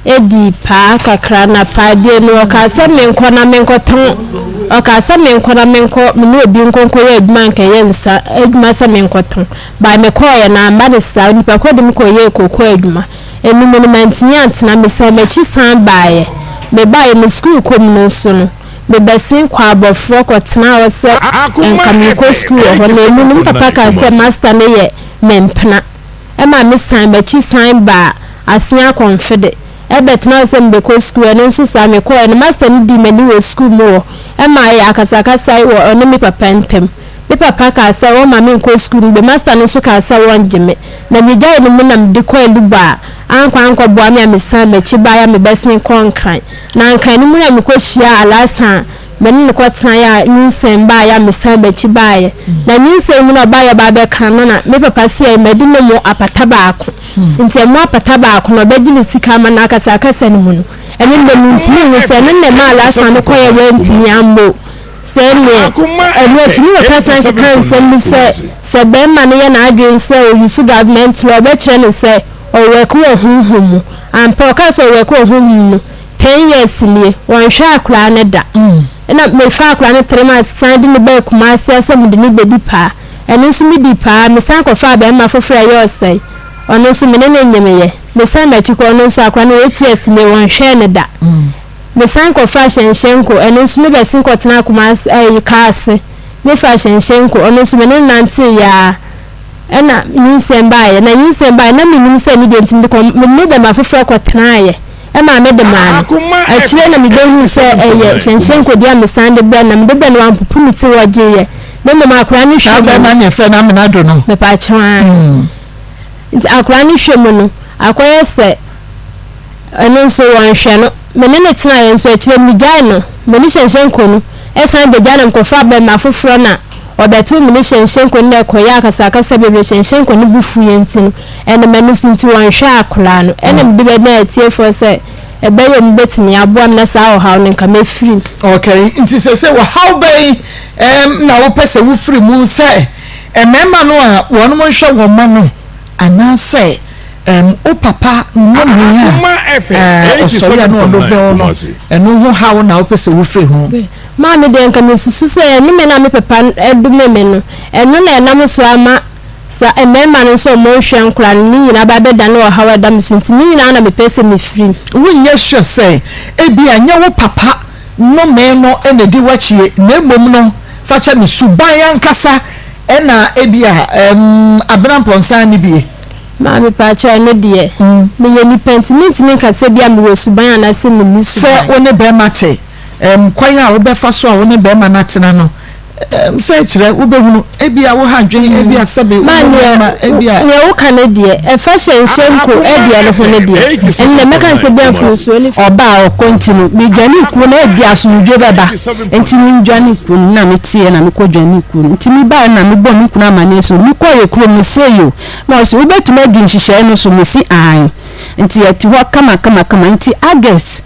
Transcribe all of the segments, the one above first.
Dii paa kakra na paa die no ɔkaa sɛ menkɔ na menkɔtɔn ɔkaa sɛ menkɔ na menkɔ me ne obi nkɔ nkɔyɛ adwuma nka ɛyɛ nsa adwuma sɛ menkɔtɔn by mekɔɔyɛ no amma no saa onipa korɔ de me kɔyɛɛ kooko adwuma ɛno mu no mantumi antena mesan m'akyi san baeɛ mebaeɛ me sukuu kɔ mu no nso no mebɛsen kɔ abɔfoɔ kɔtenaa hɔ sɛ nka merekɔ sukuu wɔ hɔ na ɛmu no me papa kaa sɛ master no yɛ me mpena. Ɛma me san m'akyi san baa Asea Kɔmfede bɛtenaa hɔ sɛ mebɛkɔ sukuu, ɛno nso saa, mekɔɔɛ no masta no dii m'ani wɔ sukuu mu hɔ ma yɛɛ akasakasa wɔ ɔne me papa ntam. Me papa kaa sɛ wɔmma menkɔ sukuu no bio, masta no nso kaa sɛ wɔngye me, na megyaee no mu na mede kɔɔ Alubɔ a ankɔ ankɔboa me a mesan m'akyi baeɛ a mebɛsen kɔɔ Nkran. Na Nkran no mu na mekɔhyiaa Alhassan a Me ne no kɔtenaeɛ a nyinsɛn baeɛ a mesan m'akyi baeɛ. Na nyinsɛn mu na ɔbaeɛ ɔbaa bɛka no na me papa se madi no mo apata baako. Nti ɛmo apata baako no ɔbɛgye ne sika ama no akasa akasa no mu no. Ɛno nnɛ mentumi nhu sɛ ɛno na ɛmaa last one no kɔeɛ wantumi ammɔ o. Sɛ ɛnneɛ ɛno akyi me papa san kekaa nsɛm bi sɛ sɛ barima no yɛ n'adwene sɛ ɔuse government law ɔbɛkyerɛ no sɛ ɔwɔɛke wɔ honhom mu. Ampa ɔkaa sɛ ɔwɔɛke wɔ honhom mu no. Ten years nie, wɔnhwɛ akwadaa no da. Ɛna mefaa akwadaa no 3 months san de no baa Kumasi sɛ mede no bɛdi paa. Ɛno nso medii paa, mesan kɔfaa barima foforɔ a ɛyɛ ɔsɛe. Ɔno nso me ne no nyemeeɛ. Mesan m'akyi kɔ, ɔno nso akwadaa no 8 years nie, wɔnhwɛɛ no da. Mesan kɔfaa Hyɛnhyɛnko, ɛno nso mebɛsen kɔtenaa Kumasi, ɛyi, Kaase. Mefaa Hyɛnhyɛnko, ɔno nso me ne no nanteeɛ ara. Ɛna nyinsɛn baeɛ. Na nyinsɛn baeɛ, na mennim sɛ ne deɛ nti mede kɔ, me ne bɛma foforɔ kɔtenaeɛ. Ɛmaa mede maa no. Akyire na mebɛhuu sɛ ɛyɛ hyɛnhyɛnkodeɛ a mesan de brɛɛ no, na mede brɛɛ no wampopo ne ti, ɔgyeeɛ. Na mmom akwadaa no hwɛ mu no. Saa bɛrima no yɛfrɛ no Amenado no. Mepaakyɛw aane. Nti akwadaa no hwɛ mu no, akɔyɛ sɛ ɛno nso wɔnhwɛ no. Me ne no tenaeɛ nso akyire megyae no, me ne hyɛnhyɛnko no san bɛgyae na mekɔfaa bɛrima foforɔ na ɔbɛtoo me ne hyɛnhyɛnko no na ɛkɔyɛɛ akasakasa bebree, hyɛnhyɛnko no bo fuiɛ nti no, Ɛna m'ani so nti wɔnhwɛ akwadaa no. Ɛna mede bɛdan atiefoɔ sɛ ɛbɛyɛ ɔmo bɛtumi aboa me na saa ɔhaw no nka mɛfiri mu. Okay, nti sese ɔhaw bɛn ɛɛm na wopɛ sɛ wofiri mu sɛ mmarima no a wɔnom nhwɛ wɔn mma no anaasɛ ɛɛm wo papa nnome a ɛɛ ɔsɔre a na ɔno bɛn wo no ɛno ho haw na wopɛ sɛ wofiri ho? Maame deɛ nka mesusu sɛ nnome no a me papa dome me no ɛno na ɛnam so ama Sa mmarima no nso a wɔnhwɛ nkwadaa no, ne nyinaa ba bɛdane ɔhaw a ɛda me so nti, ne nyinaa na mepɛ sɛ mefiri mu. Wonyɛ sure sɛ ebia ɛnyɛ wo papa nnome no na edi w'akyi, na mmom no, fa kyɛ me, suban ankasa na ebia abena mpɔnsa ne bie. Maame pakyɛw, ɛno deɛ, meyɛ nipa nti mentumi nka sɛ ebia mewɔ suban anaasɛ menni suban. Sɛ wo ne barima te, kwan a wobɛfa so a wo ne barima no atena no, Sɛ kyerɛ wobɛhunu ebia wo ha dwen ebia sɛbe wo mma ebia. Nea woka no deɛ ɛfa hyɛnhyɛ nko deɛ no ho no deɛ ɛnna mɛka no sɛ bia mfomsoɔ ne. Ɔba a ɔkɔ nti no medwane kuo no ebia asomdwoe bɛba nti mendwane kuo no na meteɛ na mekɔ dwane kuo no nti mebaeɛ na mebɔɔ me kunu amaneɛ so mekɔɔ yɛ kurom no sei o na ɔse wobɛtumi adi nhyehyɛeɛ no so mese aane nti yɛte hɔ kama kama kama nti August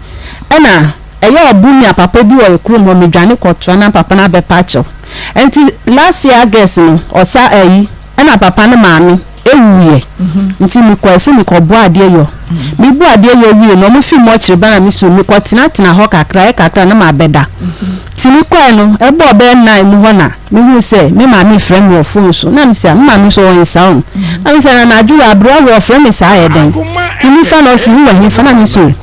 ɛna Ɛyɛ ɔbo nua papa bi wɔ yɛ kurom hɔ me dwane kɔ toa na papa no abɛ pa kyɛw nti last year August no ɔsa ayi ɛna papa no maame ɛwuiɛ nti me kɔɛ sɛ me kɔ bɔ adeɛ yɔ me bɔ adeɛ yɔ wie no ɔmo fi mɔkyere ba na me so me kɔ tena tena hɔ kakra ɛyɛ kakra na ma bɛ da nti me kɔɛ no ɛbɔɔ bɛyɛ nine mu hɔ na me hu sɛ me maame frɛ me wɔ phone so na me sɛ me maame nso ɔwɔ nsaom na me sɛ na anadwo wɔ aberewa wɔ ɔfrɛ me saa yɛ dɛn nti me fa na ɔsi wowɔ he fa na me so me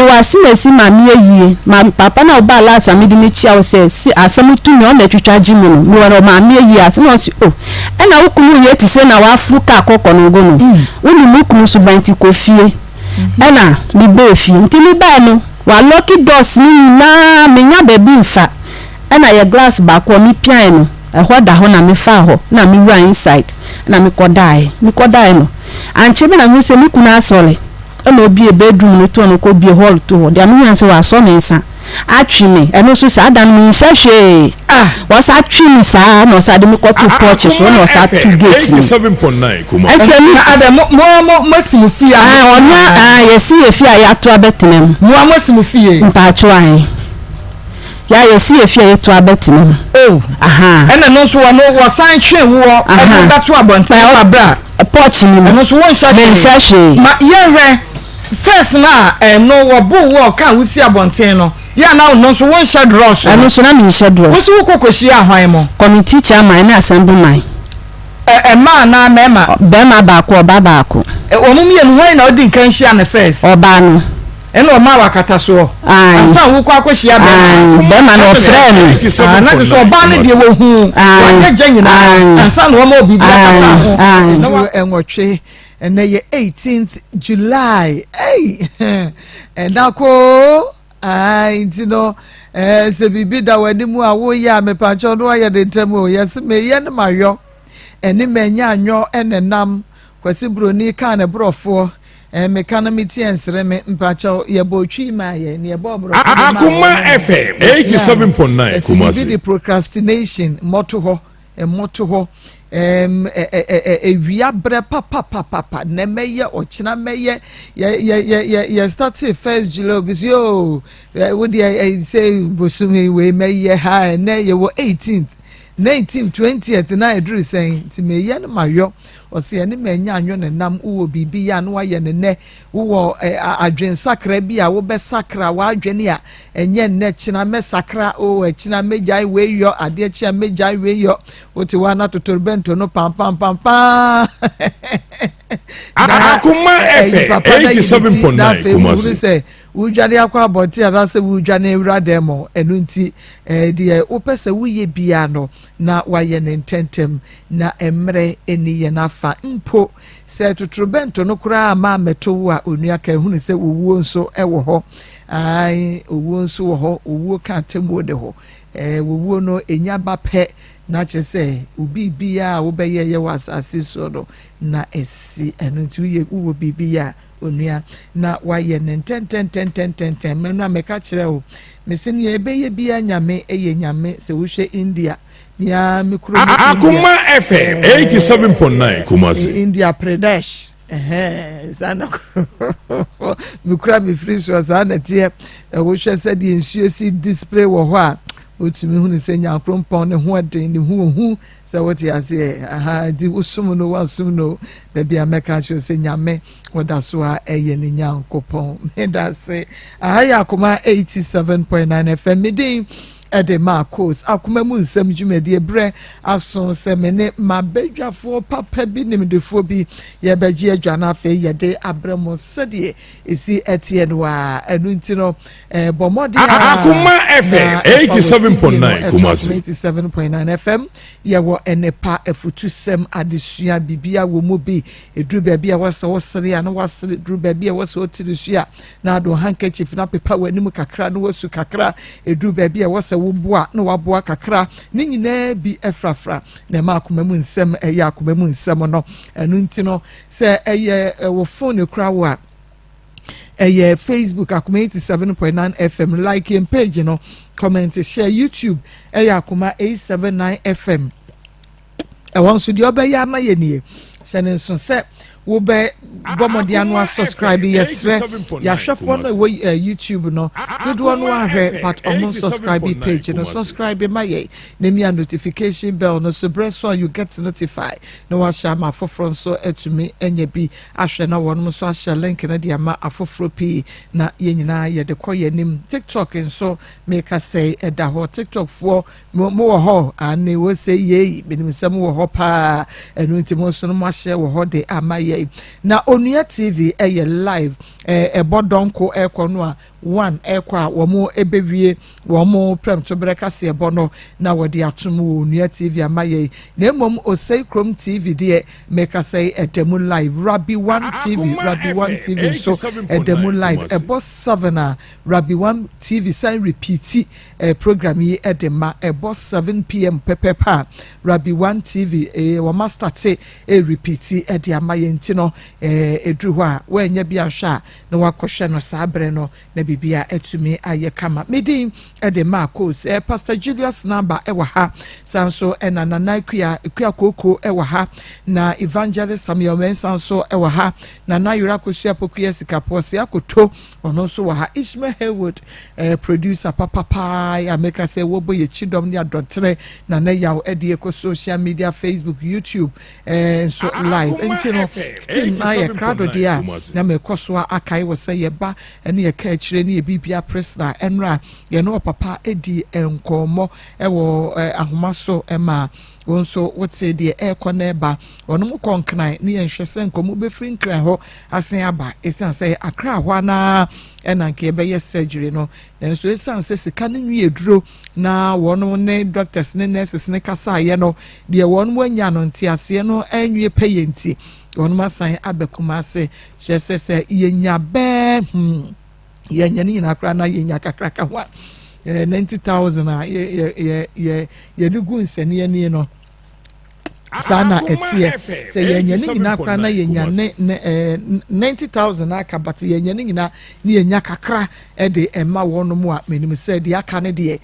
wɔ asemasi ma me ayie ma papa na ɔbaa last a mede me kyia wo sɛ si asɛm to me ɔna atwitwa gye me no me wɔ maame ayie ase na ɔsi o ɛna wo kunu yɛ te sɛ na waforo kaa kɔkɔ no go no wo ne mu kunu so ban ti kɔ fie ɛna me bɛɛ fie nti me baa no wa lɔki doors ne nyinaa menya baabi mfa Ɛna yɛ glass baako a me piae no ɛhɔ da hɔ na me faa hɔ na me wura inside na me kɔ daeɛ me kɔ daeɛ no ankyɛ bi na me hu sɛ me kunu asɔre ɛna obue bedroom no to hɔ na ɔkɔ bue hall to hɔ deɛ me hu sɛ wasɔ ne nsa atwe me ɛno nso saa da no me nhyɛ hwee wasa twe me saa na ɔsa de me kɔ to porch so na ɔsa to gate no ɛsɛ me adɛ mo mo mo mo asi mo fie a ɔno a yɛsi yɛ fie a yɛato abɛtena mu mo a mo asi mo fie mpaakyew ahe. Yɛ a yɛsi yɛ fie a yɛto abɛtena mu. Oh. Ahaa. Ɛna ɛno nso wɔno wɔsan twe woɔ Ahaa. ɛde bɛto abɔnten wɔ abira. Porch no mu. Ɛno nso wonhyɛ hwee. Menhyɛ hwee. Ma yɛnhwɛ. First no a ɛno wɔboo wo a ɔkaa wo si abɔnten no, yɛ a na wo no nso wonhyɛ drɔs no? Ɛno nso na menhyɛ drɔs. Wo nso wokɔ kɔhyiaa hwan mo? Committee chairman ne assembly man. Ɛ, mmaa anaa mmarima? Barima baako, ɔbaa baako. Ɛ, wɔn mmienu, hwan na ɔdi nkan hyia no first? Ɔbaa no. Ɛna ɔmaa wo akatasoɔ? Ae. Ansa na wokɔ akɔhyia barima no? Ae, barima no ɔfrɛɛ me. Ah, na kyerɛ sɛ ɔbaa no deɛ wɔhuu w'adagya nyinaa ansa na wɔma wo biribi akata ho. Ae. Ɛduru nwɔtwe, ɛnɛ yɛ 18th July. Ei, ɛna koo. Ae, nti no, eh, sɛ biribi da w'anim a woyɛ a, mepakyɛw no wayɛ de ntɛm o. Yɛse meyɛ no mayɔ, ɛne manya anyɔ ɛna nam. Kwasi Broni kaa ne borɔfoɔ, eh, meka no metie nsere me, mpakyɛw, yɛbɔɔ twi maa yɛn, ne yɛbɔɔ borɔfo de maa wɔn Akoma no. FM Yɛsuae. 87.9 Yɛse biribi Kumasi. de procrastination, mmɔtohɔ. Mmɔtohɔ, ɛɛm, ɛ, ɛ, ɛ, ɛ, awia berɛ papapapapa, nnɛ mɛyɛ, ɔkyena mɛyɛ, yɛ, yɛ, yɛ, yɛ, yɛ startee first July, obi so, yoo, ɛ, wo deɛ, ɛ, sɛ bosome wei mɛyɛ ha, ɛnɛ yɛwɔ 18th, 19th, 20th, na ɛduru sɛn, nti meyɛ no mayɔ, ɔse ɛne manya anwo ne nam, wowɔ biribi yɛ a na wayɛ ne nnɛ, wowɔ ɛ, adwensakra bi a wobɛsakra w'adwene a, Ɛnyɛ nnɛ, kyena mɛsakra, oh, ɛkyena mɛgyae wei yɔ, adeɛ kye a mɛgyae wei yɔ. Wote hɔ a na totorobɛnto no pampampampaa. Na Akoma ɛyi FM papa na yi ne ti na 87.9 afei wohunu Kumasi. sɛ wodwane akɔ abɔnten anaasɛ wodwane awura dan mu. Ɛno nti, eh, deɛ wopɛ sɛ woyɛ biara no, na woayɛ no ntɛntɛm, na mmerɛ nni yɛn afa mpo. Sɛ totorobɛnto no koraa amma ammɛto wo a, onua ka hunu sɛ owuo nso wɔ hɔ. Aane, owuo nso wɔ hɔ, owuo ka atemmuo de hɔ. Ɛɛ, owuo no, ɛnya ba pɛ, na kyerɛ sɛ, wo biribiara a wobɛyɛ yɛ wɔ asase soɔ no, na asi. Ɛno nti, woyɛ, wowɔ biribi yɛ a, onua, na woayɛ no ntɛntɛntɛntɛntɛntɛm. Mɛno a meka kyerɛ wo, mese nea ɛbɛyɛ biara Nyame yɛ Nyame. Sɛ wohwɛ India, me ara me kuro mu India, Akoma FM 87.9 ɛɛ, Kumasi. India Pradesh, Ɛhɛn, saa na mekura me firi soɔ, saa na ɛteɛ. Wohwɛ sɛdeɛ nsuo si display wɔ hɔ a, wotumi hunu sɛ Nyankorompɔn ne ho ɛden, ne ho ohu, sɛ wote aseɛ. Aha, nti wosom no, woasom no, dabi a mɛka akyerɛ sɛ Nyame ɔda so a ɛyɛ ne Nyankopɔn. Meda ase. Aha yɛ Akoma 87.9 FM. Me din de Marcos akoma mu nsɛm dwumadie berɛ aso sɛ me ne m'abadwafoɔ papa bi nimdefoɔ bi yɛbɛgye adwa no afei yɛde abrɛ mo sɛdeɛ ɛsi ɛteɛ no a ɛno nti no bɔ mmɔden a Akoma FM na ɛfa wɔ fidie no 87.9 ɛto Akoma Kumasi. 87.9 FM yɛwɔ nnepa afutusɛm adesua bibia wɔ mu bi ɛduru baabi a wɔsɛ wosere a na wasere duru baabi a wɔsɛ wotiri so a na ade wo handkerchief no apepa w'anim kakra na wasu kakra, ɛduru baabi a ɛwɔ sɛ woboa na waboa kakra, ne nyinaa bi frafra na ɛma akoma mu nsɛm ɛyɛ akoma mu nsɛm no. Ɛno nti no, sɛ ɛyɛ wo phone kura wo a, ɛyɛ Facebook Akoma 87.9 FM, like yɛn page no, comment, share, YouTube ɛyɛ Akoma 879 FM. Ɛhɔ nso deɛ ɔbɛyɛ ama yɛ nie, hyɛ ne nso sɛ wobɛ bɔ mmɔden ano asubscribe. Yɛsrɛ yɛahwɛfoɔ no ɛwɔ eh, YouTube no dodoɔ no ahwɛ but ɔmo subscribe page no, subscribe ma yɛ na mia notification bell no so berɛ so a you get notify na wahyɛ ama afoforɔ nso atumi anya bi ahwɛ na wɔn nso ahyɛ link no de ama afoforɔ pii na yɛn nyinaa yɛde kɔ yɛn anim. TikTok nso meka sɛ ɛda hɔ, TikTok foɔ Mo, mowɔ hɔ? Aane, wose, Yei, menim sɛ mowɔ hɔ paa, ɛno nti mo nso no moahyɛ wɔ hɔ de ama yɛn. Na Onua TV yɛ live, ɛbɔ dɔnko ɛkɔ no a, one ɛkɔ a wɔn ɛbɛwie wɔn prɛmtoberɛ kaseɛbɔ no na wɔde atom wɔ Onua TV ama yɛn. Na mmom Osei Krom TV deɛ, mekasa yi ɛda mu live. Rabbi One TV, Akoma Rabbi One FM TV nso ɛda mu 87.9 live. Kumasi. Ɛbɔ 7 a, Rabbi One TV san repeati Eh program yi de ma ɛbɔ 7pm pɛpɛpɛ a Rabbi One TV eh wɔn astate eh repeat de ama yɛn nti no eh ɛduru hɔ a woannya bi anhwɛ a na wakɔhwɛ no saa berɛ no na biribi. biribia atumi ayɛ kama. Me din de Marcos. Eh, Pastor Julius Naba ɛwɔ ha, saa nso ɛna Nana Akua Akua Kooko ɛwɔ ha, na Evangelist Samuel Mensah nso ɛwɔ ha, Nana Yera Akosua Pokuya Sikapoɔ se akoto ɔno nso wɔ ha, Ishmael Haywood eh, producer papapaa a meka sɛ wɔbɔ yɛ kyidɔm ne adɔntere, Nana Yaw ɛde ɛkɔ social media, Facebook, YouTube eh, nso live. Nti no team na yɛ krado deɛ a na mekɔ so a akae wɔ sɛ yɛba ne yɛka akyire ne yɛ biribia. Priscilla, ɛnora yɛne ɔpapa di nkɔmmɔ ɛwɔ ahoma so ma wɔn nso wote deɛ ɛrekɔ na ɛba. Wɔn kɔ Nkran ne yɛnhwɛ sɛ nkɔmmɔ bɛfiri Nkran hɔ asen aba, ɛsiane sɛ Akra hɔ anaa ɛna nka yɛbɛyɛ surgery no, nanso ɛsiane sɛ sika no nwi aduro na wɔn ne doctors ne nurses ne kasaeɛ no deɛ wɔn anya no nteaseɛ no anwie pɛyɛ, nti wɔn asan aba Kumase. Kyerɛ sɛ yɛnya bɛɛ yɛnya ne nyinaa koraa na yɛnya kakraka ho a 90,000 a yɛ yɛ yɛ yɛ yɛde gu nsɛnniɛ nie no, saa na ɛteɛ sɛ yɛnya ne nyinaa koraa na yɛnya ne 90,000 aka, but yɛnya ne nyinaa ne yɛnya kakra ɛde ɛma wɔn mu a, menim sɛ deɛ aka ne deɛ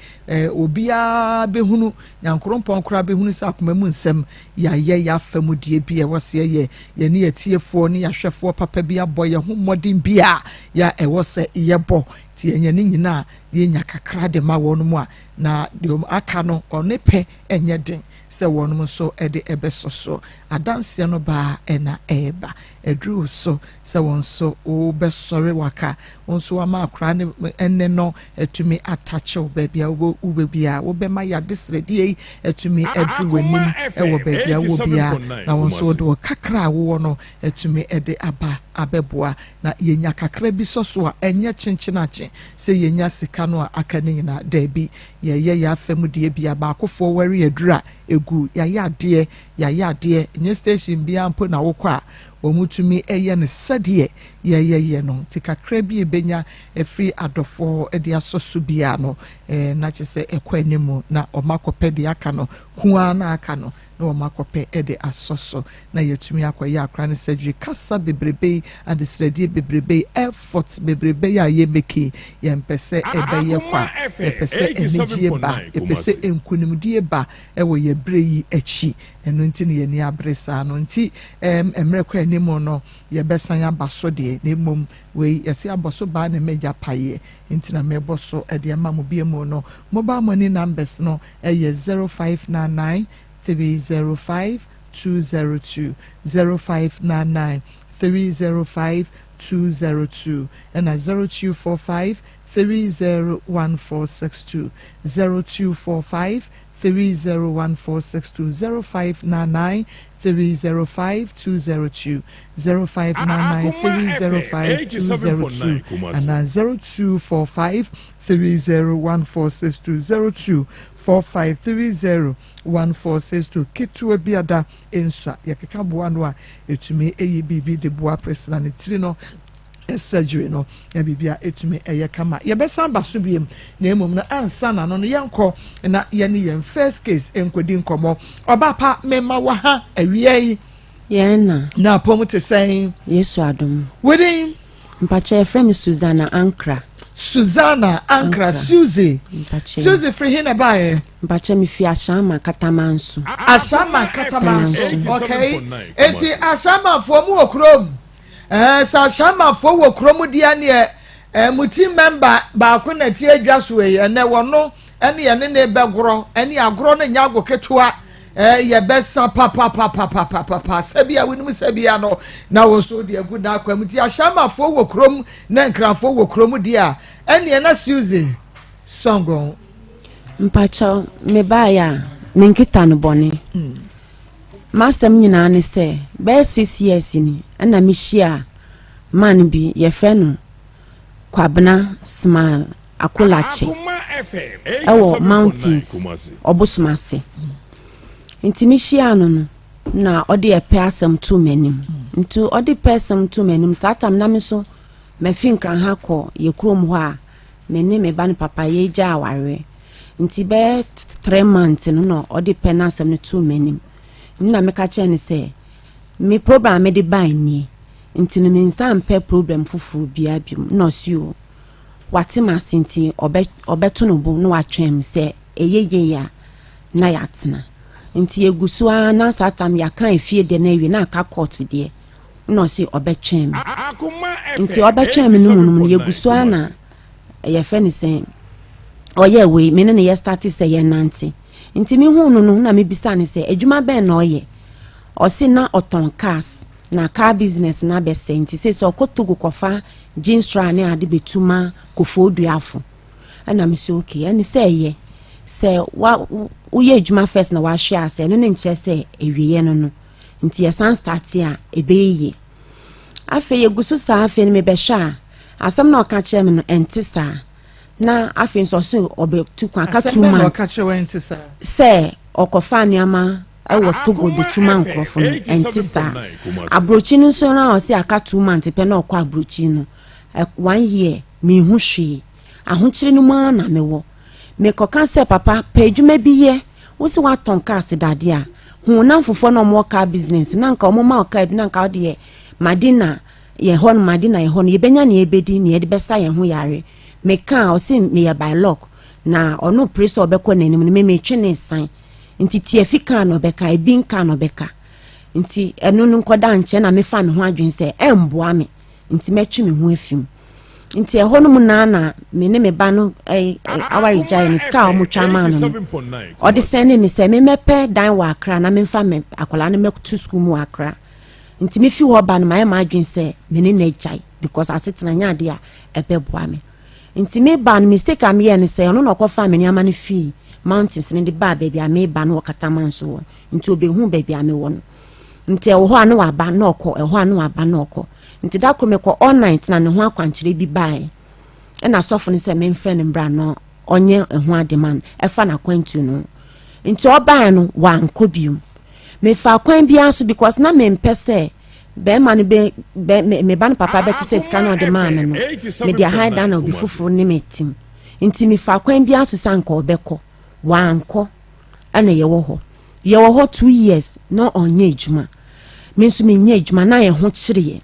obiara bɛhunu, Nyankorompɔn koraa bɛhunu sɛ akoma mu nsɛm yɛayɛ yɛafa mu deɛ bi a ɛwɔ sɛ yɛyɛ, yɛne yɛtiefoɔ ne yɛahwɛfoɔ papa bi abɔ yɛn ho mmɔden bi a yɛ ɛwɔ sɛ yɛbɔ. Nti yɛnya ne nyinaa, yɛnya kakra de ma wɔn mu a, na deɛ aka no ɔne pɛ ɛnyɛ den sɛ wɔn nso de ɛbɛsɔ so. Adanseɛ no baa ɛna ɛreba aduru so sɛ wɔn nso wɔbɛsɔre waka wɔn nso wama akora ne ɛne no atumi atakyew baabi a wobɛ biara wobɛma yade srɛdeɛ yi atumi aduru w'anim ɛwɔ baabi a wowɔ biara, na wɔn nso wɔde wɔ kakra a wowɔ no atumi ɛde aba abɛboa. Na yɛnya kakra bi sɔ so a, ɛnyɛ kyenkyen akye sɛ yɛnya sika no a aka ne nyinaa. Daabi, yɛyɛ yɛ afa mu deɛ bia baakofoɔ wɔre aduru a egu. Yɛayɛ adeɛ, yɛayɛ adeɛ. Nyɛ station biara mpo na wokɔ a wɔn tumi ɛyɛ no sɛdeɛ yɛyɛyɛ no. Nti kakra bi ebenya efiri adɔfoɔ de asɔ so biara no na kyerɛ sɛ ɛkɔ anim na wɔn akɔpɛ deɛ aka no kua na aka no na wɔn akɔpɛ de asɔ so na yɛtumi akɔyɛ akora no surgery. Kasa bebrebe yi, adesrɛdeɛ bebrebe yi, effort bebrebe yi a yɛmɛki, yɛmpɛ sɛ ɛbɛyɛ kwa. Yɛpɛ sɛ anigye ba, yɛpɛ sɛ nkonimdie ba ɛwɔ yɛ berɛ yi akyi. Ɛno nti ne yɛni abere saa no. Nti mmerɛ kɔ anim no yɛbɛsan aba so deɛ, na mmom wei yɛsɛ abɔ so baa na mɛgya paeɛ, nti na mɛbɔ so ɛde ama mo bie mu no. Mobile money numbers no ɛyɛ 0599 305 202, 0599 305 202, ɛna 0245 301462, 0245 301462, 0599 305 202, 0599 305 202, ɛna 0245 301462, 0245 301462. Ketewa bi ada nso a yɛkeka boa no a ɛtumi ɛyi biribi de boa Priscilla ne tiri no surgery no na biribi a ɛtumi ɛyɛ kama. Yɛbɛsan ba so biem, na mmom no ansa na no yɛnkɔ na yɛne yɛn first case nkɔdi nkɔmmɔ. Ɔbaa pa, mema wɔ ha awia yi. Yɛn na. Na apɔm te sɛn? Yesu adom. Wodin? Mpakyɛ, yɛfrɛ me Susanna Ankra. Susanna Ankra. Suzy. Mpakyɛ. Suzy firi he na baeɛ? Mpakyɛ, mefi Ahyɛnma Katamanso. Ahyɛnma Katamanso, okay. Enti Ahyɛnmafoɔ mu wɔ kurom sɛ Ahyɛnmafoɔ wɔ kurom deɛ neɛ mo team member baako na ti adwa so yi. Ɛnɛ wɔno ɛne yɛne ne bɛgorɔ, ɛne agorɔ no nyɛ ago ketewa. Yɛbɛsa papapapapapapa sɛbi a wonim sɛbi no na wɔn nso de agu n'akwa mu. Nti Ahyɛnmafoɔ wɔ kurom na Nkranfoɔ wɔ kurom deɛ a, ɛneɛ na Suzy sɔngɔn. Mpakyɛ, mebaeɛ a menkita no bɔne. M'asɛm nyinaa ne sɛ bɛyɛ 6 years ni ɛna mehyia man bi, yɛfrɛ no Kwabena Smile Akolakye, ɛwɔ mountains ɔbosom ase. Nti mehyia no na ɔde ɛpɛ asɛm to m'anim. Nti ɔde pɛ asɛm to m'anim saa tam na me nso mafi Nkran ha kɔ yɛ kurom hɔ a me ne me ba no papa yɛgya awareɛ. Nti bɛyɛ 3 months no na ɔde pɛ n'asɛm no to m'anim na meka kyerɛ no sɛ me problem a mede baa nie, nti no me nsa mpɛ problem foforɔ biara biom. Na ɔsi o. wate m'ase nti ɔbɛ ɔbɛto no bo na watwɛn me sɛ ɛyɛ yie a na yɛatena. Nti yɛgu so ara na saa tam yɛaka efie deɛ no awie na aka court deɛ na ɔse ɔbɛtwɛn me. Nti ɔbɛtwɛn me no mu no mu no yɛgu so ara na yɛfrɛ no sɛn ɔyɛɛ wei me ne no yɛ starte sɛ yɛnante. Nti mehuu no no na mebisa no sɛ adwuma bɛn na ɔyɛ. Ɔse na ɔtɔn cars na car business no abɛsɛe nti seesei ɔkɔ Togo kɔfa jeans trouser ne ade bɛtu ma Kofoɔduafo. Ɛna mese okay ɛne sɛ ɛyɛ sɛ wa woyɛ adwuma first na wahwe ase ɛno ne nkyerɛ sɛ awieɛ no no nti yɛsan starte a ɛbɛyɛ yie. Afei yɛgu so saa afei no mebɛhwɛ a asɛm na ɔka kyerɛ me no ɛnte saa na afei nso ɔse ɔbɛtu kwan aka 2 months sɛ ɔkɔfa nneɛma wɔ Togo de tu ma nkurɔfo no, ɛnte saa. Aburokyi no nso na ɔse aka 2 months pɛ na ɔkɔ aburokyi no. One year, menhu hwee. Ahokyere no mu ara na mewɔ. Mekɔka sɛ, papa, pɛ adwuma bi yɛ. Wo se woatɔn cars dade a, hu wo nnamfofoɔ na wɔwɔ car business na nka wɔma wo car bi na nka wode yɛ Madina yɛ hɔ no, Madina yɛ hɔ no, yɛbɛnya nea yɛbɛdi, nea yɛde bɛsa yɛn ho yare. Meka a, ɔse meyɛ by luck. Na ɔno pere sɛ ɔbɛkɔ n'anim no, me metwe ne san. Nti tiafi kaa na ɔbɛka, ebi nka na ɔbɛka. Nti ɛno no nkɔda nkyɛn na mefa me ho adwene sɛ ɛmboa me, nti mɛtwe me ho afi mu. Nti ɛhɔ no mu naa na me ne me ba no awaregyaeɛ no, sika a wɔtwa maa no no, ɔde sɛne me sɛ memmɛpɛ dan wɔ Accra na memfa me akwadaa no mmɛto sukuu mu wɔ Accra. Nti mefi hɔ ba no, mayɛ m'adwene sɛ me ne no agyae because asetena nyɛ adeɛ a ɛbɛboa me. Nti me ba no, mistake a meyɛɛ ne sɛ ɔno na ɔkɔfaa me nneɛma no fii mountains no de baa baabi a meba no wɔ Kataman so hɔ. Nti ɔbɛhuu baabi a mewɔ no. Nti ɛwɔ hɔ a na waba na ɔkɔ, ɛwɔ hɔ a na waba na ɔkɔ. Nti da koro mekɔ all night na ne ho akwankyerɛ bi baeɛ. Ɛna sɔfo no sɛ memfrɛ no mbra na ɔnyɛ ɛho ade ma no, ɛfa n'akwantuo no ho. Nti ɔbaeɛ no, wankɔ biom. Mefaa kwan biara so because na mempɛ sɛ bɛrima no bɛ bɛ me me ba no papa bɛte sɛ sika no ɔde maa me no mede ahan dan na obi foforɔ ne me tim. Nti mefaa kwan biara so sɛ anka ɔbɛkɔ. Wankɔ. Ɛna yɛwɔ hɔ. Yɛwɔ hɔ 2 years na ɔnyɛ adwuma. Me nso menyɛ adwuma na yɛn ho kyereɛ.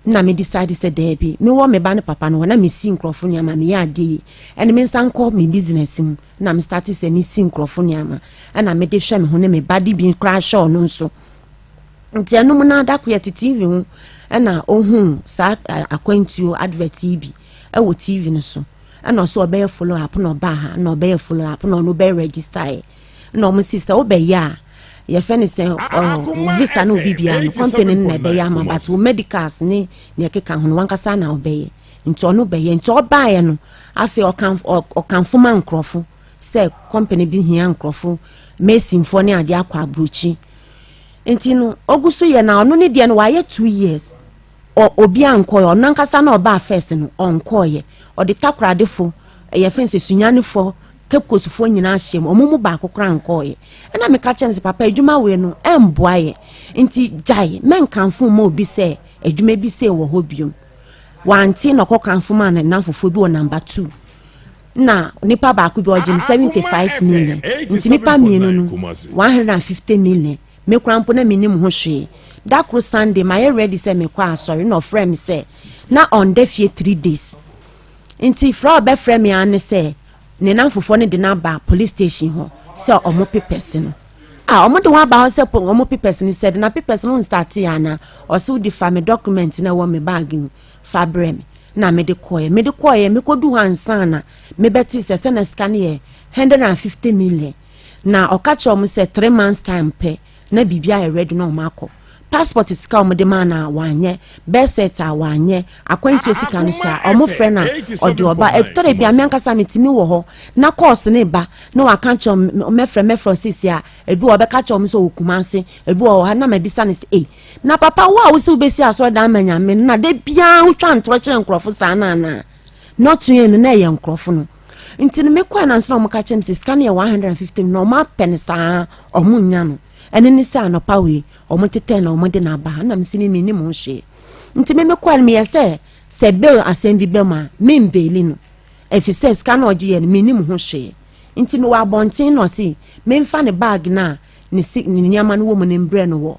Na me decide sɛ daabi, mewɔ me ba no papa no hɔ na mesi nkurɔfo nneɛma, meyɛ adeɛ yi. Ɛne me nsa nkɔ me business mu. Na me start sɛ mesi nkurɔfo nneɛma. Ɛna mede hwɛ me ho ne me ba de bi koraa hyɛ ɔno nso. Nti ɛno mu na da ko yɛte TV ho ɛna ohun saa akwantuo advert yi bi ɛwɔ TV no so. Ɛna ɔsɛ ɔbɛyɛ follow up na ɔbaa ha na ɔbɛyɛ follow up na ɔno bɛyɛ register yɛ. Na ɔmo si sɛ wobɛyɛ a yɛfɛ ne sɛ ɔ visa ne obi biara no company no na ɛbɛyɛ ama, but wo medicals ne nea ɛkeka ho no wankasa na ɔbɛyɛ. Nti ɔno bɛyɛ. Nti ɔbaeɛ no afei ɔkamfo ma nkurɔfo sɛ company bi hia nkurɔfo masonfoɔ ne adeɛ akɔ aburokyi. Nti no ogu so yɛ na ɔno ne deɛ no wayɛ 2 years obi ankɔɛ. Ɔno ankasa na ɔbaa first no ɔnkɔɔyɛ. Ɔde Takoradefo, yɛfrɛ no sɛ Sunyanefoɔ, Cape Coastfoɔ nyinaa hyɛ mu, ɔmo mu baako koraa nkɔɔyɛ. Ɛna meka kyerɛ no sɛ papa, adwuma wei no ɛmboa yɛ nti gyae, mɛnkamfo ma obi sɛ adwuma bi sei wɔ hɔ biom. Wante na ɔkɔ kamfo ma ne namfofoɔ bi wɔ number two na nipa baako bi ɔgye no 75 million. Nti nipa mmienu no 150 million. Me kora mpo na menim ho hwee. Da koro Sunday mayɛ ready sɛ mekɔ asɔre na ɔfrɛ me sɛ na ɔnda fie 3 days. Nti frɛ a ɔbɛfrɛ me ara ne sɛ ne namfofoɔ no de no aba police station hɔ sɛ ɔmo papers no a ɔmo de wɔn aba hɔ sɛ ɔmo papers no sɛ de na papers no nstart yɛ ana. Ɔsɛ wode fa me document na ɛwɔ me bag mu fa brɛ me. Na mede kɔɛ mede kɔɛ mekɔdu hɔ ansa na mebɛte sɛ na sika no yɛ 150 million. Na ɔka kyerɛ ɔmo sɛ 3 months time pɛ na biribi ayɛ ready na ɔmo akɔ. Passport sika a ɔmo de maa na wanyɛ, birth cert a wanyɛ, akwantuo sika no so a ɔmo frɛ na ɔde ɔba. Ɛtɔrɔ bi a me ankasa metumi wɔ hɔ na calls ne ba na waka kyerɛ ɔmo mɛfrɛ sisi a ebi wɔ ɔbɛka kyerɛ ɔmo sɛ ɔwɔ Kumase, ebi wɔ ha na mabisa ne sɛ, ei, na papa, wo a wosi wobɛsi asɔredan ma Nyame no na de biara wotwa ntorɔ kyerɛ nkurɔfo saa na anaa nɔtoe no na ɛyɛ nkurɔfo no. Nti no mekɔɛ nanso na ɔmo ka kyerɛ me sɛ sika no yɛ 150 na ɔmo apɛ no saa ɔmo nya no. Ɛne ne sɛ anɔpa wei ɔmo tetɛ na ɔmo de n'aba ha na mesi me menim ho hwee. Nti me mekɔɛ no meyɛ sɛ bail asɛm bi bɛ mu a membail no ɛfiri sɛ sika no ɔgye yɛ no menim ho hwee. Nti mewɔ abɔnten na ɔse memfa ne bag no a ne si ne nneɛma no wɔ mu ne mbrɛ no wɔ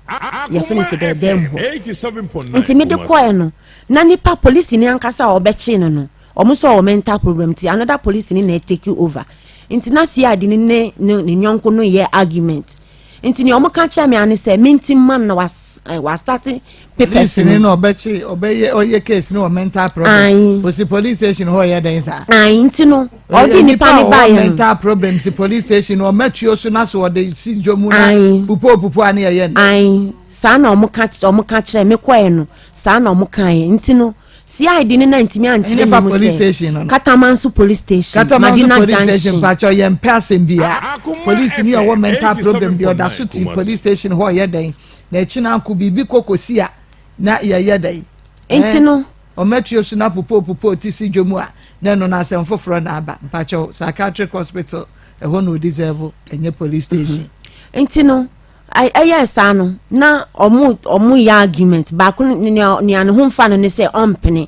yɛfrɛ no sɛ dɛɛdɛm hɔ. Nti mede kɔɛ no na nipa polisi ne ankasa a ɔbɛkyee no no. Ɔmo sɛ ɔwɔ mental problem nti another police ni na ɛtake over. Nti na CID ni ne ne ne nyɔnko no yɛ argument. Nti nea ɔmo ka kyerɛ me ara ne sɛ menti mma no na was eh, wastate papers Police ni no. na ɔbɛkye ɔbɛyɛ ɔyɛ case no wɔ mental problem. Ae. Osi police station hɔ ɔyɛ dɛn saa? Ae nti no ɔde nipa a ne ɔwɔ baeɛ no. mental problem si police station no ɔmɛtuo so na so ɔde si dwom mu na Ae. pupo pupo a ne yɛyɛ no. Ae saa na ɔmo ka ɔmo ka kyerɛ me kɔɛ no saa na ɔmo kaeɛ nti no CID no na ntumi ankyerɛ Ɛhefa me mu police sɛ station no no? Katamanso police station Katamanso Madina police station junction. mpakyɛ yɛn mpɛ asɛm bia. Akoma Police ni ɔwɔ FM mental problem bi ɔda so ti 87.9 police station hɔ ɔyɛ dɛn na akyi na nko biribi kɔkɔ si a na yɛyɛ dɛn. Nti Eh, no ɔmɛtuo so na pupo pupo ti si dwom a na ɛno na asɛm foforɔ na aba mpakyɛw psychiatric hospital ɛhɔ na ɔdeserve ɛnyɛ police station. Nti no ɛyɛɛ saa no na ɔmo ɔmo yɛ argument baako no nea nea ne ho nfa no ne sɛ ɔmpene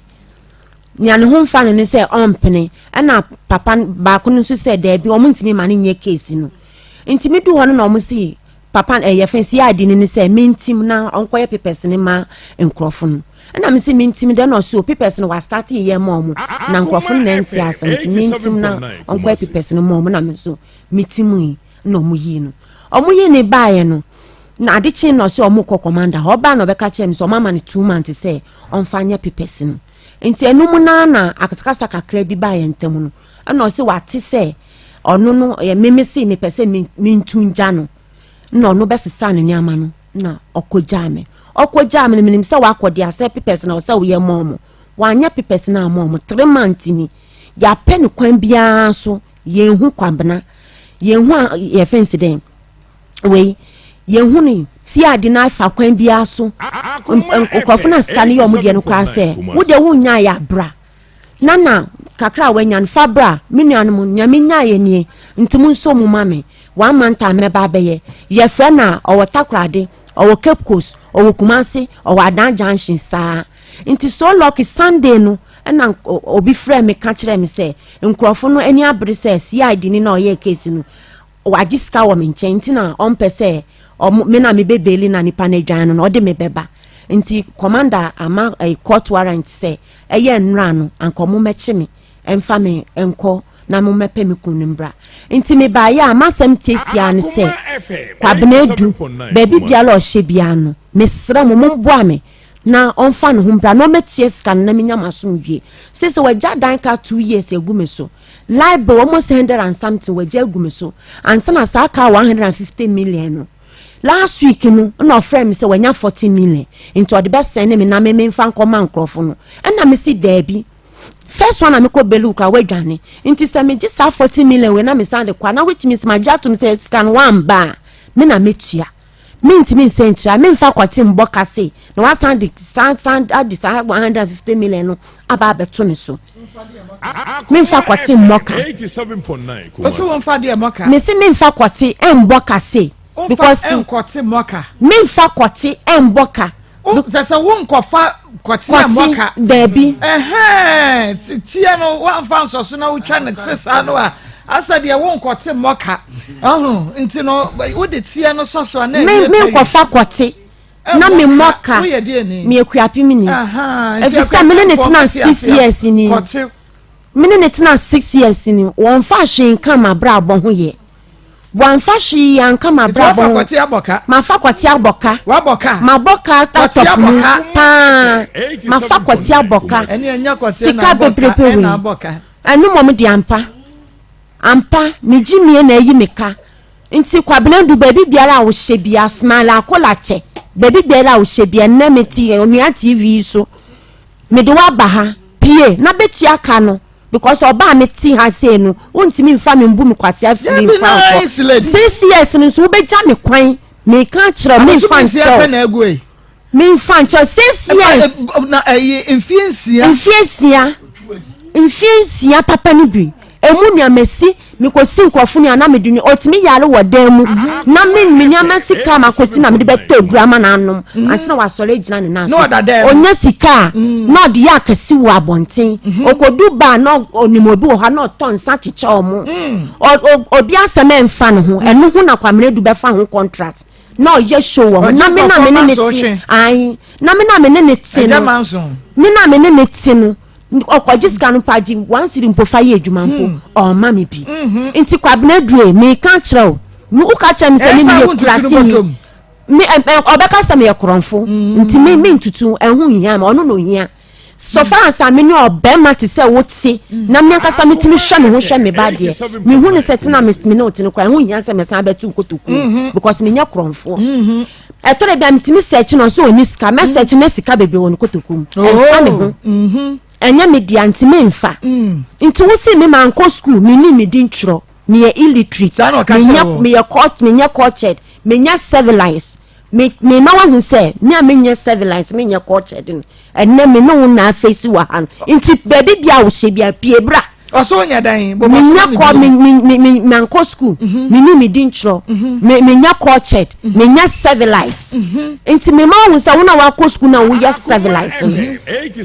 nea ne ho nfa no ne sɛ ɔmpene ɛna papa baako no nso sɛ daabi ɔmo ntumi ma no nyɛ case no nti mi du hɔ no na ɔmo si papa ɛyɛ fɛn si adi no ne sɛ mentim na ɔnkɔyɛ papers ne ma nkorɔfo no ɛna mi si mentim dɛ na ɔsi o papers no wa start yɛ ma ɔmo na nkorɔfo no na ɛnte asɛm nti mentim na ɔnkɔyɛ papers no ma ɔmo na mi nso mi tim yi. na ɔmo yii no. Ɔmo yii no baeɛ no, na ade kyee na ɔse ɔmo kɔ commander hɔ. Ɔbaa na ɔbɛka kyerɛɛ me sɛ ɔmo ama no 2 months sɛ ɔmfa nyɛ papers no. Nti ɛno mu no ara na akasakasa kakra bi baa yɛn ntam no, ɛna ɔse wate sɛ ɔno no ɔyɛ me me se mepɛ sɛ me mentu ngya no, na ɔno bɛsesa ne nneɛma no na ɔkɔgyaa me. Ɔkɔgyaa me no menim sɛ wakɔ deɛ asɛ papers na ɔsɛ woyɛ ma ɔmo. Wanyɛ papers no amma ɔmo, 3 months ni. Yɛapɛ no kwan biara so Yɛnhu Kwabena, yɛnhu a yɛfrɛ no si dɛn wei, yɛnhu no si ade no afa kwan biara so. Nkurɔfo no a sika no yɛ wɔn deɛ no koraa sɛ, wo deɛ wonyaeɛ a bra. Na na kakra a wanya no fa bra, me nuanom nea menyaeɛ nie, nti mo nso mo ma me. One month a mɛba abɛyɛ. Yɛfrɛ no a ɔwɔ Takoradi, ɔwɔ Cape Coast, ɔwɔ Kumasi, ɔwɔ Adan Junction saa. Nti so lucky Sunday no ɛna obi frɛɛ me ka kyerɛɛ me sɛ nkurɔfo no ani abere sɛ CID ni na ɔyɛɛ case no wagye sika wɔ me nkyɛn nti na ɔmpɛ sɛ ɔmo me na mebɛ baili na nipa no adwan no na ɔde me bɛba nti commander ama eh, court warrant sɛ ɛyɛ nnora no anka ɔmo mɛkye me ɛmfa me nkɔ na mo mɛpɛ me kun no mbra nti mebaeɛ a m'asɛm tiatia ne sɛ Kwabena Adu baabi biara ɔhyɛ biara no mesrɛ mo momboa me na ɔmfa ne ho mbra na ɔmɛtua sika no na menya m'asomdwie. Seesei wagya dan ka 2 years agu me so. Light bill almost hundred and something wagya agu me so ansa na saa kaa 150 million no. Last week no na ɔfrɛ me sɛ wanya 40 million nti ɔde bɛsɛn me na me memfa nkɔma nkurɔfo no. Ɛna me si daabi. First one a mekɔ bail kora wadwane nti sɛ megye saa 40 million wei na mesan de kɔ a na which means magye atom sɛ sika no wamba a me na metua. Mentumi nsɛ ntua, memfa kɔte mbɔ ka sei na wasan de san san ade saa 150 million no aba abɛto me so. Memfa kɔte mmɔ ka. Ɔsɛ wɔmfa deɛ mmɔ ka. Mese memfa kɔte mbɔ ka sei. Because nkɔte mmɔ ka. Memfa kɔte mbɔ ka. Kyɛ sɛ wonkɔfa kɔte mmɔ ka. Daabi. Ɛhɛn tie no woamfa nsɔ so na wotwa ne te saa no a asɛ deɛ wonkɔte mmɔ ka. Ɔho nti no wode teɛ no sɔ so a na ɛyɛ menkɔfa kɔte na me mmɔ ka. Woyɛ deɛ ni. Me akuapem ni. Ɛfiri sɛ me ne ne tena 6 years ni. Kɔte. Me ne ne tena 6 years ni. Wɔmfa hwee nka m'abrabɔ ho yɛ. Wɔamfa hwee anka m'abrabɔ ho. Kɔte abɔ ka. Mafa kɔte abɔ ka. Wabɔ ka. Mabɔ ka Kɔte atɔ abɔ mu ka. paa. Mafa kɔte abɔ ka. Ɛne ɛnyɛ kɔte Sika na abɔ ka bebrebe ɛna wei. abɔ ka. Ɛno mmom de ampa. Ampa, megye mie na ayi me ka. Nti Kwabena du baabi biara a wohyɛ bia, Smile Akola kyɛ. Baabi biara a wohyɛ bia, nnɛ mete Onua TV yi so. Mede wo aba ha. Pie na bɛtua ka no. Because ɔbaa me te ha sei no, wontumi mfa me mbu me kwasea firi Yɛbi mfa nkɔ. nice lady. 6 years no nso wobɛgya me kwan. Meka kyerɛ wo, memfa Abosom 6 pɛ nkyɛw. na agu yi. Memfa nkyɛw. 6 years. Na ɛyɛ mfie 6. Mfie 6, mfie 6 papa no bi emu nea mesi mekɔsi nkurɔfo nua na mede nua ɔtumi yare wɔ dan mu na me me nneɛma sika a makɔsi na mede bɛtɔ aduru ama no anom ansa na wasɔre agyina ne nan Na so. ɔda dan mu. Ɔnya sika a na ɔde yɛ akɛse wɔ abɔnten. Ɔkɔdu baa na ɔnim obi wɔ hɔ a na ɔtɔ nsa kyekyɛ ɔmo. Obi asɛm ɛmfa ne ho ɛno ho na Kwamina Adu bɛfa ho contract na ɔyɛ show wɔ ho na me na me ne ne te ae na me na me ne ne te no me na me ne ne te no. Ɔkɔgye sika no mpo agye one cedi mpo fa yɛ adwuma mpo hmm. ɔmma me bi. Mhm. Nti Kwabena Due meka kyerɛ wo woka kyerɛ me sɛ me meyɛ kuraseni me ɔbɛka sɛ meyɛ korɔmfo hmm. nti me mentutu ɛho nhia me ɔno na ohia. So far as a me ne ɔbarima te sɛ wo te na me ankasa metumi hwɛ me ho hwɛ me ba deɛ, mehu no sɛ tena me me ne wo te no koraa ɛho nhia sɛ mɛsan bɛto nkotokuo mm-hmm. because menyɛ korɔmfoɔ. Mm-hmm. Ɛtɔ da bi a metumi sɛkye no ɔsɛ ɔni sika mɛsɛkye na sika bebree wɔ ne kotokuo mu ɛmfa me ho oh. ɛnyɛ me dea nti memfa mm. nti wo se me mankɔ school menni me din twerɛ meyɛ illiterate meyɛ cultured menyɛ civilized Me, mema woahu sɛ me a menyɛ civilized, menyɛ cultured no, ɛnnɛ me ne wo na afeesi wɔ ha no. Nti baabi bia a wohyɛ bia, pie bra. Ɔsɛ wonya dan? Menya kɔ, me, me, me, me, mankɔ school, mhm. menni me din twerɛ, mhm. me, menyɛ cultured, mhm. menyɛ civilized. Nti mema woahu sɛ wo na woakɔ school na woyɛ civilized no,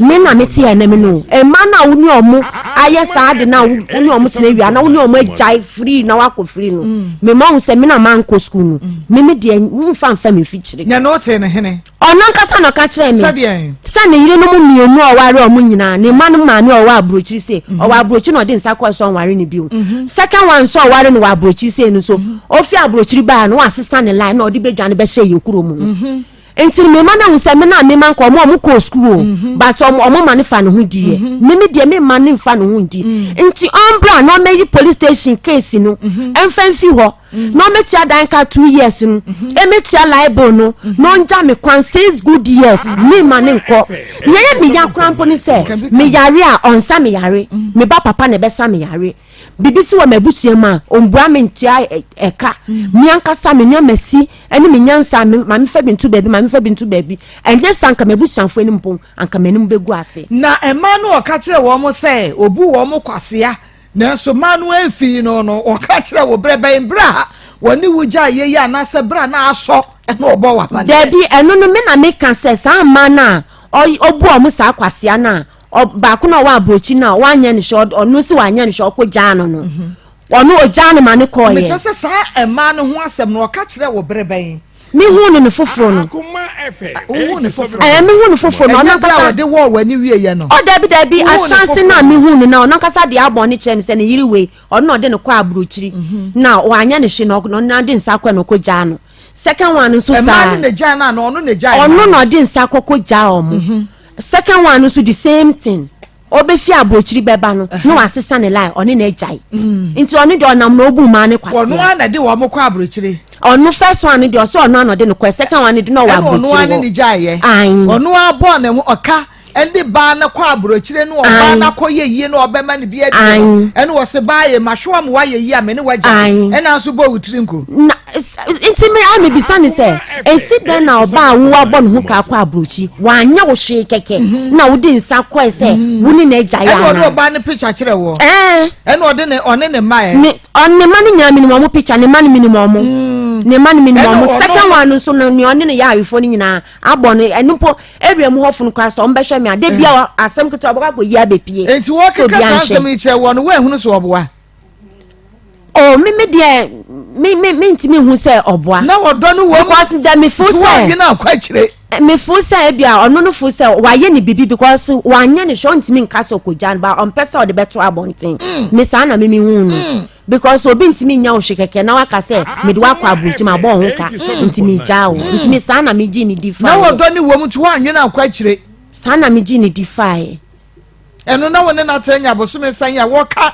me na mete ɛnɛ me no. Mma no a wo ne ɔmo ayɛ saa de na wo ne ɔmo tena wia na wo ne ɔmo agyae free na woakɔ free no, mema woahu sɛ me na mankɔ school no. Me me deɛ womfa mfa me mfikyire. Na na ɔtee ne hene? Ɔno ankasa na ɔka kyerɛɛ me. Sɛdeɛn? Sɛ ne yerenom mmienu a ɔware wɔn nyinaa, ne mma no maame a ɔwɔ aburokyiri sei, mhm. ɔwɔ aburokyiri na ɔde nsa kɔɔ sɛ ɔnware no bio. Mhm. Second one nso a ɔware no wɔ aburokyiri sei no nso, mhm. ofi aburokyiri baa no wasesa ne line na ɔde bɛdwa no bɛhyɛ yɛ kuro mu no. Nti no mema no ahu sɛ me na mema nka ɔmo ɔmo kɔɔ sukuu o mhm. but ɔmo ɔmo ma ne fa ne ho diiɛ mhm. me me deɛ me ma ne nfa ne ho ndi mm. nti ɔmbra na ɔmɛyi police station case no mhm. ɛnfa nfi hɔ na ɔmɛtua dan ka 2 years no ɛmɛtua libel no na ɔngya me kwan 6 good years me ma ne nkɔ. Nea ɛyɛ me ya koraa mpo ne sɛ me yare a ɔnsa me yare, me ba papa na ɛbɛsa me yare. Biribi si wɔ m'abusua mu a, ɔmbua me ntua ɛka. Me ankasa me nneɛma si ne me nyansa a, ma memfa bi nto baabi, ma memfa bi nto baabi. Ɛnyɛ saa anka m'abusuafoɔ anim mpo, anka m'anim bɛgu ase. Na mmaa no ɔka kyerɛɛ wɔn sɛ ɔbu wɔn kwasea, nanso mmaa no amfii no no, ɔka kyerɛɛ wo berɛ bɛn, berɛ a wɔne wo gyaeɛ yi anaasɛ berɛ a na asɔ na ɔbɔ wo amaneɛ? Dabi, ɛno no me na meka sɛ saa mmaa no a ɔbu wɔn saa kwasea no a, baako no a ɔwɔ aburokyi no a wanyɛ no hwɛ, ɔno si wanyɛ no hwɛ, ɔkɔ gyaa no no, ɔno ɔgyaa no ma ne kɔɔyɛ. Mekyerɛ sɛ saa mmaa no ho asɛm no ɔka kyerɛɛ wo bere bɛn? Mehuu no no foforɔ no. Wohuu no foforɔ no? Ɛɛ, mehuu no foforɔ no. Ɛnyɛ bere a ɔde wɔɔ w'ani wieɛ no? Oh, dabi, dabi, ahyɛnse no a mehuu no no, ɔno ankasa de abɔ ne kyerɛ me sɛ ne yere wei, ɔno na ɔde no kɔ aburokyiri, na wanyɛ no hwee na ɔno de nsa kɔ na ɔkɔgyaa no. Second one nso saa. Mmaa no na gyaa no anaa ɔno na gyaa mmaa no? Ɔno na ɔde nsa kɔkɔ gyaa wɔn. Second one nso the same thing. Ɔbɛfi aburokyiri bɛba no na wasesa ne line, ɔne no agyae. Nti ɔno deɛ ɔnam na ɔbu mmaa no kwasea. Ɔno ara na ɛde wɔn kɔ aburokyire. Ɔno first one no deɛ ɔsɛ ɔno ara na ɔde no kɔɛ, second one no deɛ na ɔwɔ Ɛna ɔno aburokyire ara ne hɔ. ne gyaeɛ. Ae. Ɔno ara bɔɔ ne ho ɔka ɛde baa no kɔ aburokyire no ɔbaa Ae. no akɔ yɛ yie na ɔbɛma no bi adi no. Ae. Ɛna ɔse baa yɛ mahwɛ wo ama woayɛ yie a me ne wo agyae. Ae. Ɛna nso bɔɔ wo tiri nko. Na nti me a mebisa ne sɛ, esi dɛn na ɔbaa a wo abɔ ne ho ka akɔ aburokyi, wanyɛ wo hwee kɛkɛ na wode nsa kɔe sɛ wo ne no agyae Ɛna ɔde anaa? ɔbaa no picture kyerɛ woɔ? Ɛɛ. Ɛna ɔde ne ɔne ne mma ɛ? Ne ɔne ne mma no nyinaa menim wɔn picture, ne mma no menim wɔn. Ne mma no menim Ɛna wɔn. ɔno Second one no nso no nea ɔne no yɛ awefoɔ no nyinaa abɔ no, ɛno mpo area mu hɔfo no koraa sɛ wɔbɛhwɛ me a, da biara asɛm ketewa wɔbɛkɔ akɔyi abɛpie. Enti Sɛ wɔkeka obiara saa nhwɛ. nsɛm yi kyerɛ woɔ no, woanhunu sɛ ɔboa? Oh, me me deɛ me me me ntumi hu sɛ ɔboa. Na ɔdɔ no wɔ mu. Because da me feel Nti sɛ. wɔadwene akɔ akyire. Eh, me feel sɛ ebi a ɔno no feel sɛ wayɛ ne bibi because wanyɛ ne hwɛ ɔntumi nka sɛ ɔkɔgya no ba ɔmpɛ sɛ ɔde bɛto abɔnten. Mm. Me saa na me me hu no. Mm. Because obi ntumi nya wo hwe kɛkɛ na waka sɛ mede wakɔ aburokyi ma bɔ ho ka nti me gya wo. Nti me saa na me gye ne di fa. Na wɔdɔ ne wɔ mu nti wɔadwene akɔ akyire. Saa na me gye ne di faeɛ. Ɛno na wo ne no atena anya bosome nsan a wɔka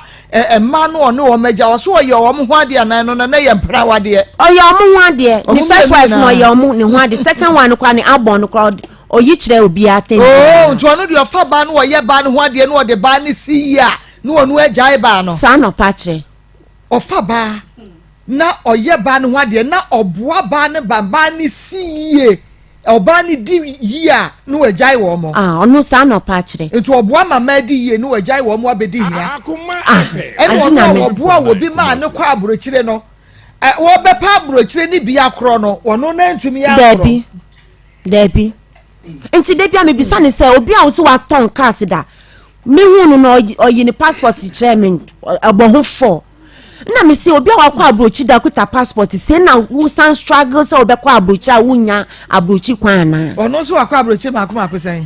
mmaa no ɔne wɔn agya ɔso ɔyɛ wɔn ho adeɛ anaa ɛno no na yɛ mpena wadeɛ. Ɔyɛ wɔn ho adeɛ ne first wife no ɔyɛ wɔn ne ho adeɛ second one no koraa ne abɔn no koraa ɔyi kyerɛ obiara tɛn. Oo nti ɔno deɛ ɔfa baa no ɔyɛ baa no ho adeɛ na ɔde baa no si yie a na ɔno agyae baa no. Saa na ɔpa kyerɛ. Ɔfa baa na ɔyɛ baa no ho adeɛ na ɔboa baa no ba baa no si yie. Ɔbaa no di yie a, na wagyae wɔn. Ah, ɔno saa na ɔpɛ akyerɛ. Nti ɔboa ma mmaa di yie na wagyae wɔn abɛdi hia. Ah, Ɛna agye ɔno a nyame. ɔboa obi maa no kɔ aburokyire no, ɛ, wɔbɛpa aburokyire no bi akorɔ no, ɔno na ntumi ankorɔ. Daabi, daabi. Nti da bi a mebisa ne sɛ, obi a wo sɛ watɔn cars da, mehu no no ɔyi ne passport kyerɛ me, ɛbɔ ho fɔ. Nna mese obi a wakɔ aburokyi da kuta passport sei na wosan struggle sɛ wobɛkɔ aburokyi a wonnya aburokyi kwan anaa? Ɔno nso wakɔ aburokyi mako mako sɛn?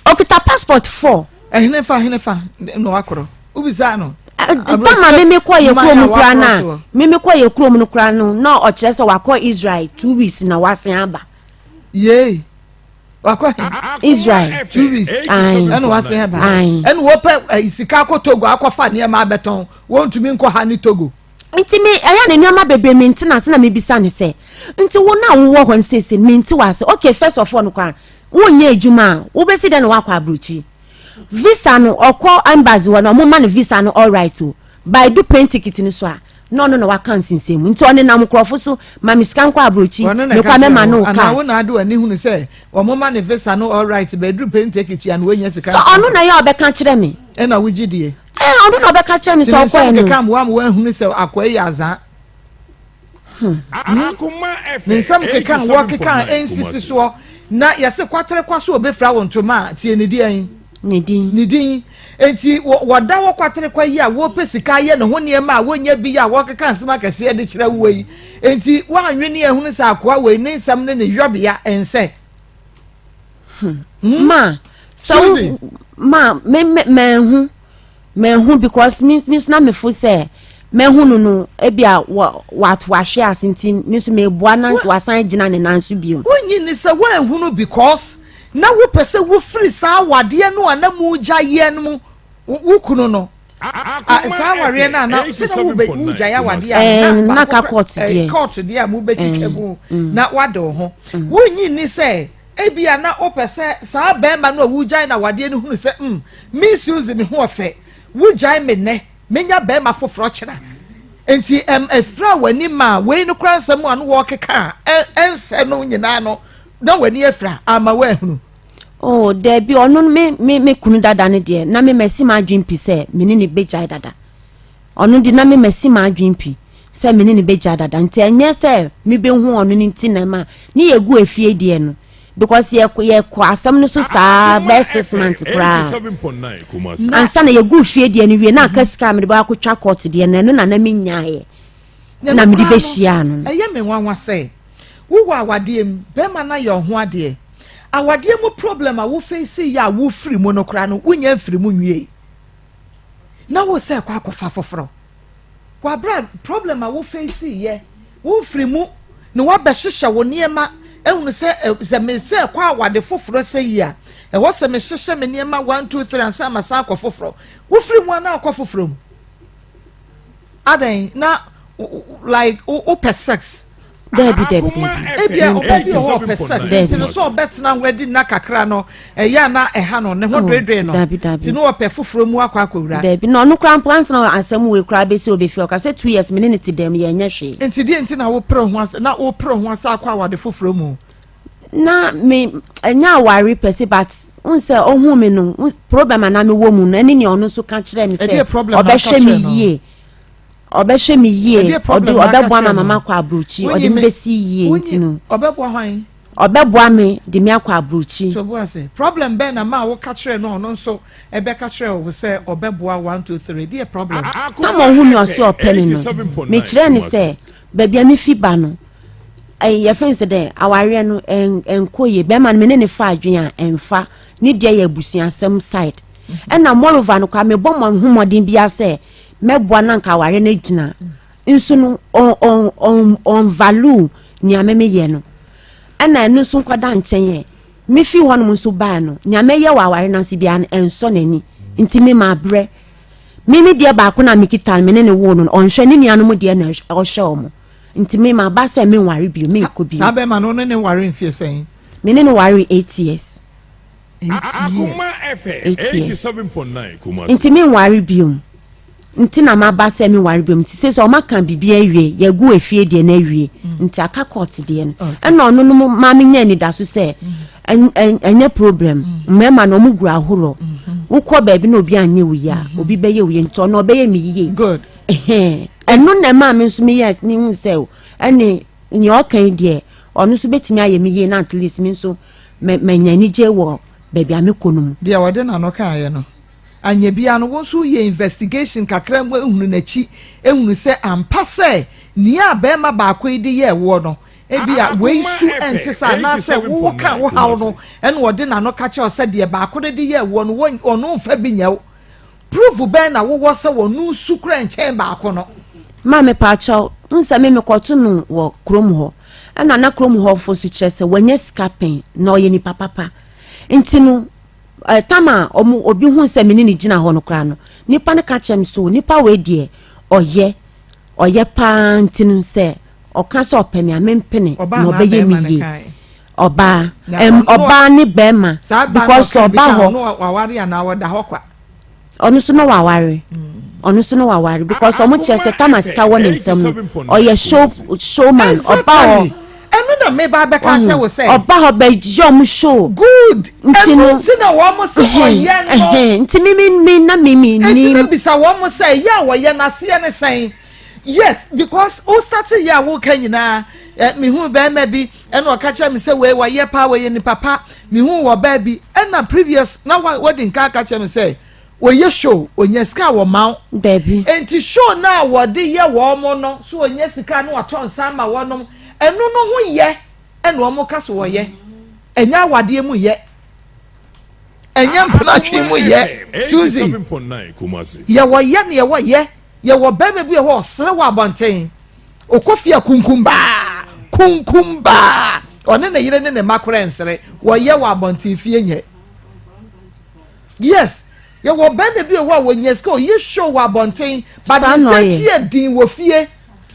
Okita passport four. Ɛhenefa henefa na wakorɔ? Wobisaa no? Tama me mekɔ yɛ kurom koraa no a, me mekɔ yɛ kurom no koraa no, na ɔkyerɛ sɛ wakɔ Israel 2 weeks na wasen aba. Yee. Wakɔ he? Israel. 2 weeks. Ɛna wasen aba. Ɛna wɔpɛ sika akɔ Togo akɔfa nneɛma abɛtɔn. Wɔntumi nkɔ ha ne Togo. Nti me ɛyɛ ne nneɛma bebree me nte n'ase na mebisa ne sɛ, nti wo na wowɔ hɔ no seesei me nte w'ase. Okay, first of all no koraa, wonyɛ adwuma a, wobɛsi dɛn na wakɔ aburokyiri? Visa no, ɔkɔ embassy hɔ na ɔmo ma no visa no, alright o, by do plane ticket no so a, na ɔno na waka nsensɛn mu, nti ɔnenam nkurɔfo so, ma me sika nkɔ aburokyi, mekɔ amɛma no kaa. Anaa wo na ade w'ani hunu sɛ wɔn ma ne visa no alright, bɛduru plane ticket a na wɔnya sika? Sɛ ɔno na yɛ ɔbɛka kyerɛ me. Ɛna wogye die? Ɛɛ, ɔno na ɔbɛka kyerɛ me sɛ ɔkɔɛ no. Keka mmoa ma wɔahunu sɛ akɔɛ yɛ azaa. Ne nsɛm keka a wɔkeka a ɛnsisi soɔ na yɛse kwatere kwa so obɛfira wo ntoma a tie ne din. Ne din. Ne din. Nti wɔda wɔ kwatere kwa yi a wɔpɛ sika ayɛ ne ho nneɛma a wɔnya bi a wɔkeka nsɛm akɛseɛ de kyerɛ woɔ yi, nti wɔanwene ahunu sɛ akoa wei ne nsɛm ne ne yɔbea ɛnsɛ. Ma sɛ ma me me manhu manhu because me nso na mefo sɛ mahu no, ebi a wɔ wahwe ase, nti me nso meboa na wasan gyina ne nan so bio. Wonyi ni sɛ woanhunu because na wopɛ sɛ wofiri saa awadeɛ no a na mu gya yɛ no mu, wo kunu no saa awareɛ no a na sɛ na wogyae awadeɛ a na ka court deɛ. Court deɛ a mobɛtwitwa mu na wade wo ho. Wonyi ni sɛ ebia na wopɛ sɛ saa bɛrima no a wogyae na awadeɛ no hunu sɛ me Suzy me ho ɔfɛ, wogyae me nnɛ, menya bɛrima foforɔ kyena, nti ɛfira w'ani ma wei no kora nsɛm a no wɔkeka a ɛnsɛ no nyinaa no na w'ani afira ama woahunu? Oh, dabi, ɔno me kunu dada no deɛ, na me masi m'adwene pi sɛ me ne ne bɛgyae dada. Ɔno de, na me masi m'adwene pi sɛ me ne ne bɛgyae dada, nti ɛnyɛ sɛ mebɛhu ɔno no nti na ma ne yɛgu efie deɛ no, because yɛkɔ asɛm no so saa bɛyɛ 6 months koraa ansa na yɛgu fie deɛ no wie, na aka sika a mede bɛ akɔtwa court deɛ no, ɛno na menyaeɛ na mede bɛhyia no. Ɛyɛ me nwanwa sɛ wowɔ awadeɛ mu, bɛrima no ayɛ ɔho adeɛ, awadeɛ mu problem a wofeesi yɛ a wofiri mu no koraa no, wonya mfiri mu nwie na wo sɛ kɔ akɔfa foforɔ. Wabra problem a wofeesi yɛ womfiri mu na wabɛhyehyɛ wo nneɛma ehunu sɛ mesɛ kɔ awade foforɔ sɛ yi a, ɛwɔ sɛ mehyehyɛ me nneɛma one, two, three ansa ma san akɔ foforɔ. Wofiri mu ana akɔ foforɔ mu adan na like wopɛ sex? Dabi, dabi, dabi. Ebia ɔbɛ bi wɔ hɔ ɔpɛ sex, nti no sɛ ɔbɛtena ho adi nna kakra no, ɛyɛ a na ɛha no ne ho dwedwe no. Dabi, dabi. Nti no ɔpɛ foforɔ mu akɔ akɔwura. Dabi, na ɔno koraa mpo, ansa na asɛm wei koraa bɛsi obɛfi, ɔka sɛ 2 years me ne ne te dɛm, yɛnyɛ hwee. Nti deɛ nti na wopere ho ase na wopere ho ase akɔ awade foforɔ mu? Na me ɛnyɛ aware pɛ se, but n sɛ ɔhu me no problem a na mewɔ mu no, ɛne nea ɔno nso ka kyerɛ me sɛ Ɛdeɛ problem na aka ɔbɛhwɛ me kyerɛ no? yie, ɔbɛhwɛ me yie. Ɛdeɛ ɔde problem na aka ɔbɛboa kyerɛ ma no? mama kɔ aburokyi, ɔde Wonyi me bɛsi yie, nti no. Ɔbɛboa hwan? Ɔbɛboa me de me akɔ aburokyi. To bo ase, problem bɛn na maa woka kyerɛ no, ɔno nso ɛbɛka kyerɛ wo sɛ ɔbɛboa one, two, three? Deɛ problem? Tam ɔhu me ɔsɛ ɔpɛ me no, mekyerɛ ne sɛ baabi a mefi ba no, yɛfrɛ no sɛ dɛ awareɛ no ɛnkɔ yie. Bɛrima no, me ne ne fa adwene a ɛmfa ne deɛ yɛ abusuasɛm side, ɛna moreover no koraa mebɔ mo ho mmɔden bia sɛ mɛboa na nka awareɛ no agyina nso no, ɔn value nea me meyɛ no, ɛna ɛno nso nkɔda nkyɛn. Yɛ mefi hɔnom nso baa no, nea mɛyɛ wɔ aware no ase biara no ɛnsɔ n'ani, nti me ma abrɛ me me deɛ baako na mekita no, me ne ne wo no, ɔnhwɛ ne nuanom deɛ na ɔhwɛ ɔmo, nti me ma ba sɛ menware bio, menkɔ bio. Saa bɛrima no, ne ne ware mfie sɛn? Me ne no ware 8 years. 8 years. 8 years, nti menware biom, nti na maba sɛ menware biom, nti sɛ ɔma ka biribi awie, yɛgu efie deɛ no awie, nti aka court deɛ no, ɛna ɔno no ma menya anidaso sɛ ɛnyɛ problem. Mmarima no ɔmo gu ahoroɔ, wokɔ baabi na obi anyɛ wo yie a, obi bɛyɛ wo yie, nti ɔno ɔbɛyɛ me yie. Good. Ɛno na ɛmaa me nso meyɛ mehu sɛ o, ɛne nea ɔka yi deɛ, ɔno nso bɛtumi ayɛ me yie, na at least me nso manya anigye wɔ baabi a mekɔ no mu. Deɛ wɔde n'ano kaeɛ no anya bia no, wo nso yɛ investigation kakra mu ehunu n'akyi, ehunu sɛ ampa sɛ nea bɛrima baako yi de yɛɛ woɔ no. Ebia wei su nte saa, anaasɛ woka wo haw no ɛna ɔde n'ano ka kyerɛ wo sɛ deɛ baako no de yɛɛ woɔ no, ɔno mfa bi nyɛ wo. Proof bɛn na wowɔ sɛ ɔno su kora nkyɛn baako no? Ma mepaakyɛw, wohu sɛ me mekɔto no wɔ kurom hɔ, ɛna na kurom hɔfo nso kyerɛ sɛ wanya sika pɛn na ɔyɛ nipa papa. Nti no, eh, tam a ɔmo obi hu sɛ me ne ne gyina hɔ no koraa no, nipa no ka kyerɛ me so nipa wei deɛ ɔyɛ ɔyɛ paa nti no sɛ ɔka sɛ ɔpɛ me a mempene na ɔbɛyɛ me yie. Ɔbaa, ɔbaa ne bɛrima because ɔba hɔ. Ɔno nso na waware. Ɔno nso na waware because ɔmo kyerɛ sɛ tama sika wɔ ne nsam no ɔyɛ show showman ɔba hɔ. Ɛno na meba abɛka akyerɛ wo sɛ. Ɔba hɔ bɛyɛ ɔmo show. Good. Ɛno nti na wɔn se ɔyɛ no. Nti mi mi mi na mi mi nim. Nti mi bisa wɔn sɛ yɛ a wɔyɛ no aseɛ ne sɛn? Yes because wo start yɛ a woka nyinaa eh, mehu bɛrima bi ɛna ɔka kyerɛ me sɛ wei wɔyɛ paa wɔyɛ nipa pa mehu wɔ baa bi ɛna previous na wadi nka aka kyerɛ me sɛ wɔyɛ show onya sika a wɔma wo Dabi. Enti show no a wɔde yɛ wɔn no so wɔnya sika na wɔatɔ nsa ama wɔnom ɛno no ho yɛ ɛna wɔn ka so wɔyɛ ɛnyɛ awadeɛ mu yɛ ɛnyɛ mpenatwe mu yɛ Suzy yɛwɔ yɛ ne yɛwɔ yɛ. Yɛwɔ barima bi wɔ hɔ ɔsere wɔ abɔnten. Ɔkɔ fie a kunkumbaa, kunkumbaa. Ɔne ne yere ne ne mma koraa nsere. Wɔyɛ wɔ abɔnten fie nyɛ. Yes, yɛwɔ barima bi wɔ hɔ a wɔnya sika ɔyɛ show wɔ abɔnten but ne nsa akyi yɛ den wɔ fie.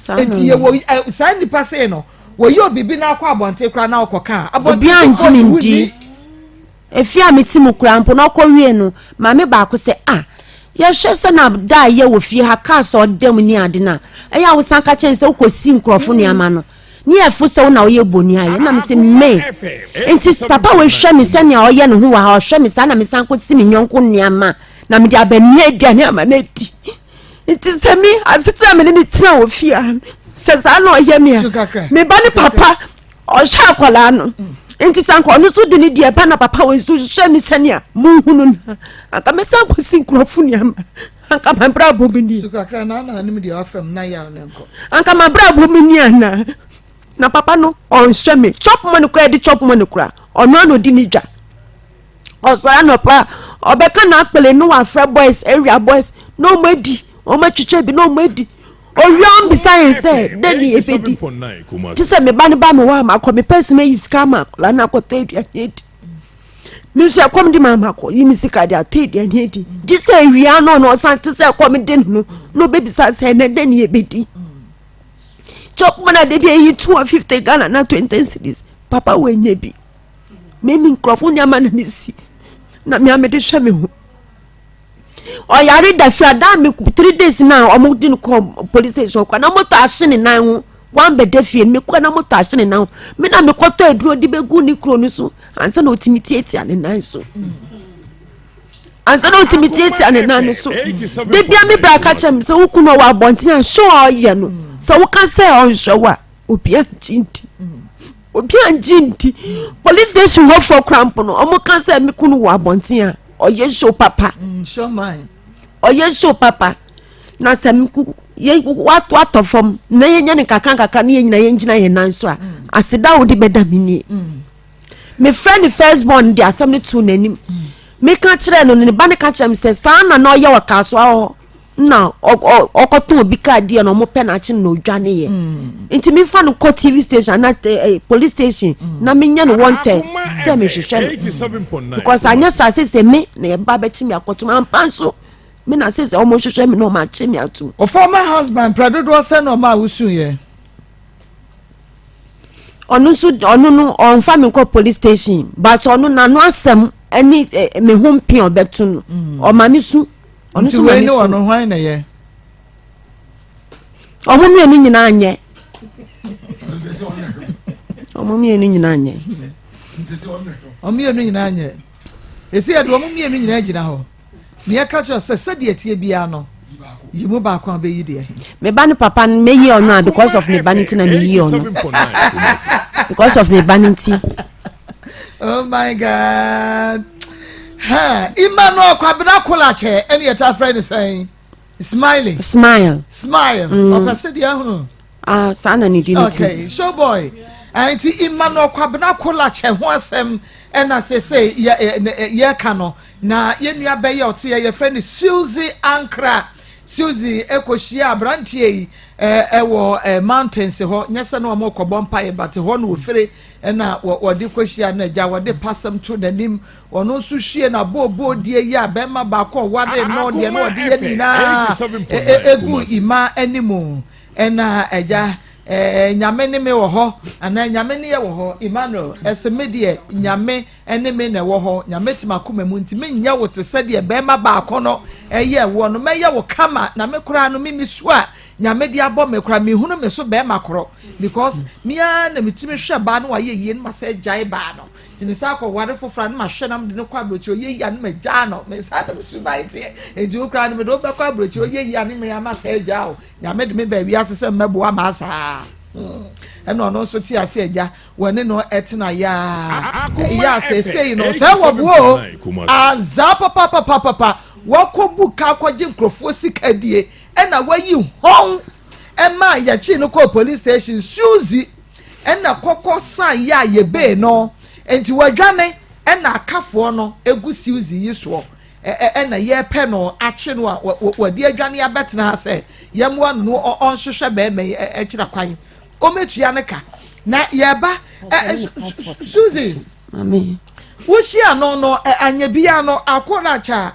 Nti yɛwɔ saa nnipa sei no wɔyɛ obibi na akɔ abɔnten koraa na ɔkɔ ka a abɔnten foɔ ne wonni. Efie a mete mu koraa mpo na ɔkɔwie no, maame baako sɛ, Ah, yɛhwɛ sɛ na da a yɛ wɔ fie ha, cars a ɔda mu ne ade no a, ɛyɛ a wosan ka kyerɛ no sɛ wokɔsi nkurɔfo nneɛma no, ne yɛfo sɛ wo na woyɛ bɔni ayɛ. Na mese, Me. Nti papa wei hwɛ me sɛnea ɔyɛ ne ho wɔ ha, ɔhwɛ me saa na mesan kɔsi me yɔnko nneɛma na mede abɛnoa aduane ama no adi. Nti sɛ me asetena a me ne no tena wɔ fie ha no, sɛ saa na ɔyɛ me a, me ba ne papa ɔhwɛ akwadaa no nti sɛ anka ɔno nso de ne deɛ ba na papa wɔ nso hwɛ me sɛnea monhunu no anka mɛsan kɔsi nkurɔfo nneɛma anka mabrabɔ mu ni anka mabrabɔ mu ni anaa na papa no ɔnhwɛ me chop money koraa de chop money koraa ɔno ano di ne dwa Ɔsɔre anɔpa a, ɔbɛka n'akpele na wafrɛ boys, area boys, na wɔn adi, wɔn atwitwa bi na wɔn adi. Owia wɔn bisa yɛn sɛ, dɛn ne yɛbɛdi? Te sɛ me ba no ba me hɔ a, makɔ me pɛsi mayi sika ama akwadaa no akɔtɔ aduane adi. Me nso ɛkɔm de ma makɔ yi me sika de atɔ aduane adi. Gye sɛ awia no na ɔsan te sɛ ɛkɔm de no na ɔbɛbisa sɛ ɛnɛ dɛn ne yɛbɛdi. Chop money de bi eyi 250 Ghana na 20 cedis. Papa wɔ bi. Me me nkurɔfo nneɛma na mesi na me a mede hwɛ me ho ɔyare da fi ada me 3 days na wɔn de no kɔ police station kɔ na moto ahye ne nan ho wɔn bɛda fie me kɔ na moto ahye ne nan ho me na mekɔtɔ aduro de bɛgu ne kuro no so ansa na otumi tietia ne nan so ansa na otumi tietia ne nan no so de bia me bra ka kyerɛ me sɛ wo kunu wɔ abɔnten a show a ɔyɛ no sɛ woka sɛ ɔnhwɛ wo a obi angye ndi obi angye ndi police station hɔfoɔ koraa mpo no ɔmo ka sɛ me kunu wɔ abɔnten a ɔyɛ show papa ɔyɛ show papa na sɛ yɛ wato atɔ fam na yɛnyɛ ne kakra kakra ne yɛn nyinaa yɛn gyina yɛn nan so a aseda a wode bɛda me nie mefrɛ ne first born de asɛm no too n'anim meka kyerɛ no ne ba no ka kyerɛ me sɛ saa na na ɔyɛ wɔ kasoa hɔ na ɔkɔtɔn obi kaa deɛ na ɔmo pɛ n'akyi na odwane yɛ mm. nti mi fa no kɔ tv station ana eh, eh, police station mm. na mi nyɛ no wanted sɛ mi hwehwɛ no because anyɛ saa sese mi na yɛ ba bɛkyi mi akɔtum ampa nso mi na sese ɔmo hwehwɛ mi na ɔmo akyi mi atum. O former husband pɛ dodoɔ sɛ na ɔmo a wosu yɛ. Ɔno nso ɔno no ɔnfa mi nkɔ police station but ɔno n'ano asɛm ɛne eh, me ho mpia ɔbɛto no mm. ɔma mi su. Ɔno nso wei ne ɔno hwan na yɛ? Ɔmo mmienu nyinaa nyɛ. Ɔmo mmienu nyinaa nyɛ. Ɔmo mmienu nyinaa nyɛ. Esi yɛ de ɔmo mmienu nyinaa gyina hɔ. Nea ɛka kyerɛ sɛ sɛdeɛ ɛteɛ biara no yi mu baako a bɛyi deɛ. Me ba ne papa no meyi ɔno a because of me ba ne ti na meyi ɔno. Because of me ba ne ti. Oh my God. Ha, Emmanuel Kwabena Kolakyɛ ɛne yɛta frɛ ne sɛn? Smiling. Smile. Smile. Ɔpɛ sɛ deɛ ahunu. Ah, saa na ne di ne ti. Okay, showboy. Nti Emmanuel Kwabena Kolakyɛ ho asɛm ɛna seesei yɛ yɛka no. Na yɛn nua bɛyɛ ɔte yɛ yɛfrɛ no Suzy Ankra. Suzy ɛkɔhyia aberanteɛ yi ɛwɔ mountains hɔ. Nyɛ sɛ na wɔn kɔbɔ mpaeɛ, but hɔ na ofire ɛna wɔde kɔhyia no agya wɔde pasɛm to n'anim. Ɔno nso hwie na booboo die yi a bɛrima baako a ɔware no deɛ na ɔde yɛ nyinaa egu ima anim. Ɛna agya Nyame ne me wɔ hɔ anaa Nyame ne yɛ wɔ hɔ. Emmanuel ɛsɛ me deɛ, Nyame ne me na ɛwɔ hɔ. Nyame te m'akoma mu, nti menyɛ wo te sɛ deɛ bɛrima baako no ɛyɛ wɔ no. Mɛyɛ wo kama na me koraa no mimi so a Nyame de abɔ me koraa, mehunu me so bɛrima korɔ, because mea na metumi hwɛ baa no wayɛ yie no, ma sɛ gyae baa no nti me sa akɔ ware foforɔ a ne ma hwɛ nam de no kɔ aburokyire, ɔyɛ yie a ne ma gyaa no. Me sa nam suban teɛ, nti wo koraa no mede wo bɛkɔ aburokyire, ɔyɛ yie a ne me ama sɛ gyaa o. Nyame de me ba wiase sɛ mmɛboa maa saa. Ɛna ɔno nso te ase agya wɔne no ɛtena yaa ɛyɛ asɛsɛyi no sɛ wɔboa o azaa papapapapa. Wɔkɔ bu ka kɔgye nkurɔfoɔ sika die, ɛna wɔayi hɔn ɛma yɛkyi no kɔɔ police station. Suzy ɛna kɔkɔ san yɛ a yɛbee no, nti wɔadwane ɛna akafoɔ no egu Suzy yi soɔ, ɛna yɛpɛ no akye no a wɔde adwane abɛtena ha sɛ yɛmmoa no no ɔnhwehwɛ bɛrima yi ɛkyerɛ kwan ɔmɛtua ne ka. Na yɛba Suzy, wohyia no anya bia no akɔla kyɛ a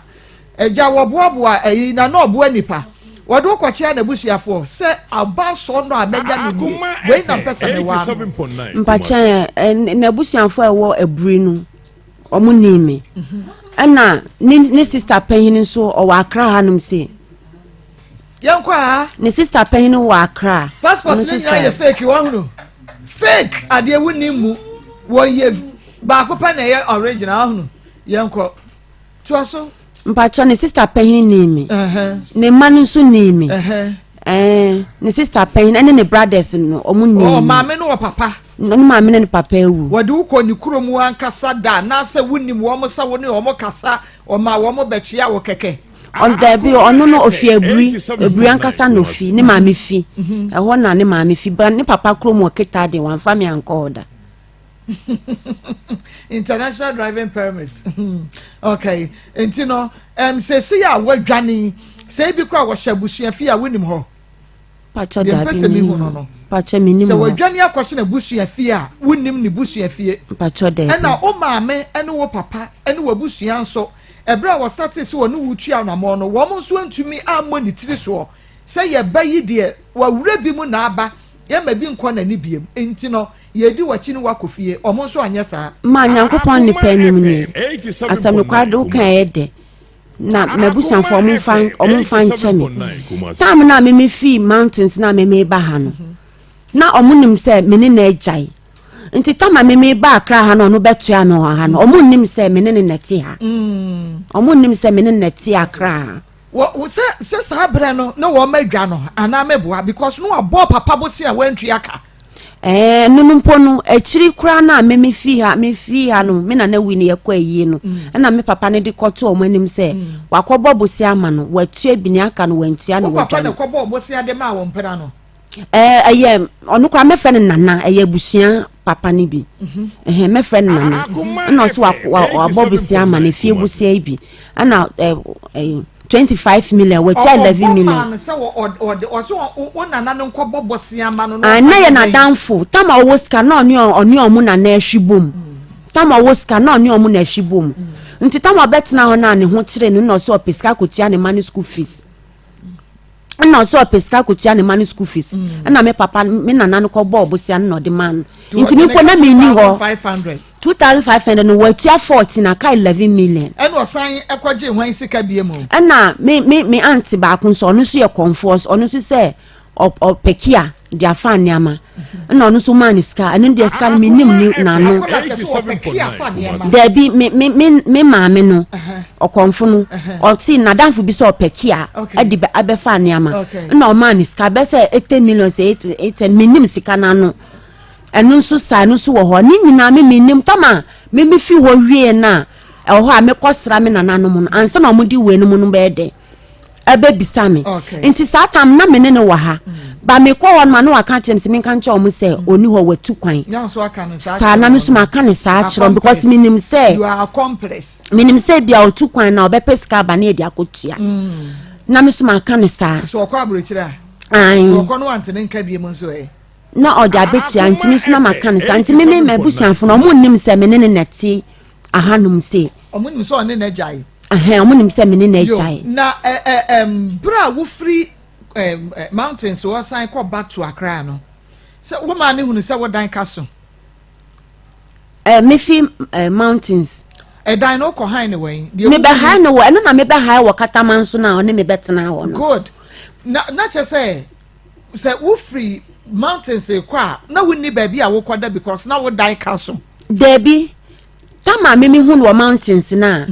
agya wɔboaboa ɛyi na na ɔboa nipa wɔde wokɔkyea n'abusuafoɔ sɛ aba sɔ no a mɛnya no nie, wei na mpɛ sɛ mewaa no. Mpakyɛ, n'abusuafoɔ a ɛwɔ aburi no, ɔmo nii me. Ɛna ne sister panyin nso ɔwɔ Akra hanom se. Yɛnkɔ a. Ne sister panyin wɔ Akra. Passport ne nyinaa yɛ fake. Wɔhunu fake adeɛ wonni mu, wɔyɛ baako pɛ na ɛyɛ original. Ɔhunu, yɛnkɔ toa so. Mpakyɛ, ne sister panyin nii me, ne mma no nso nii me. Ne sister panyin ɛne ne brothers no, ɔmo nii me. Maame no wɔ papa? Ne maame ne ne papa ewu. Wɔde wokɔ ne kurom ankasa da anaasɛ wonim wɔn sɛ wo ne wɔn kasa, ɔma wɔn bɛkyia wo kɛkɛ? Ɔdabi, ɔno no ofi Aburi. Aburi ankasa na ofi ne maame fi ɛhɔ, na ne maame fi ba ne papa kurom wɔ Keta de, wamfa me ankɔ hɔ da. International driving permit, okay. Nti no sɛsi a wadwane sɛ ebi kora wɔhyɛ abusua fie a wonim hɔ? Pakyɛ, dabi. Sɛ mehu no, Pakyɛ, menim. Sɛ wadwane akɔhyɛ n'abusua fie a wonim ne busua fie? Pakyɛ, dabi. Ɛna wo maame ne wo papa ne w'abusua nso, ɛberɛ a wɔsate sɛ wɔne wo tua anammɔn no, wɔn nso ntumi ammɔ ne tiri soɔ sɛ yɛba yi deɛ wawura bi mu na aba yɛma bi nkɔ n'ani biem, nti no yɛdi w'akyi ne wakɔ fie? Ɔmo nso anyɛ saa? Ma Nyankopɔn nipa anim nie, asɛm nokware de woka ɛyɛ dɛ na m'abusuafoɔ ɔmo mfa nkyɛ me. Time na meme fii mountains na meme ba ha no, na ɔmo nim sɛ me ne na agyae, nti tama meme ba Akra ha no, ɔno bɛtoa me wɔ ha no, ɔmo nim sɛ me ne ne nɛte ha. Ɔmo nim sɛ me ne nɛte Akra ha. Wɔ sɛ saa berɛ no na wɔn adwa no anaa mɛboa because no abɔ papa bosi a wɔantua ka? No no mpo no, akyiri koraa no a me fi ha, me fi ha no, me nana wi no, yɛkɔ ayie no, ɛna me papa no de kɔto ɔmo anim sɛ wakɔbɔ bosia ama no, watua bi, ne aka no wantua no. Wo papa wadwa na no. Kɔbɔ bosia de maa wɔn mpena no? Ɛyɛ ɔno koraa mɛfrɛ no nana, ɛyɛ abusua papa no bi. Ɛhɛn, mɛfrɛ no nana. Ɛna ɔso wabɔ bosia ama no, efie bosia yi bi, ɛna ɛɛ ɛɛ 25 million, watua 11 million. Ɔbɔ maa no sɛ ɔde ɔso wo nana no nkɔbɔ bosia ma no na Ah, ɔfa na yɛ ne dɛn? N'adamfo tam a ɔwɔ sika na ɔne ɔmo nana ahwi bom. Tam a ɔwɔ sika na ɔne ɔmo na ahwi bom, nti tam a ɔbɛtena hɔ na ne ho kyerɛ no na ɔsɛ ɔpɛ sika akɔtua ne ma no school fees, ɛna ɔsɛ ɔpɛ sika akɔtua ne ma no school fees, ɛna me papa, me nana no kɔbɔɔ bosia no na ɔde maa no. Nti mi mpo na mi ni hɔ. 500. 2500 no, watua 14, aka 11 million. Ɛna ɔsan ɛkɔgye hwan sika bie mu? Ɛna me aunty baako nso, ɔno nso yɛ kɔnfoɔ, ɔno nso sɛ ɔpɛ kia de afa nneɛma, ɛna ɔno nso maa ne sika. Ɛno deɛ sika no menim ne n'ano. Akɔla kyɛ sɛ ɔpɛ kia fa nneɛma? Daabi, me maame no, ɔkɔnfo no, ɔte n'adamfo bi sɛ ɔpɛ kia ɛde abɛfa nneɛma, ɛna ɔmaa ne sika bɛ sɛ 80 million, sɛ eight, menim sika n'ano. Ɛno nso saa, ɛno nso wɔ hɔ ne nyinaa me menim. Tama me fi hɔ wie na ɛwɔ hɔ a mekɔ sra me nananom no ansa na ɔmo de wei no mu no bɛyɛ dɛ ɛbɛbisa me. Nti saa tam na me ne no wɔ ha. Ba mekɔ hɔ no ma na waka kyerɛ me sɛ menka nkyerɛ wɔn sɛ ɔni hɔ watu kwan. Saa na me nso maka ne saa akyerɛ wɔn because menim sɛ menim sɛ bia ɔtu kwan na ɔbɛpɛ sika aba na yɛde akɔtua. Na me nso maka ne saa. So ɔkɔ aburokyire a? Ae. Ɔkɔ no wante ne nka biem nso ɛ? Na ɔde abɛtua nti me nso na maka ne saa nti me me m'abusuafo no ɔmo nnim sɛ me ne ne na te ahanom sei. Ɔmo nim sɛ ɔne n'agyae. Ɛhɛn ɔmo nim sɛ me ne n'agyae. Na ɛ ɛ ɛm bere a wofiri ɛm mountains hɔ san kɔ back to Accra no sɛ wo maa ne hunu sɛ wo dan ka so. Ɛ mefi ɛ mountains. Ɛdan no wokɔ han ne wɛn. Mebɛ han no wɔ ɛno na mebɛ han wɔ Kataman so na ɔne mebɛ tena hɔ no. Good na na kyɛ sɛ sɛ wofiri mountains kɔ a na wonni baabi a wokɔ da because na wo dan ka so. Dabi tama me me hu no wɔ mountains na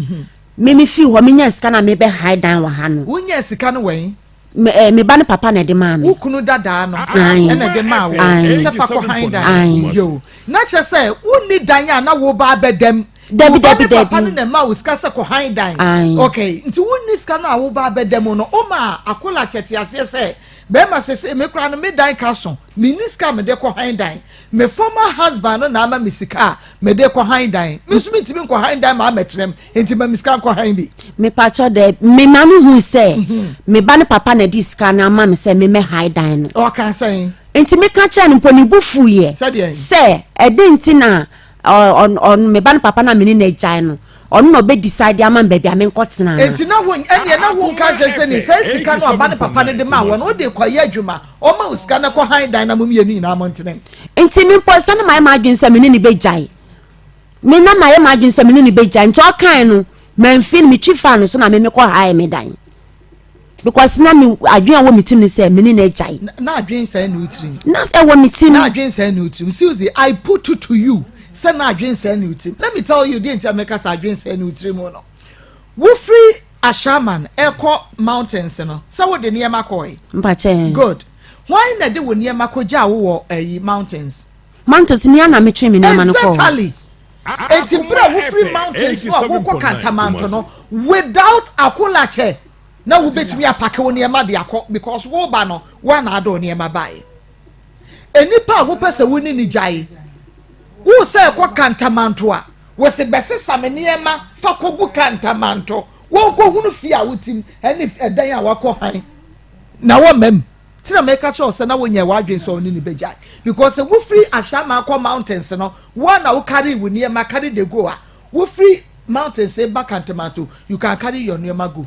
me me fi hɔ me nya sika na mebɛ han dan wɔ ha no. Wonya sika no wɛn. Me eh, me ba ne papa na ɛde maa me. Wo kunu dadaa no ɛna ɛde maa wo sɛ fa kɔ han dan. Yo, na kyerɛ sɛ wonni dan a na wo ba abɛdam. Dabi dabi dabi. Wo ba ne papa no na ɛma wo sika sɛ kɔ han dan. Okay, nti wonni sika no a wo ba abɛdam no, wo ma akola kyɛ te aseɛ sɛ bɛrima sese me koraa no me dan ka so, menni sika a mede kɔ han dan. Me former husband no na ama me sika a mede kɔ han dan. Me nso mentumi nkɔ han dan ma amɛtena mu. Nti ma me sika nkɔ han bi. Mepakyɛw dɛ me ma no hui sɛ me ba ne papa na ɛde sika no ama me sɛ me mɛ han dan no. Ɔka sɛn? Nti meka kyerɛ no mpo ne bo fuiɛ. Sɛdeɛn? Sɛ ɛdɛn nti na ɔ ɔ me ba ne papa na me ne no agyae no ɔno na ɔbɛ decide ama me baabi a menkɔ tena no. Nti na wo ɛneɛ na wo nka nkyerɛ sɛ ni saa sika no a ɔba ne papa no de maa wɔ no wode kɔ yɛ adwuma ɔma wo sika no kɔ han dan na mo mmienu nyinaa mo ntena mu. Nti me mpo sɛ na mayɛ m'adwene sɛ me ne no bɛgyae. Me na mayɛ m'adwene sɛ me ne no bɛgyae nti ɔkae no mamfi no metwi faa no so na me mekɔ hae me dan because na me adwene a ɛwɔ me tirim ne sɛ me ne no agyae. Na adwene sɛn ne wo tirim? Na ɛwɔ me tirim. Na adwene sɛn ne wo tirim? Suzy, I put it to you sɛ na adwene sɛn ne wo tirim. Let me tell you deɛ nti a meka sɛ adwene sɛn ne wo tirim no. Wofiri Ashaiman ɛkɔ mountains no sɛ wode nneɛma kɔe? Mpakyɛ. Good. Hwan na ɛde wo nneɛma kɔgyaa wo wɔ ɛyi mountains? Mountains ni a na metwe me nneɛma no kɔɔ. Exactly. Enti bere a wofiri mountains no a wokɔ Kantamanto no without akolakyɛ na wobɛtumi apake wo nneɛma de akɔ because woba no woa na ade wo nneɛma baeɛ. Nnipa a wopɛ sɛ wo ne ne gyae wo sɛ ɛkɔ Kantamanto a wɔsi bɛsesa me nneɛma fa kɔgu Kantamanto wɔnkɔhunu fie a wotim ɛne ɛdan a wakɔ han na wɔmma mu. Nti na meka kyerɛ wo sɛ na wonyɛɛ w'adwene sɛ ɔne no bɛgyae because sɛ wofiri Ashaiman kɔ mountains no wo a na wo carry wo nneɛma carry the go a wofiri mountains ba Kantamanto you can carry your nneɛma go.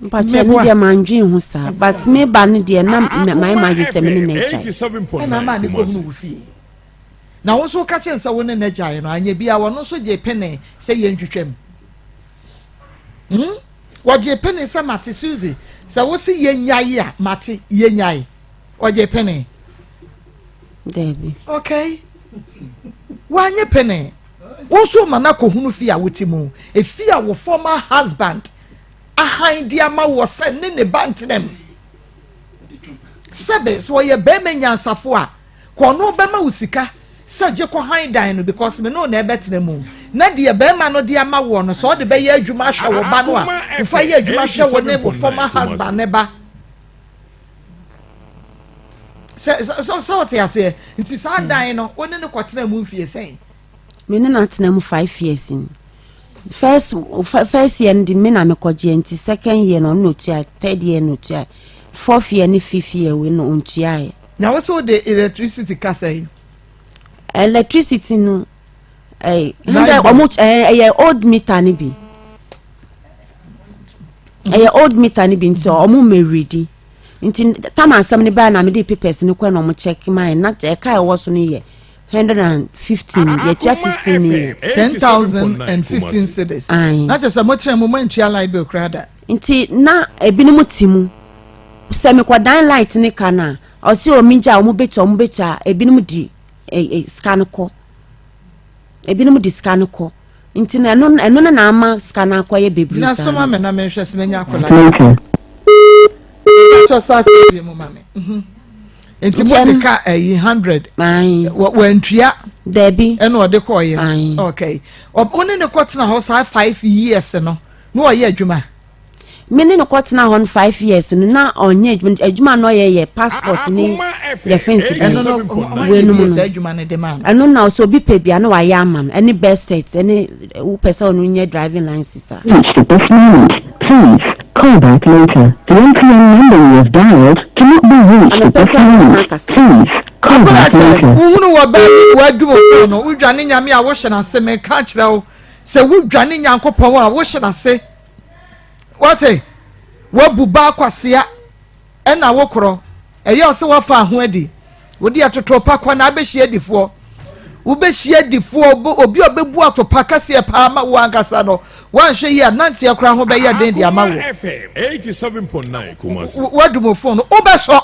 Mpakyɛ no deɛ mandwen ho saa but me ba no deɛ na mayɛ m'adwene sɛ me ne no agyae. Ɛna ama ne kɔhunu wo fie na wo nso woka kyerɛ no sɛ wo ne no agyae no anyɛ biara ɔno nso gyee pene sɛ yɛntwitwam. Hmm? Wɔgyee pene sɛ mate Suzy sɛ wo se yɛnyae a mate yɛnyae. Wɔgyee pene. Dabi. Okay. Wanye pene. Wo nso ma no akɔhunu fie a wote mu. Efie a wo former husband ahan de ama wɔ sɛ ne ne ba ntenam. Sɛbe sɛ ɔyɛ bɛrima nyansafo a Kɔ ɔno bɛma wo sika sɛ gye kɔ han dan no because me ne wo na ɛbɛtena mu na deɛ barima no de ama woɔ no sɛ ɔde bɛyɛ adwuma ahwɛ wo ba no a wofa yɛ adwuma hwɛ wo ne wo former husband ne ba sɛ sɛ sɛ ɔte aseɛ nti saa dan no wo ne no kɔtena mu mfie sɛn. Me ne no atena mu 5 years ni. First year no de me na mekɔgyeɛ nti second year no ɔno na ɔtua, third year na ɔtua, fourth year ne fifth year wei no ɔntuaeɛ. Na wo sɛ wode electricity ka sɛn? Electricity no ɛyɛ hundred ɔmo ɛyɛ old meter no bi. Ɛyɛ old meter no bi nti ɔmo mɛredi. Nti tam asɛm no baa na mede papers no kɔ na ɔmo check maa yɛ na ɛka ɛwɔ so no yɛ 115 yɛtua 15 million. 10,015 cedis. Na kyerɛ sɛ mokyerɛ mo moantua light bill koraa da. Nti na ebinom te mu sɛ mekɔdan light ne ka no a ɔse o megya a ɔmo bɛtua ɔmo bɛtua a ebinom di sika no kɔ ebinom di sika no kɔ nti na ɛno ɛno no na ama sika no akɔyɛ bebree saa. Gyina so ma me na menhwɛ sɛ menya akɔla. Kyɛ sɛ afei mu ma me. Mhm. Nti mo de ka ɛyi 100. Wɔntua. Dabi. Ɛna ɔde kɔɔyɛ. Okay. Ɔne ne kɔtena hɔ saa 5 years no na ɔyɛ adwuma. Me ne no kɔtenaa hɔ no 5 years no, na ɔnyɛ adwuma. Adwuma na ɔyɛ yɛ passport ne yɛfɛn si Ɛno no, weinom no. Saa adwuma no de ma no. Ɛno na sɛ obi pɛ bia na wayɛ ama no, ɛne birth cert, ɛne wopɛ sɛ ɔno nyɛ driving license a. Reached at this moment. Please call back later. The MTN number you have dialed cannot be reached at this moment. Please call back Akorakyɛ, later. wohunu wɔ baa bi wadum fo no, wodwane Nyame a, wohyɛ n'ase. Meka kyerɛ wo sɛ wodwane Nyankopɔn a, wohyɛ n'ase. Wate, wabu ba kwasea ɛna wokorɔ ɛyɛ ɔsɛ wafa ho adi. Wode ɛtoto pa kɔ na abɛhyia adifoɔ, wobɛhyia adifoɔ, obi a ɔbɛbu atopa kɛseɛ paa ma wo ankasa no, woanhwɛ yi a, nanteɛ koraa ho bɛyɛ den de ama wo. FM 87.9 Kumasi. Wadum phone no, wobɛsɔ,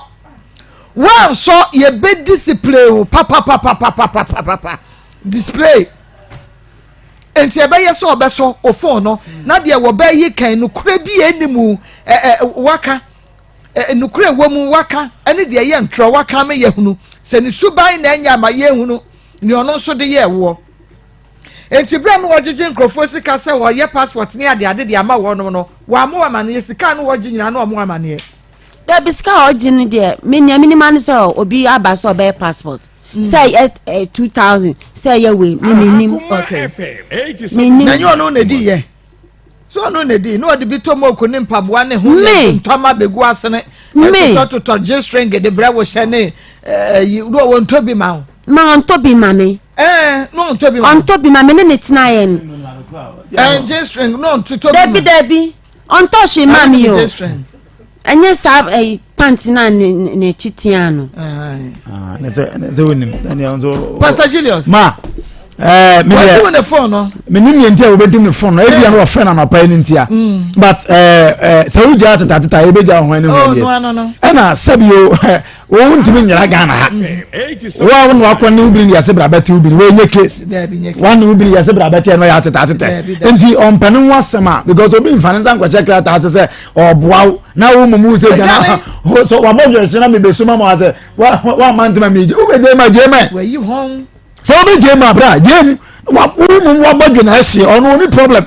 woansɔ, yɛbɛ display wo papapapapapapapa display. Nti ɛbɛyɛ sɛ ɔbɛsɔ o phone no na deɛ wɔbɛyi kan nokora bi anim ɛ ɛ waka ɛ nokora ɛwɔ mu waka, ɛne deɛ ɛyɛ ntorɔ waka ama yɛhunu sɛ ne suban na ɛnyɛ ama yɛhunu nea ɔno nso de yɛ ɛwoɔ. Nti berɛ no wɔgyegye nkurɔfoɔ sika sɛ wɔyɛ passport ne ade ade de ama wɔnom no, wɔamo amaneɛ? Sika no wɔgye nyinaa no, ɔmo amaneɛ? Dabi, sika a ɔgye no deɛ, me nea menim ano sɛ obi aba sɛ ɔbɛyɛ passport sɛ ɛyɛ 2,000, sɛ ɛyɛ wei, me menim. Okay. FM Menim. Na nyɛ ɔno na di yɛ so, ɔno na di na ɔde bi tɔ mooko ne mpaboa ne ho Me. ntɔma bɛgu asene. Me. Totɔtotɔ gye string de brɛ wo hyɛ ne ɛyi na ɔwɔ ntɔ bi ma wo. Ma ɔntɔ bi ma me. Ɛɛ, na ɔntɔ bi ma wo. Ɔntɔ bi ma me ne ne tena yɛ no. Ɛɛ, gye string na ɔntotɔ bi ma. Dabi, dabi, ɔntɔ hwee ma me o. Gye string. Ɛnyɛ saa ɛyi pant na ne n'akyi tea no. Ɛɛ. Ah, ne sɛ wonim ɛneɛ nso. Pastor Julius. Ma me wɔdi deɛ wo ne phone no. Menim yɛ nti a wobɛdi me phone no, ebia no wɔfrɛ no anɔpa yi no ntia, but sɛ wogyaa tetateta yɛbɛgya wo ho anim. Oh, deɛ no ano no. Ɛna sɛbio wo ntumi nyera Ghana ha. Wo a wo ne wakɔ ne wobiri ne yɛse bra bɛte wo bini, wɔnyɛ case. Dabi, nyɛ case. Wane wo bini yɛse bra bɛte, ɛno yɛ atetateta. Dabi, dabi. Nti ɔmpɛ ne ho asɛm a, because obi mfa ne nsa nkɔhyɛ krataa te sɛ ɔboa wo na wo mmom wo sɛ dwana so wabɔ dwɛhye na mebɛsu ma ma wa sɛ woamma ntema megye wobɛgye ma gye ma. Wɔyi hɔn. Sɛ wobɛgye mu abra gye mu, wo mmom wabɔ dwe na ɛhye ɔno ɔni problem.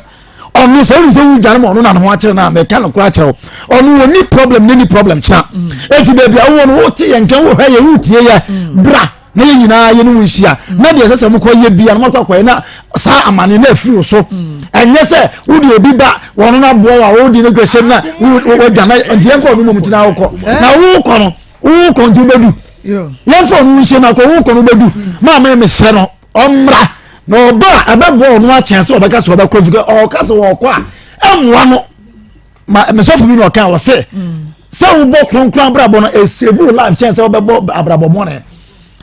Ɔno sɛ wonim sɛ wodwane ma ɔno na ne ho akyerɛ no a, meka no kora kyerɛ wo, ɔno ɔni problem ne ni problem kyena. Enti baabi a wowɔ no, wote yɛ nka, wohwɛ yɛ, wotie yɛ, bra na yɛ nyinaa yɛ ne wo nhyia na deɛ ɛsɛ sɛ mokɔ yɛ bia no makɔ akɔyɛ na saa amane no afiri wo so. Ɛnyɛ sɛ wode obi ba wɔno no aboa wo a, wode no kɔhyɛm na wadwane. Nti yɛmfa ɔno mmom ntina wokɔ na wokɔ no, wokɔ nti wobɛdu. Yɛmfa ɔno nhyɛ mu akɔ, wokɔ no wobɛdu. Maa me mesrɛ no ɔmmra na ɔba a, ɛbɛboa ɔno akyɛn sɛ ɔbɛka sɛ ɔbɛkɔ fi ɔka sɛ wɔkɔ a ɛmmoa no. Ma mesɔfo bi na ɔka wɔ sɛ sɛ wobɔ kronkron abrabɔ no, ɛsave wo life kyɛn sɛ wobɛbɔ abrabɔ bɔne.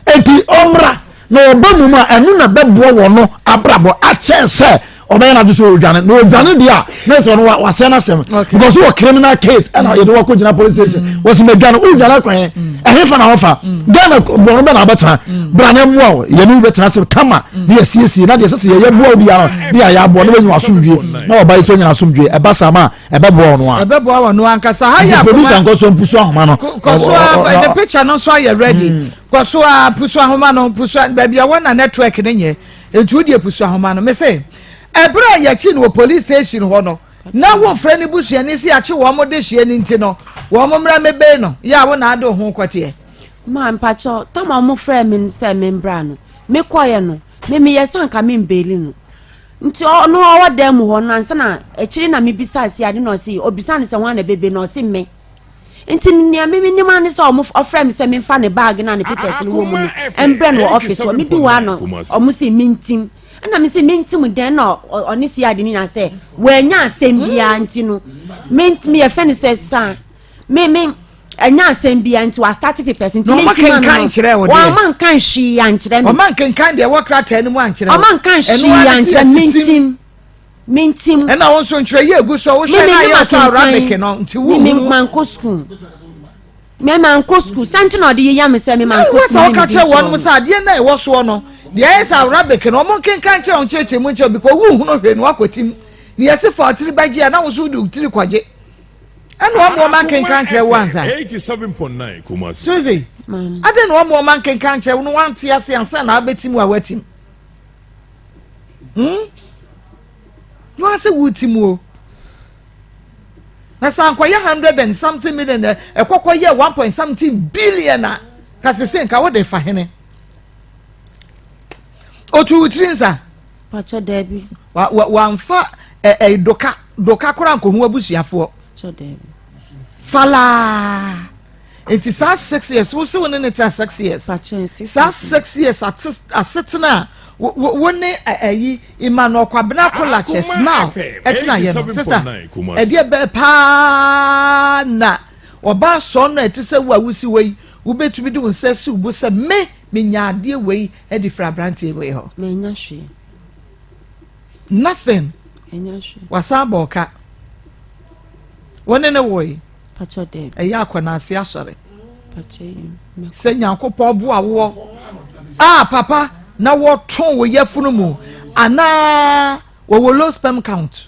Enti ɔmmra na ɔba mu mu a, ɛno na bɛboa wɔ no abrabɔ akyɛn sɛ ɔbɛyɛ n'adwo sɛ ɔdwane na ɔdwane deɛ a, na sɛ ɔno wasɛe n'asɛm, because wɔ criminal case ɛna yɛde wakɔ gyina police station. Wɔsi mɛdwane, wodwane akwan ɛhe fa na wɔfa Ghana bɔn bɛ na abɛtena? Bra na mmoa wo, yɛne wo bɛtena ase kama ne yɛsiesie na deɛ ɛsɛ sɛ yɛyɛ boa wo biara no ne yɛayɛ aboa na wɔanya asomdwie na wɔba yi so anya asomdwie. Ɛba saa ma a, ɛbɛboa wo no a. Ɛbɛboa wɔ no ankasa ha yɛ. Nti producer akoma nkɔ so mpusu ahoma no. Kɔ so a, ne picture no nso ayɛ ready. Kɔ so a, pusu ahoma no, pusu baabi a wɔn na network ne nyɛ nti wodi pusu ahoma no. Mese ɛberɛ a yɛkyi no wɔ police station hɔ no, na wofrɛ ne busuani sɛ yɛakye wɔn mo de hyia no, nti no wɔn mo mmra mebɛn no yɛ a, wo na ade wo ho kɔteɛ. Ma mpakyɛw, tam a ɔmo frɛ me no sɛ membra no, mekɔɛ no, me meyɛ sɛ anka membeeli no, nti ɔno ɔwɔ dan mu hɔ no ansa na akyiri na mebisa si ade na ɔse obisa no sɛ hwan na ɛbɛbe no, ɔse me. Nti nea me menim ane sɛ ɔmo ɔfrɛ me sɛ memfa ne bag na ne papers no wɔ mu no ɛmbrɛ no wɔ office hɔ. Medu hɔ a no ɔmo se mentim, ɛna me se mentim dɛn? Na ɔne si ade no nyinaa sɛ wɔanya asɛm biara, nti no meyɛ fɛ no sɛ saa me ɛnya asɛm biara, nti wastart papers, nti Na ɔma mentim ano kenkan no. kyerɛ wo deɛ? Ɔma nkan hwee ankyerɛ me. Ɔma nkenkan deɛ ɛwɔ krataa no mu ankyerɛ wo? Ɔma nkan Ɛno hwee ara ne sɛ ankyerɛ me. yɛsi tim. Mentim, mentim. Ɛna wo nso ntwerɛ yɛ egu so a wohwɛ Me na menim ayɛ sɛ akenkan. Arabic no nti Me me wohunu. mankɔ school, me mankɔ school santi na ɔde yeya me sɛ me mankɔ wọ́n sɛ school. wɔka kyerɛ wɔn mo sɛ adeɛ no a ɛwɔ soɔ no deɛ ayɛ sɛ Arabic no, wɔn nkenkan kyerɛ wɔn kyerɛkyerɛ mu nkyerɛ because wohunu hwee no wakɔtim ne yɛsi fa ɔtiri bɛgye a, na wo nso wode tiri kɔgye. Ɛna wɔn wɔn akenkan kyerɛ wo ansa? 87.9 Kumasi. Suzy, ade na wɔn wɔn akenkan kyerɛ wo no, wante ase ansa na abɛtim a watim na wɔn asɛ wo tim o. Na sɛ ankɔyɛ hundred and something million na ɛkɔkɔ yɛ one point something billion a, ka sese nka wode fa hene. Otu wo tiri nsa. Pakyɛ daabi. Wa wa wamfa ɛ ɛ doka doka koraa nkɔhu abusuafoɔ. Pakyɛ daabi. Falaa. Nti saa six years wo se wo ne ne tena six years. Pakyɛ six Saa six years ate asetena a wo wo wo ne ɛyi Emmanuel Kwabena Kolakyɛ smile ɛtena yɛ no sister ɛdeɛ bɛɛ paa na ɔbaa sɔɔ no a ɛte sɛ wo a wosi hɔ yi wobɛtumi de wo nsa asi wo bo sɛ me menya adeɛ wei de firi aberanteɛ wei hɔ. Manya hwee. Nothing. Manya hwee. Wasan bɔ ɔka. Wo ne ne woe. Pakyɛ dɛbi. Ɛyɛ akɔnaase asɔre. Pakyɛ yi. Sɛ Nyankopɔn boa woɔ a papa na wɔto wo yafunu mu anaa wɔwɔ low sperm count.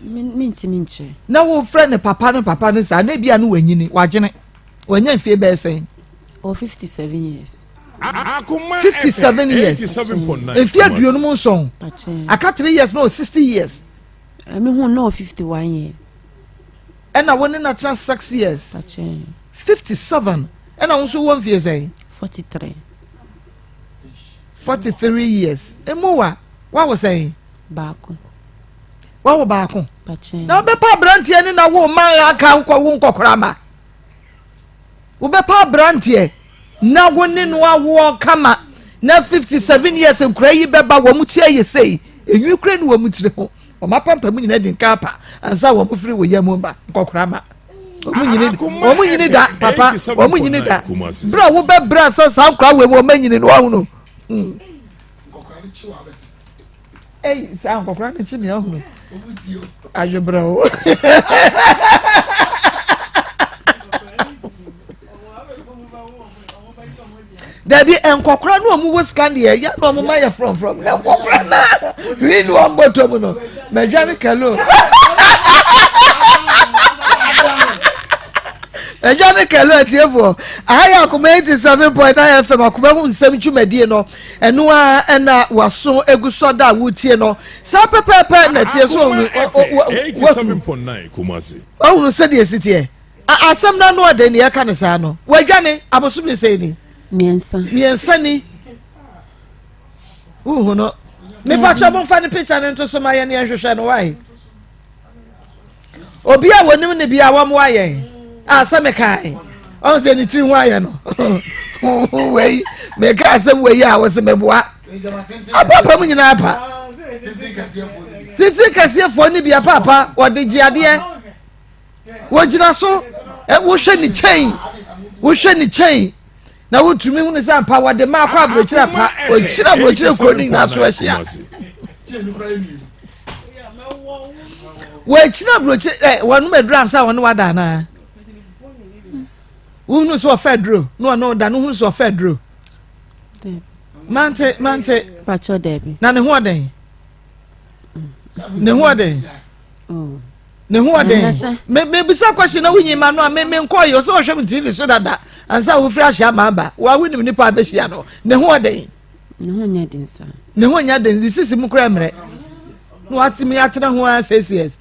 Mentumi nkyerɛ. Na wofrɛ ne papa no papa no saa na ebia no wanyini wagyene wanya mfie bɛyɛ sɛn. Ɔwɔ 57 years. 57 years. Mfie 57. Aka 3 years na ɔwɔ 60 years. Mehu na ɔwɔ 51 years. Ɛna wo ne no atena 6 years. 57. Ɛna wo nso wɔ mfie sɛn? 43. 43 years. Emu wa wawo sɛn? Baako. Wawo baako. Na wobɛpa aberanteɛ ne na wo ma aka wokɔ wo nkɔkora ma. Wobɛpa aberanteɛ na wo ne no awoɔ kama na 57 years nkora yi bɛba wɔn ti ayɛ sei enwi kura ne wɔn tiri ho wɔn apampam nyinaa di nka apa ansa wɔn firi wɔ yam ba nkɔkora ma wɔn nyini wɔn nyini da papa wɔn nyini da bere a wobɛbrɛ sɛ saa nkora wɔ mu wɔn anyini no wɔn no. Hmm. Ei, saa nkɔkora no kyi nea ɔhunu. Adwebrɛ o. Dabi nkɔkora no ɔmo wɔ sika deɛ ɛyɛ na ɔmo ma yɛ frɔmfrɔm na nkɔkora na hwii ne wɔn bɔtɔ mu no mɛdwa ne kɛlo. Mɛdwa ne kɛlo atiefoɔ aha yɛ akoma 87.9 FM akoma ho nsɛm dwumadie no. Ɛno ara na w'aso gu so da a woretie no. Saa pɛpɛɛpɛ na ɛteɛ. So wahunu? Wahunu sɛdeɛ ɛsi teɛ? Asɛm no ano ɔden na yɛka no saa no. Wadwane abosome sɛn ni? Mmiɛnsa. Mmiɛnsa ni. Wohu no. Mepakyɛ momfa ne picture no nto so ma yɛn yɛnhwehwɛ no wae. Obi a wɔnim ne bia wɔmmoa yɛn a sɛ mekae ɔn sɛ ne tiri ho ayɛ no wei meka asɛm wei a wɔsɛ meboa apapa mu nyinaa pa tenten kɛseɛfoɔ ne bia papa wɔde gye adeɛ wɔgyina so wohwɛ ne kyɛn wohwɛ ne kyɛn na wotumi hunu sɛ ampa wɔde ma akɔ aburokyerɛ apa wɔkyerɛ aburokyerɛ kuro no nyinaa so ahyia wɔakyerɛ aburokyerɛ ɛ wɔnom aduro ansa wɔne wada anaa wohunu sɛ ɔfɛ aduro na ɔne ɔda no hunu sɛ ɔfɛ aduro mante mante na ne ho ɔden ne ho ɔden. Oh. Ne ho ɔden. Me me bisa question na wonyi ma no a me me nkɔ yɛ ɔsɛ ɔhwɛ me TV so dada ansa wofiri ahyɛ ama aba. Wa wonim nipa abɛhyia no. Ne ho ɔden. Ne ho nyɛ den saa. Ne ho nyɛ den. Ne sisi mu kura mmerɛ. Na watumi atena ho ara six years.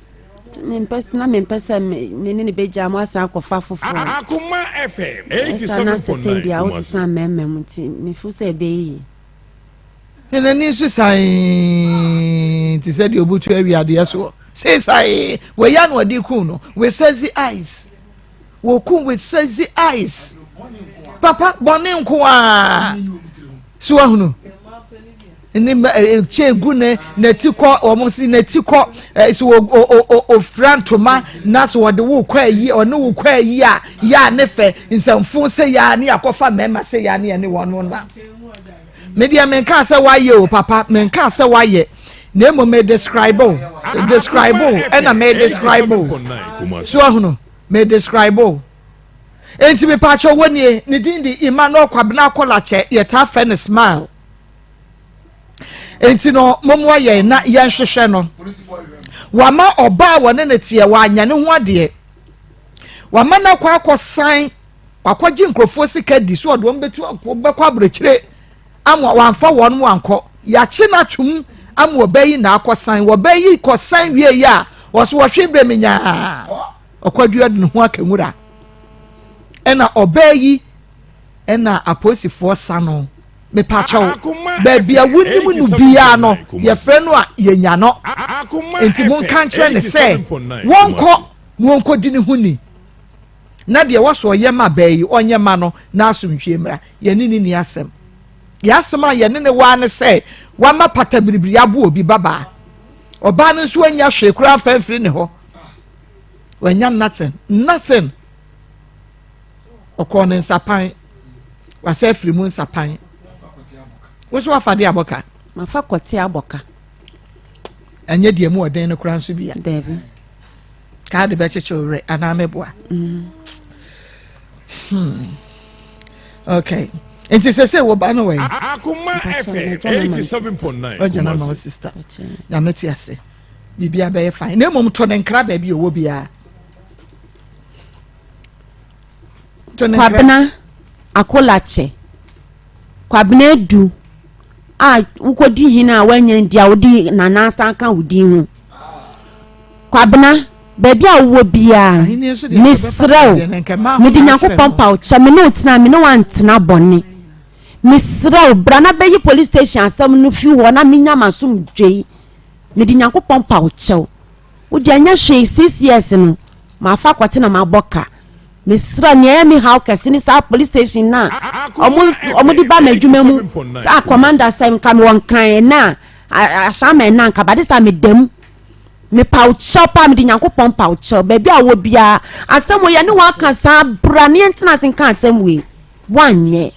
Mempɛ na mempɛ sɛ me ne ne bɛgya mo asan akɔfa foforɔ. Akoma FM Ɛsa na sɛ 87.9 tɛm bia Kumasi. wosesa mmarima mu nti mefo sɛ ɛbɛyɛ yie. Ne n'ani nso sae te sɛ deɛ obutu awiadeɛ soɔ. Sesae, wei ano ɔde kun no with sexy eyes. Wɔkum with sexy eyes. Papa, bɔne nko a. So ahunu. Ne kyɛn gu ne n'ati kɔ wɔn si n'ati kɔ ɛ so ofira ntoma na so wɔde wo kɔ ayi ɔne wo kɔ ayi a yɛ a ne fɛ nsɛmfo sɛ yɛ a ne akɔfa mmarima sɛ yɛ a ne yɛ ne wɔn na. Me deɛ menkaa sɛ wayɛ o papa menkaa sɛ wayɛ na mmom me describe o describe o ɛna me describe o so ahunu me describe o enti me paakyɛ wɔ nie ne din de Emmanuel Kwabena Akɔlakyɛ yɛtaa fɛ ne smile enti no momoa yɛn na yɛnhwehwɛ no wama ɔbaa wɔne ne teɛ wanya ne ho adeɛ wama no akɔ akɔsan Wakɔgye nkurɔfoɔ sika di so ɔde wɔn bɛtu bɛkɔ aburokyire ama wamfa wɔn wankɔ. Yɛakye no atom ama ɔbaa yi na akɔsan. Ɔbaa yi kɔsan wie yi a, wɔso wɔhwe berɛ me nyaa. Ɔkwadua de ne ho aka nwura. Ɛna ɔbaa yi ɛna apolisifoɔ sa no. Mepakyɛw, baabi a wonim no biara no, yɛfrɛ no a yɛnya no. Enti monka nkyerɛ no sɛ wɔnkɔ na wɔnkɔdi ne ho ni. Na deɛ ɛwɔ so ɔyɛ ma baa yi, ɔnyɛ ma no na asomdwie mmra. Yɛne no nni asɛm. Yɛn asɛm a yɛne no wɔ ara ne sɛ wama pata biribiri abo obi babaa. Ɔbaa no nso annya hwee koraa amfa amfiri ne hɔ. Wanya nothing, nothing. Ɔkɔɔ ne nsapan. Wasa afiri mu nsapan. Wo so wafa de abɔ ka? Mafa kɔte abɔ ka. Ɛnyɛ deɛ mu ɔden no koraa nso bia. Daabi. Kaa de bɛkyekye wo werɛ anaa mɛboa. Hmm. Okay. Nti sɛ sɛ wo ba no wɔ yi. Akoma FM 87.9. Ɔgyina ma wo sister. Nyame te ase. Biribi abɛyɛ fine. Na mmom to ne nkra baabi ɔwɔ biara. To ne nkra. Kwabena Akolakyɛ. Kwabena Adu a wokɔdi hene a woanya ndi a wode Nana asan ka wo din ho. Kwabena, baabi a wowɔ biara, mesrɛ wo, mede Nyankopɔn pa wo kyɛ, me ne wo tena, me ne wo antena bɔne. Mesrɛ wo, bra na bɛyi police station asɛm no fi hɔ na menya m'asomdwei. Mede Nyankopɔn pa wo kyɛw. Wo deɛ nyɛ hwee, 6 years no, mafa kɔte na mabɔ ka. Mesrɛ, nea ɛyɛ me haw kɛse ne saa police station no a ɔmo de ba m'adwuma mu a commander sɛ nka mewɔ Nkran ɛna a ahyɛn ɛna nka bade saa meda mu. Mepa wo kyɛw paa, mede Nyankopɔn pa wo kyɛw. Baabi a wɔ biara, asɛm wɔ yɛ ne waka saa, bra ne yɛntena ase nka asɛm wei. Woanyɛ.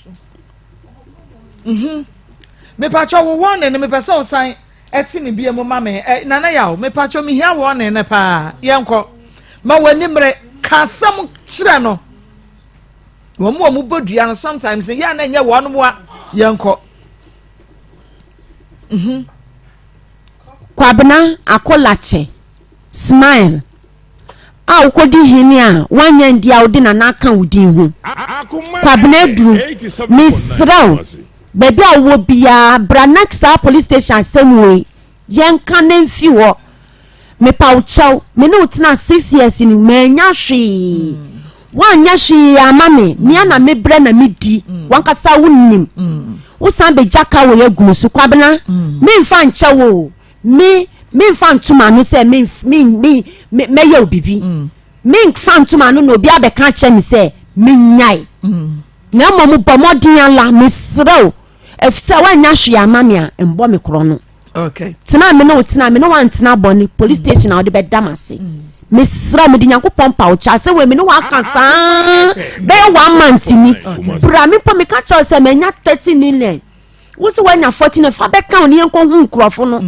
Mepakyɛ wo wɔne no, mepɛ sɛ wosan ɛte ne bia mu ma me. Ɛ Nana Yaw, mepakyɛ mehia wɔne no paa. Yɛnkɔ. Ma w'ani mmere, ka asɛm kyerɛ no. Wɔn mu a wɔbɔ dua no sometimes yɛ a na ɛnyɛ wɔn moa. Yɛnkɔ. Kwabena Akolakyɛ, Smile, a wokɔdi hene a woanyɛ ndi a wode Nana aka wo din ho. Kwabena Aduru, mesrɛ wo, baabi a wowɔ biara, bra na saa police station asɛm wei, yɛnka na mfi hɔ. Mepa wo kyɛw, me ne wo tena 6 years ni, manya hwee. Woanyɛ hwee ama me, mea na mebrɛ na medi. Wankasa wonim. Wosan bɛgya ka wɔ agu me so. Kwabena, memfa nkyɛ wo o. Me, memfa ntom ano sɛ me mɛyɛ wo bibi. Memfa ntom ano na obi abɛka akyerɛ me sɛ menyae. Na mmom bɔ mmɔden ala, mesrɛ wo. Ɛfisɛ woanya hwee ama me a, mbɔ me korɔ no. Tena me ne wo tena, me ne woantena bɔne, police station a wode bɛda m ase. Mesrɛ, mede Nyankopɔn pa wo kyɛ sɛ wei me ne woaka saa bɛyɛ one month ni. Bra me mpo meka kyerɛ wo sɛ manya 30 million. Wo sɛ woanya 40 million, fa bɛka wo ne yɛnkɔhu nkurɔfo no.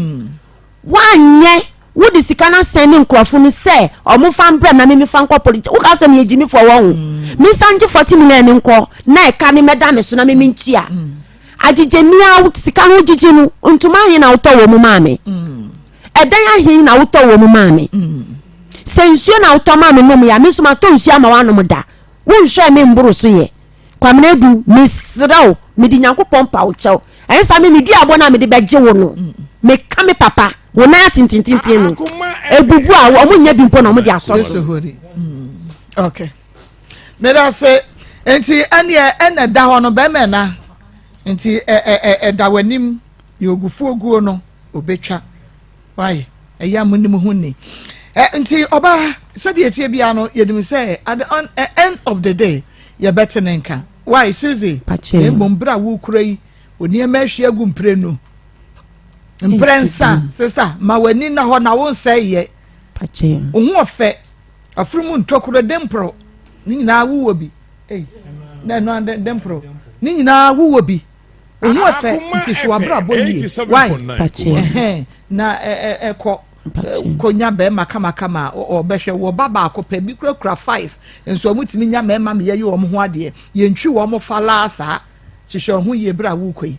Woanyɛ, wode sika no asɛn ne nkurɔfo no sɛ ɔmo fa mbrɛ na meme fa nkɔ police. Woka sɛ meyɛ gyimifoɔ wɔ ho. Mensan gye 40 million no nkɔ na ɛka ne mɛda me so na meme ntua. Agyegye a sika no wogyegye no, ntoma ahe na wotɔ wɔ mu maa me? Ɛdan ahe na wotɔ wɔ mu maa me? Sɛ nsuo na wotɔ maa me nom yɛ a, me nso matɔ nsuo ama woanom da. Wonhwɛ me mboro so yɛ. Kwamina Adu, mesrɛ wo, mede Nyankopɔn pa wo kyɛw. Ɛnyɛ saa me medua abɔ no a mede bɛgye wo no. Meka me papa, wo nan atentententen no. Ebubu a ɔmo nya bi mpo na ɔmo de asɔ so. Okay. Meda se nti ɛneɛ ɛna ɛda hɔ no bɛrima ɛna nti ɛda w'anim deɛ ogufuo guo no obɛtwa wayɛ ɛyɛ a monim ho ni nti ɔbaa sɛdeɛ ɛtie biara no yɛnim sɛ at the on, end of the day yɛbɛte ne nka why Suzy na mmom berɛ a wokura yi onneɛma ahwie agu mprenu mprɛnsa. Sister, ma w'ani na hɔ na wo nsɛ yɛ wo ho ɔfɛ afurumu ntokuro demporo ne nyinaa wowɔ bi. Ei, na ɛno ade demporo ne nyinaa wowɔ bi. Wo ho ɔfɛ nti hwɛ w'abrabɔ yie why ɛhɛn na ɛkɔ kɔnya bɛrima kamakama a ɔbɛhwɛ wɔ ba baako pɛ bi kurakura five nso wɔn tumi nya mmarima ma yɛyɛ wɔn ho adeɛ yɛntwi wɔn fa laa saa hyehyɛ wɔn ho yie bere a wokɔ yi.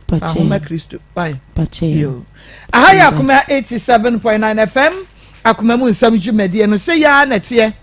Ahoma Kristo why yo aha yɛ Akoma 87.9 FM akoma mu nsɛm dwumadie no sɛ yɛa na ɛteɛ.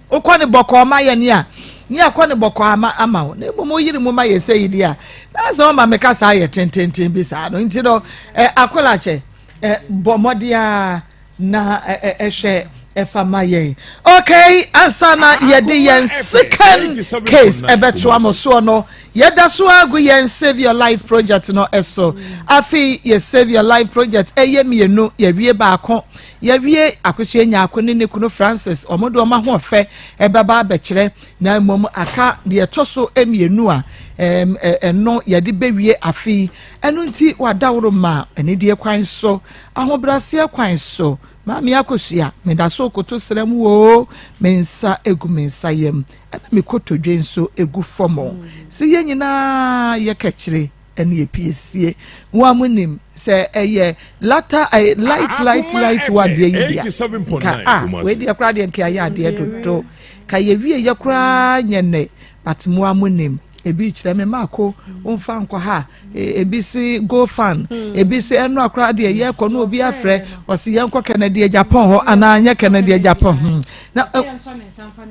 Wokɔ ne bɔkɔɔ ma yɛ ne a ne akɔ ne bɔkɔɔ ama ama wo na mmom woyere mu ma yɛ sɛ yi deɛ a na sɛ wɔma meka saa yɛ tententen bi saa no nti no ɛ akolakyɛ ɛ bɔ mmɔden a na ɛ ɛ ɛhwɛ. Ɛfa ma yɛn. Okay, ansa na yɛde yɛn second case ɛbɛtoa mo soɔ no, yɛda so agu yɛn Save Your Life project no ɛso. Afei yɛ Save Your Life project ɛyɛ mmienu, yɛwie baako, yɛwie Akosua Nyarko ne ne kunu Francis, wɔn de wɔn ahoɔfɛ ɛbɛba abɛkyerɛ, na mmom aka deɛ ɛtɔ so mmienu a ɛno yɛde bɛwie afei. Ɛno nti wadaworo ma anidie kwan so, ahobrɛaseɛ kwan so. Maame Akosua, meda so rekoto srɛ mo oo, me nsa gu me nsa yam, ɛna me kotodwe nso gu fam o. Sɛ yɛn nyinaa yɛ kɛkyere ne apiesie. Mo a monim sɛ ɛyɛ lata eh, light light light wɔ adeɛ yi bia. Nka a, wei deɛ koraa deɛ nka yɛayɛ adeɛ dodo. Ka yɛwie yɛ koraa nyɛ nnɛ, but mo a monim. Ebi kyerɛ me maako, womfa nkɔ ha. E, ebi se go fan hmm. ebi se ɛno akora deɛ yɛkɔ no obi afrɛ ɔse yɛnkɔ kɛnɛdeɛ japan hɔ anaa nyɛ kɛnɛdeɛ japan hmm. na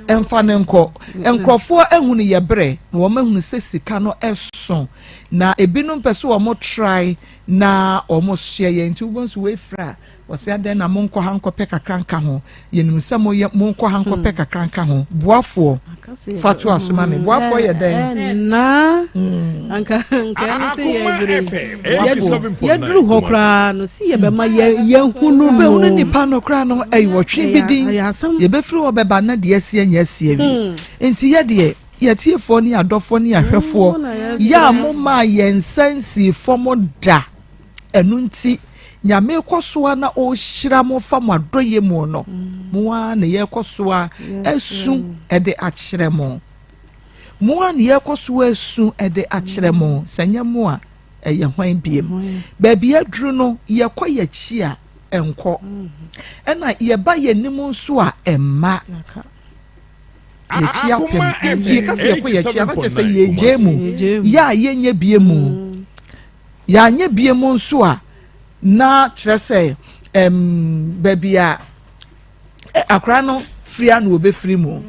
ɛmfa ne nkɔ nkurɔfoɔ ahunu yɛ berɛ na wɔn ahunu sɛ sika no ɛso na ebinom pɛ so wɔn try na wɔn soɛ yɛn nti wobɛn so wɔafira Wɔse adɛn na monkɔ ha nkɔpɛ kakra nka ho? Yɛnim sɛ moyɛ monkɔ ha nkɔpɛ hmm. kakra nka ho. Boafoɔ, fa to aso ma me. Hmm. Boafoɔ yɛ dɛn? Ɛnna hmm. anka nka ɛno sɛ yɛbere yɛduru hɔ koraa no si yɛbɛma yɛhunu no. Bɛhunu nipa no koraa no ɛyɛ wɔtwe bi din. Yɛbɛfiri hɔ bɛba na deɛ asie nyɛ asie wie. Nti yɛ deɛ yɛtiefoɔ ne adɔfoɔ ne ahwɛfoɔ yɛ a momaa yɛn nsa nsii fam da. Ɛno nti, Nyame kɔ so ara na ɔrehyira mo fa mo adɔyɛ mu no, mo ara na yɛrekɔ so ara asu de akyerɛ mo. Mo ara na yɛrekɔ so asu de akyerɛ mo, sɛ nyɛ mo a, ɛyɛ hwan biem? Baabi aduru no, yɛkɔ yɛakyi a, ɛnkɔ. Ɛna yɛba yɛn anim nso a, ɛmma. Yɛakyi apem. Yɛka sɛ yɛkɔ yɛakyi a, na kyerɛ sɛ yɛgyae mu. Yɛ a yɛnyɛ bie mu. Yɛanyɛ bie mu nso a, na kyerɛ sɛ ɛm baabi a akwaraa no firi a na wɔbɛfiri mu.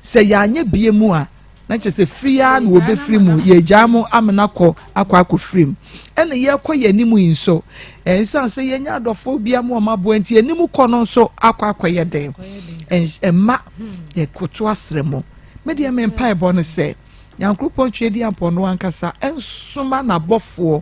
Sɛ yɛanyɛ bie mu a, na kyerɛ sɛ firi a na wɔbɛfiri mu. Yɛgyaa mo amena kɔ akɔ akɔfiri mu. Ɛna yɛkɔ yɛn anim yi nso, ɛnsan sɛ yɛnya adɔfoɔ bi ama wɔn aboa nti, anim kɔ no nso akɔ akɔyɛ den. Ɛmma yɛkoto asrɛ mo. Me deɛ me mpaebɔ no sɛ, Nyankoropɔn Tweaduampɔn no ankasa nsoma n'abɔfoɔ.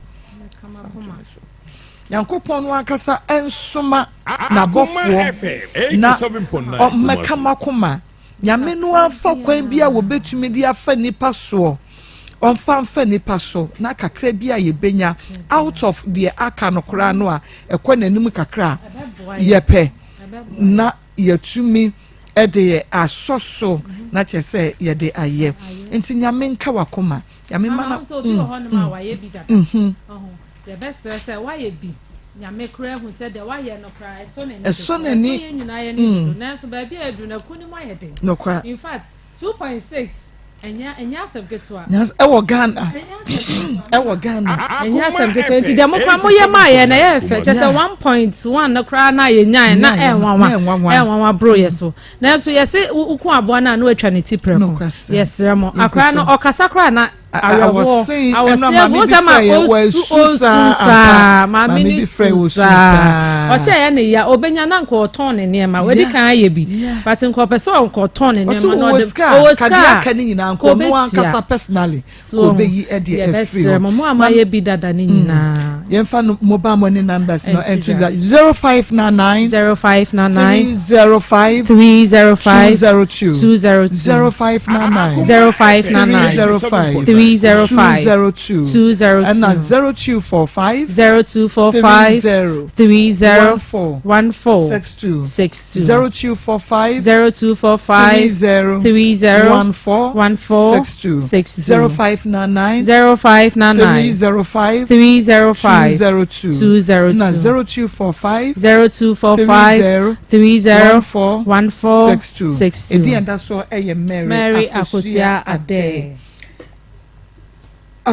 Nyankopɔn no ankasa nsoma n'abɔfoɔ na ɔmmɛka m'akoma. Nyame no amfa kwan bi a wɔbɛtumi de afa nnipa soɔ, ɔmfa mfa nnipa so na kakra bi a yɛbɛnya out of deɛ aka no koraa no a ɛkɔ n'anim kakra a yɛpɛ na yɛatumi de asɔ so na kyerɛ sɛ yɛde ayɛ nti Nyame nka wakoma Nyame ma na obi wɔ hɔnom a wayɛ bi dada mhm. Yɛbɛsrɛ sɛ wayɛ bi Nyame koraa ahu sɛ deɛ wayɛ no koraa ɛsɔ n'ani ɛsɔ n'ani ɛsɔ yɛn nyinaa yɛn ani dodo nanso baabi a aduru no aku ne mu ayɛ den nokora in fact 2.6 Ɛnyɛ ɛnyɛ asɛm ketewa. Ɛwɔ Ghana. Ɛwɔ Ghana. Ɛnyɛ asɛm ketewa nti deɛ mo kora mo yɛ maa yɛ na ɛyɛ fɛ kyɛ sɛ 1.1 no koraa na yɛ nyae na ɛnwanwa ɛnwanwa boro yɛ so nanso yɛse woko aboa no a na watwa ne ti prɛko yɛsrɛ mo akora no ɔkasa koraa na awerɛhoɔ awɔse agu sɛ ma ɔsu ɔsu saa maame ne su saa ɔsɛ ɛyɛ ne ya ɔbɛnya na nka ɔtɔn ne nneɛma wadi kan ayɛ bi but nka ɔpɛ sɛ ɔnkɔtɔn ne nneɛma na ɔde ɔwɔ sika a aka ne nyinaa nka ɔno ankasa personally ka ɔbɛyi ɛde afiri hɔ mo a moayɛ bi dada ne nyinaa yɛmfa no mobile money numbers no ɛnto dza 0599 0599 305 305 202 202 0599 0599 305 305 202 202 ɛna 0245 0245 30 30 14 14 62 62 0245 0245 30 30 14 14 62 62 0599 0599 305 305 202 202 na 0245 0245 30 30 14 14 62 62 Edin a ɛda soɔ yɛ Mary, Mary Akosua Adeh.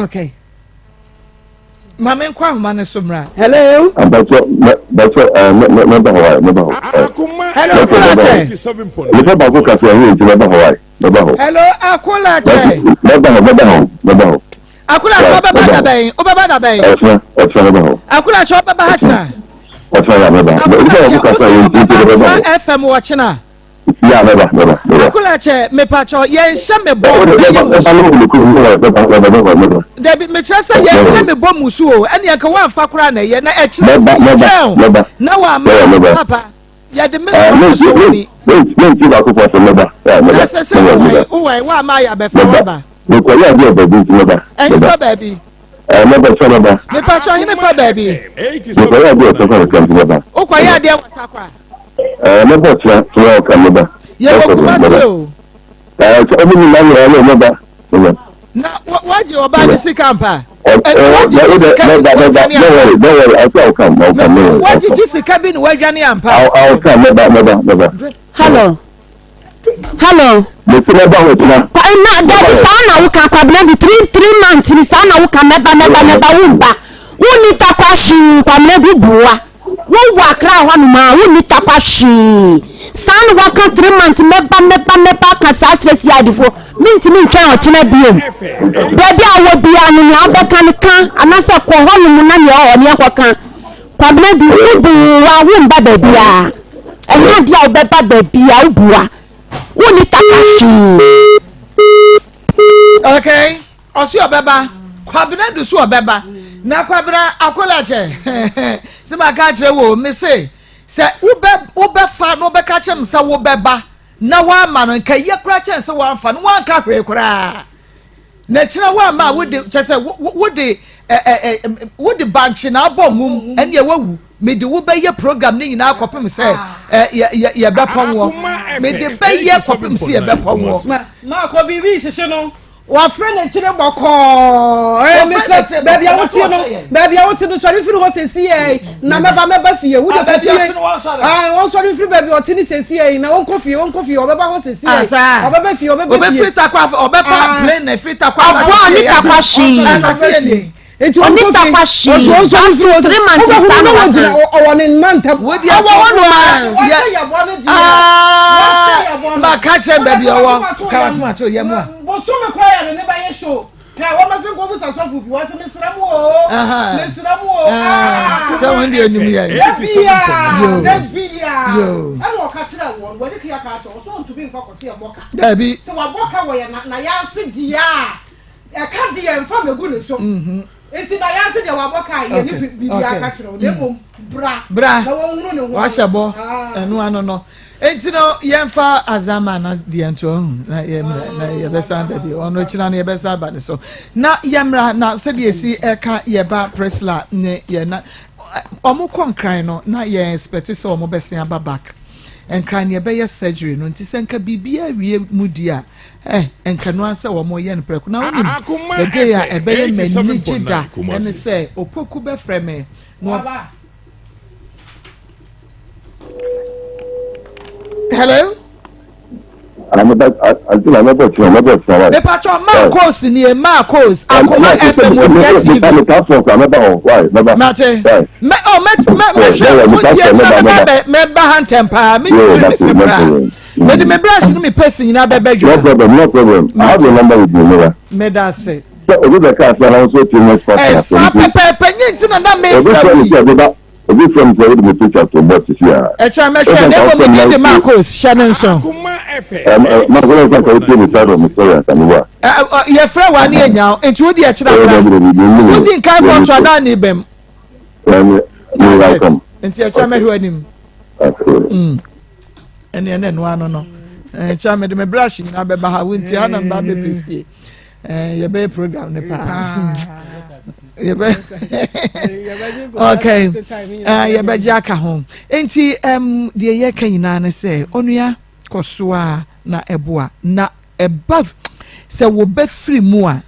Okay. Maame nkɔ ahoma no so mmra. Hello. Abakyɛ bɛkyɛ ɛɛ mɛ mɛ mɛba hɔ ayi mɛba hɔ. Hello Akolakyɛ. Nipa baako kasa ɛho nti mɛba hɔ ayi mɛba hɔ. Hello Akolakyɛ. Mɛba hɔ mɛba hɔ mɛba hɔ. Akolakyɛ ɔbɛba dabɛn ɔbɛba dabɛn. Ɔkyena ɔkyena mɛba hɔ. Akolakyɛ ɔbɛba ha kyena. Ɔkyena yɛ mɛba. Akolakyɛ Nipa baako kasa wosi ɛho nti ɔbɛba mɛba Akoma hɔ. FM wɔ kyena. Yeah, mɛba, mɛba, mɛba. Akola kyɛ, mepakyɛw, yɛnhyɛ me bɔ ɛyɛ musu. Dabi, mekyerɛ sɛ yɛnhyɛ me bɔ musu o, ɛne anka woamfa koraa na ɛyɛ, na ɛkyerɛ sɛ yɛtwɛn na woama papa, yɛde me so no so wani. Mɛnti baako fɔ sɛ mɛba. Na sɛ sɛ wowɛn, wowɛn, woama ayɛ abɛfa woaba. Mekɔyɛ adeɛ wɔ baabi nti mɛba. Ɛhefa baabi? Mɛba sɛ mɛba. Mepakyɛw, henefa baabi? Mekɔyɛ adeɛ wɔ Tarkwa kakra nti mɛba. Wokɔyɛ adeɛ wɔ Tarkwa? Mɛbɔ kyerɛ kyerɛ ɔka mɛba. Yɛwɔ Kumasi o. Sɛ ɔmo nyinaa nyinaa yɛ mɛba mɛba. Na wagye ɔbaa ne sika mpa. Wagyegye sika bi na wadwane ampa. Wagyegye sika bi na wadwane ampa. Mɛba mɛba mɛba. Hello. Hello. Mesi mɛba hɔ kyena. Kwa na dabi saa na woka Kwabena du 3 3 months ni saa na woka mɛba mɛba mɛba wo mba. Wo ni takwa hwee Kwabena du bua. Wo wɔ Accra hɔ nom a wo ni takwa hwee. Saa na waka 3 months mɛba mɛba mɛba aka saa kyerɛ CID fo. Mentumi ntwɛn ɔkyena biom. Baabi a wɔ biara no nea wobɛka no ka anaasɛ kɔ hɔ nom na nea ɔwɔ hɔ no yɛnkɔka. Kwabena du wo bua wo mba baabiara. Ɛnyɛ adeɛ a wobɛba baabiara wo bua. Wo ni takwa hwee. Okay, ɔsi ɔbɛba. Kwabena du so ɔbɛba. Na Kwabena akola kyɛ. Sɛ ma ka kyerɛ wo, me se sɛ wobɛ wobɛfa na wobɛka kyerɛ me sɛ wobɛba na woama no nka yɛ koraa kyɛn sɛ woamfa no woanka hwee koraa. Na kyerɛ woama a wode kyɛ sɛ wode ɛ ɛ wode bankye na abɔ nwom ɛne wawu. Mede wo bɛyɛ program ne nyinaa kɔpem sɛ ɛ yɛ yɛ yɛbɛpɔn wɔ. Mede bɛyɛ kɔpem sɛ yɛbɛpɔn wɔ. Maakɔ biribi hyehye no. Wafrɛ n'akyire bɔkɔɔ. Ɛɛ mesrɛ baabi a wote no baabi a wote no sɔre firi hɔ sɛsi yɛ na mɛba mɛba fie wo de kɔ fie. Wɔnsɔre mfiri baabi a ɔte ne sɛsi yɛ na wɔnkɔ fie wɔnkɔ fie ɔbɛba hɔ sɛsi yɛ ɔbɛba fie ɔbɛba fie. Ɔbɛfiri takwa ɔbɛfa plane na ɛfiri takwa. Ɔboa ne takwa hwee. Eti Ɔne wɔnkɔ fie takwa hwee. ɔnti wɔnsɔre mfiri hɔ Three months wobɛhunu saa na na wɔgyina waka. ɔwɔ ne mma ntam. Wodi Ɔwɔ hɔ nom a. Yɛ aa maka kyerɛ baabi ɔwɔ karakoma to yɛ mu a. Bosome kora yɛ ne ne bɛyɛ show. Pɛ wɔn bɛsɛ nkɔ busa sɔfo bi wɔsɛ mesrɛ mu o mesrɛ mu o. Sɛ wɔn deɛ anim yɛ. Dabi ya dabi ya ɛna ɔka kyerɛ wɔn wɔde kia ka akyɛ wɔsɛ ɔntumi nfa kɔte ɛbɔ ka. Dabi. Sɛ wabɔ ka wɔ yɛ na na yanse deɛ a ɛka deɛ nfa mɛgu ne so. Nti na yanse deɛ wabɔ ka yɛ ne biribi aka kyerɛ wɔn na mmom bra. Bra Na wɔn hunu ne ho. wahyɛ bɔ ɛno ano no. Nti no yɛmfa azama na deɛ nto ɔhu na yɛmmra na yɛbɛsan ba bi ɔno kyina no yɛbɛsan aba ne so na yɛmmra na sɛdeɛ esi ɛka yɛba Priscilla ne yɛn na ɔmo kɔ nkran no na yɛn expect sɛ ɔmo bɛsen aba back nkran ne yɛbɛyɛ surgery no nti sɛ nka biribi awie mu di a ɛ nka no ansɛ wɔn yɛ no prɛko na wonim the day a ɛbɛyɛ m'ani gye da ɛne sɛ opoku bɛfrɛ me na Hello. Mepatwa Marcos nie Marcos Akoma FM Onua TV. Mate. Mɛ oh mɛ mɛ mɛhwɛ mo tie kyerɛ mɛ ba bɛ mɛ ba ha ntɛm paa mi twitwi mi se bra. Mɛ de mi brush ne mi paste nyinaa bɛ bɛ dwa. No problem no problem. I have your number with me mera. Mɛ da se. Sɛ obi bɛ kaa sɛ ɔno nso tie next pastor. Ɛsa pɛpɛɛpɛ nye nti na na mi fira wi. Obi frɛ me sɛ wode me picture to bɔ te si a. Ɛkyɛ mɛhwɛ na mmom me din de Marcos hyɛ ne nso. Marcos sɛ nka wotie me side of me story ansa mebɔ a. Yɛfrɛ wa ne yɛnya wo nti wodi ɛkyerɛ abra. Wodi nkan kɔɔto anaa ne bɛm. That's it. Nti ɛkyɛ mɛhwɛ anim. Ɛne ɛne ɛno ano no. Ɛkyɛ mede me brush nyinaa bɛba ha wo nti ha na mba bɛpɛsie. Yɛbɛyɛ program ne paa. Yɛbɛ okay. Yɛbɛgye aka ho. Nti um, deɛ yɛka nyinaa ne sɛ onua kɔ so a na ɛboa na ɛba sɛ wɔbɛfiri mu a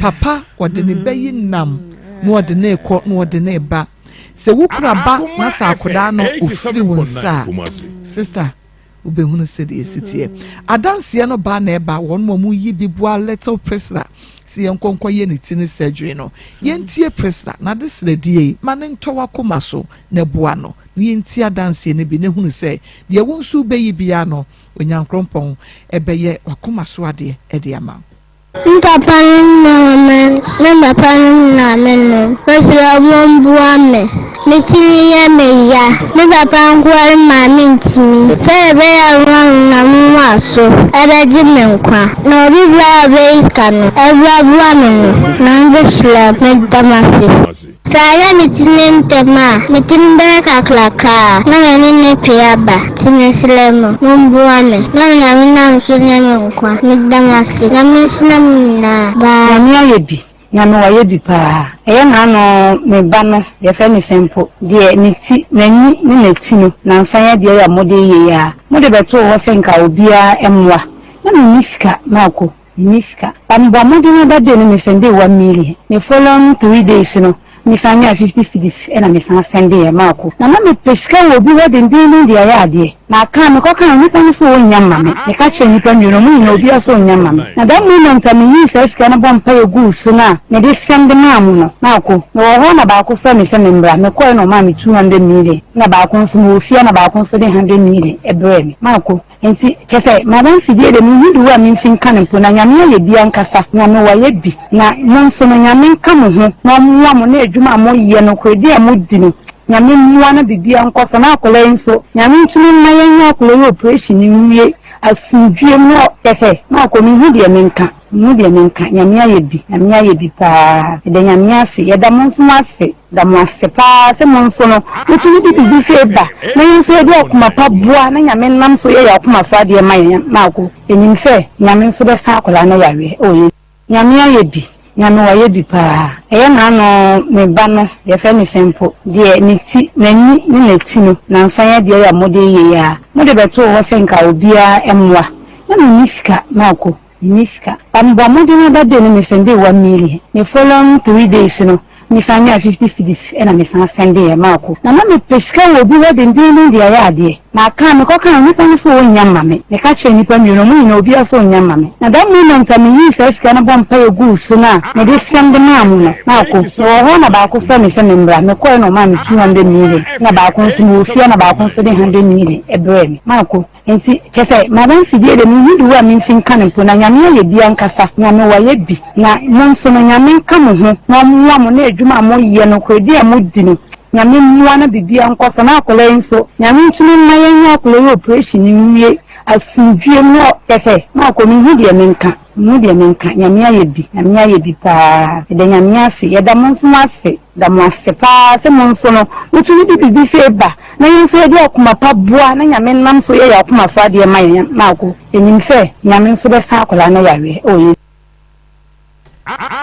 papa ɔde ne bɛyi nam na ɔde ne kɔ na ɔde ne ba sɛ wokura ba na sɛ akwadaa no ofiri wo nsa a sister wobɛhunu sɛdeɛ ɛsi teɛ. Adanseɛ no ba na ɛba wɔn ma wɔyi bi boa little Priscilla sɛ yɛnkɔ nkɔyɛ ne ti ne surgery no. Yɛntie Priscilla n'adesrɛdeɛ yi ma ne ntɔ w'akoma so na boa no na yɛntie adanseɛ no bi na hunu sɛ deɛ wo nso wobɛyi biara no Onyankrompɔn ɛbɛyɛ w'akoma so adeɛ de ama wo. Me papa no ne me papa no na me no. Mesrɛ momboa me. Me tsir yɛ me ya. Me papa nkoa rema menntumi. Sɛ ɛbɛyɛ a ɔno na mo so ɛbɛgye me nkwa. Na obi biara a ɔbɛyi sika no ɛboaboa me no, Nyame bɛhyira no. Meda mo ase. Sɛ ayɛ me ti no ntɛm a, me ti no bɛyɛ kakraka na m'ani ne pee aba. Nti mesrɛ mo, momboa me na Onyame nam so nya me nkwa. Meda mo ase. Nyame nhyira mo nyinaa. Bye. Nyame ayɛ bi. Nyame wayɛ bi paa. Ɛyɛ naano me ba no yɛfrɛ no Fɛmpo deɛ ne ti n'ani ne n'akyi no nansa yi adeɛ yi a mode yɛ yi aa mode bɛtoo hɔ sɛ nka obiara mmoa na menni sika maako menni sika but mebɔɔ mmɔden na that day no me sɛndee one million ne following 3 days no me san nyaa 50 cedis ɛna me san sɛndeeɛ maako na na mepɛ sika wɔ obi hɔ dendeenden de ayɛ adeɛ. Maka, mekɔkaa nnipa no sɛ wɔnnya mma me. Meka kyerɛɛ nnipa mmienu, wɔn nyinaa obiara sɛ ɔnnya mma me. Na that moment a meyii saa sika no bɔɔ mpaeɛ guu so no a mede sɛnde maa mo no, maako. Mewɔ hɔ na baako frɛɛ me sɛ memmra, mekɔeɛ na ɔmaa me 200 million, ɛna baako nso mewɔ fie a na baako nso de 100 million brɛɛ me. Maako. Enti, kyerɛ sɛ, m'aba mfidie deɛ menhu de wo a memfi nka no mpo, na Nyame ayɛ bi ankasa, Nyame wayɛ bi. Na mo nso no, Nyame nka mo ho na ɔmmoa mo na adwuma a moyɛ, nokorɛdie a modi no, Nyame mmoa na biribiara nkɔ so na akwadaa yi nso Nyame ntumi mma yɛnyɛ akwadaa yi operation nwie asomdwie mu na kyɛsɛ maakɔ menhu deɛ menka menhu deɛ menka Nyame ayɛ bi Nyame ayɛ bi paa yɛda Nyame ase yɛda mo nso mo ase da mo ase paa sɛ mo nso no motumi de biribi sei ba na yɛn nso yɛde akoma pa boa na Nyame nam so yɛ yɛn akoma so adeɛ ma yɛn maakɔ yɛnim sɛ Nyame nso bɛsa akwadaa no yareɛ ɛwɔ Yesu Nyame ayɛ bi, Nyame wayɛ bi paa. Ɛyɛ naano me ba no yɛfrɛ no Fɛmpo deɛ ne ti, n'ani ne n'akyi no nansa yi adeɛ yi a mode yɛ yi aa mode bɛtoo hɔ sɛ nka obiara mmoa na menni sika maako menni sika but mebɔɔ mmɔden na that day no me sɛndee one million ne following 3 days no me san nyaa 50 cedis ɛna me san sɛndeeɛ maako na na mepɛ sika wɔ obi hɔ dendeenden de ayɛ adeɛ. Maka, mekɔkaa nnipa no sɛ wɔnnya mma me. Meka kyerɛɛ nnipa mmienu, wɔn nyinaa obiara sɛ ɔnnya mma me. Na that moment a meyii saa sika no bɔɔ mpaeɛ guu so no a mede sɛnde maa mo no, maako. Mewɔ hɔ na baako frɛɛ me sɛ memmra, mekɔeɛ na ɔmaa me 200 million, ɛna baako nso mewɔ fie na baako nso de 100 million brɛɛ me. Maako. Enti, kyerɛ sɛ, m'aba mfidie deɛ menhu de wo a memfi nka no mpo, na Nyame ayɛ bi ankasa, Nyame wayɛ bi. Na mo nso no, Nyame nka mo ho na ɔmmoa mo na adwuma a moyɛ, nokorɛdie a modi no, Nyame mmoa na biribiara nkɔ so na akwadaa yi nso Nyame ntumi mma yɛnyɛ akwadaa yi operation nwie asomdwie mu na kyɛsɛ maakɔ menhu deɛ menka menhu deɛ menka Nyame ayɛ bi Nyame ayɛ bi paa yɛda Nyame ase yɛda mo nso mo ase da mo ase paa sɛ mo nso no motumi de biribi sei ba na yɛn nso yɛde akoma pa boa na Nyame nam so yɛ yɛn akoma so adeɛ ma yɛn maako yɛnim sɛ Nyame nso bɛsa akwadaa no yareɛ ɛwɔ Yesu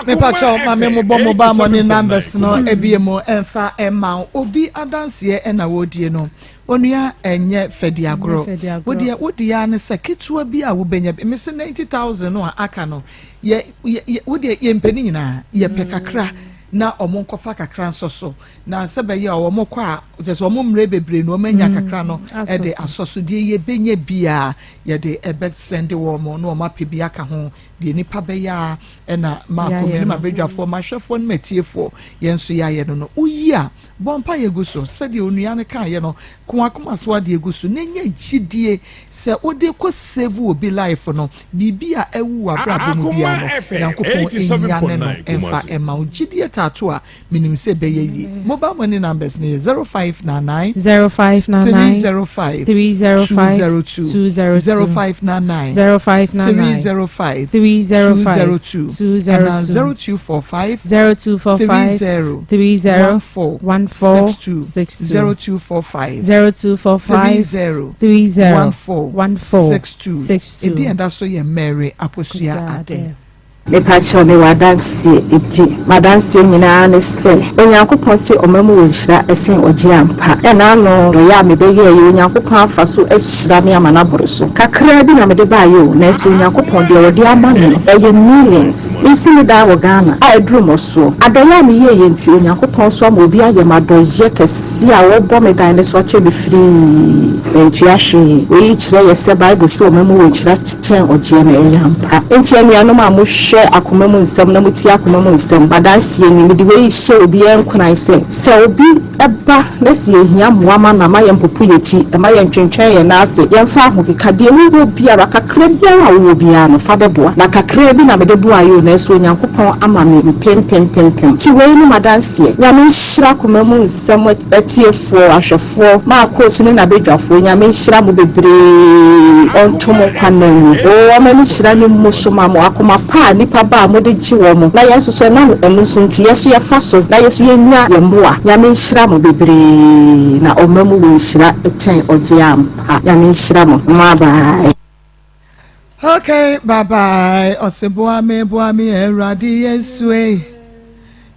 Mepakyɛw ma me mobɔ mobile money numbers no ebie mu ɛmfa ɛma wo. Obi adanseɛ ɛna wɔredie no. Onua ɛnyɛ fɛdi agorɔ. Wodeɛ wodeɛ ara ne sɛ ketewa bi a wobɛnya bi. Mese 90,000 no a aka no yɛ yɛ wodeɛ yɛmpɛ ne nyinaa yɛpɛ kakra na wɔn nkɔfa kakra nsɔ so na sɛ bɛyɛ a wɔn kɔ a kyerɛ sɛ wɔn mmerɛ bebree na wɔn anya kakra no ɛde asɔ so deɛ yɛbɛnya biara yɛde ɛbɛsɛnde wɔn na wɔn apɛ bi aka ho. Deɛ nnipa bɛyɛ ara na maakɔ, me ne m'abadwafoɔ, m'ahwɛfoɔ ne m'atiefoɔ, yɛn nso yɛayɛ no no. Woyi a, bɔ mpaeɛ gu so. Sɛdeɛ onua no kaeɛ no, ko w'akoma so adeɛ gu so na nya gyidie sɛ wode rekɔ save obi life no, biribi a awu w'abrabɔ mu biara no, Nyankopɔn nnyane no mfa mma wo. Gyidie taato a, menim sɛ ɛbɛyɛ yie. Mobile money numbers no yɛ 0599 0599 305 305 202 202 0599 0599 305 305 202 202 anaa 0245 0245 30 30 14 14 62 62 0245 0245 30 30 14 14 62 62. Ɛdi ɛda so yɛ Mary Akosua Ade. Mepakyɛw, mewɔ adanseɛ di. M'adanseɛ nyinaa ne sɛ, Onyankopɔn se ɔma mu wɔ nhyira sen ɔgye ampa. Ɛna ano dɔeɛ a mebɛyɛeɛ, Onyankopɔn afa so ahyira me ama no aboro so. Kakraa bi na mede baeɛ o, nanso Onyankopɔn, deɛ ɔde ama me no, ɛyɛ millions. Mensi me dan wɔ Ghana a aduru mmɔsoɔ. Adɔeɛ a meyɛeɛ nti, Onyankopɔn nso ama obi ayɛ me adɔeɛ kɛseɛ a ɔrebɔ me dan no so akyɛ me firii. Mantua hwee. Wei kyerɛ yɛ sɛ Bible se ɔma mu wɔ nhyira kyɛn ɔgyeɛ no, ɛyɛ ampa. Enti anuanom a mohwɛ akoma mu nsɛm na motie akoma mu nsɛm, m'adanseɛ ni, mede wei rehyɛ obiara nkuran sɛ, sɛ obi ba na sɛ yɛhia mmoa ma no a, mma yɛmpopo yɛn ti. Mma yɛntwentwɛn yɛn nan ase, yɛmfa ahokeka, deɛ wowɔ biara, kakra biara a wowɔ biara no, fa bɛboa. Na kakraa bi na mede boaeɛ o, nanso Onyankopɔn ama me mpempempempem. Nti wei ne m'adanseɛ. Nyame nhyira akoma mu nsɛm atiefoɔ, ahwɛfoɔ, Marcos ne n'abadwafoɔ, Nyame nhyira mo bebree, ɔnto mo nkwa nna mu. Oo, ɔma ne nhyira no mmu so ma mo, akoma pa a nnipa ba a mode gye wɔn, na yɛn nso so ɛnam ɛno nso nti yɛso yɛfa so na yɛso yɛnya yɛn mmoa. Nyame nhyira mo bebree na ɔma mu wɔ nhyira kyɛn ɔgye ampa. Nyame nhyira mo. Mwah bye. Okay bye bye ɔse boa me boa me awurade yesu ei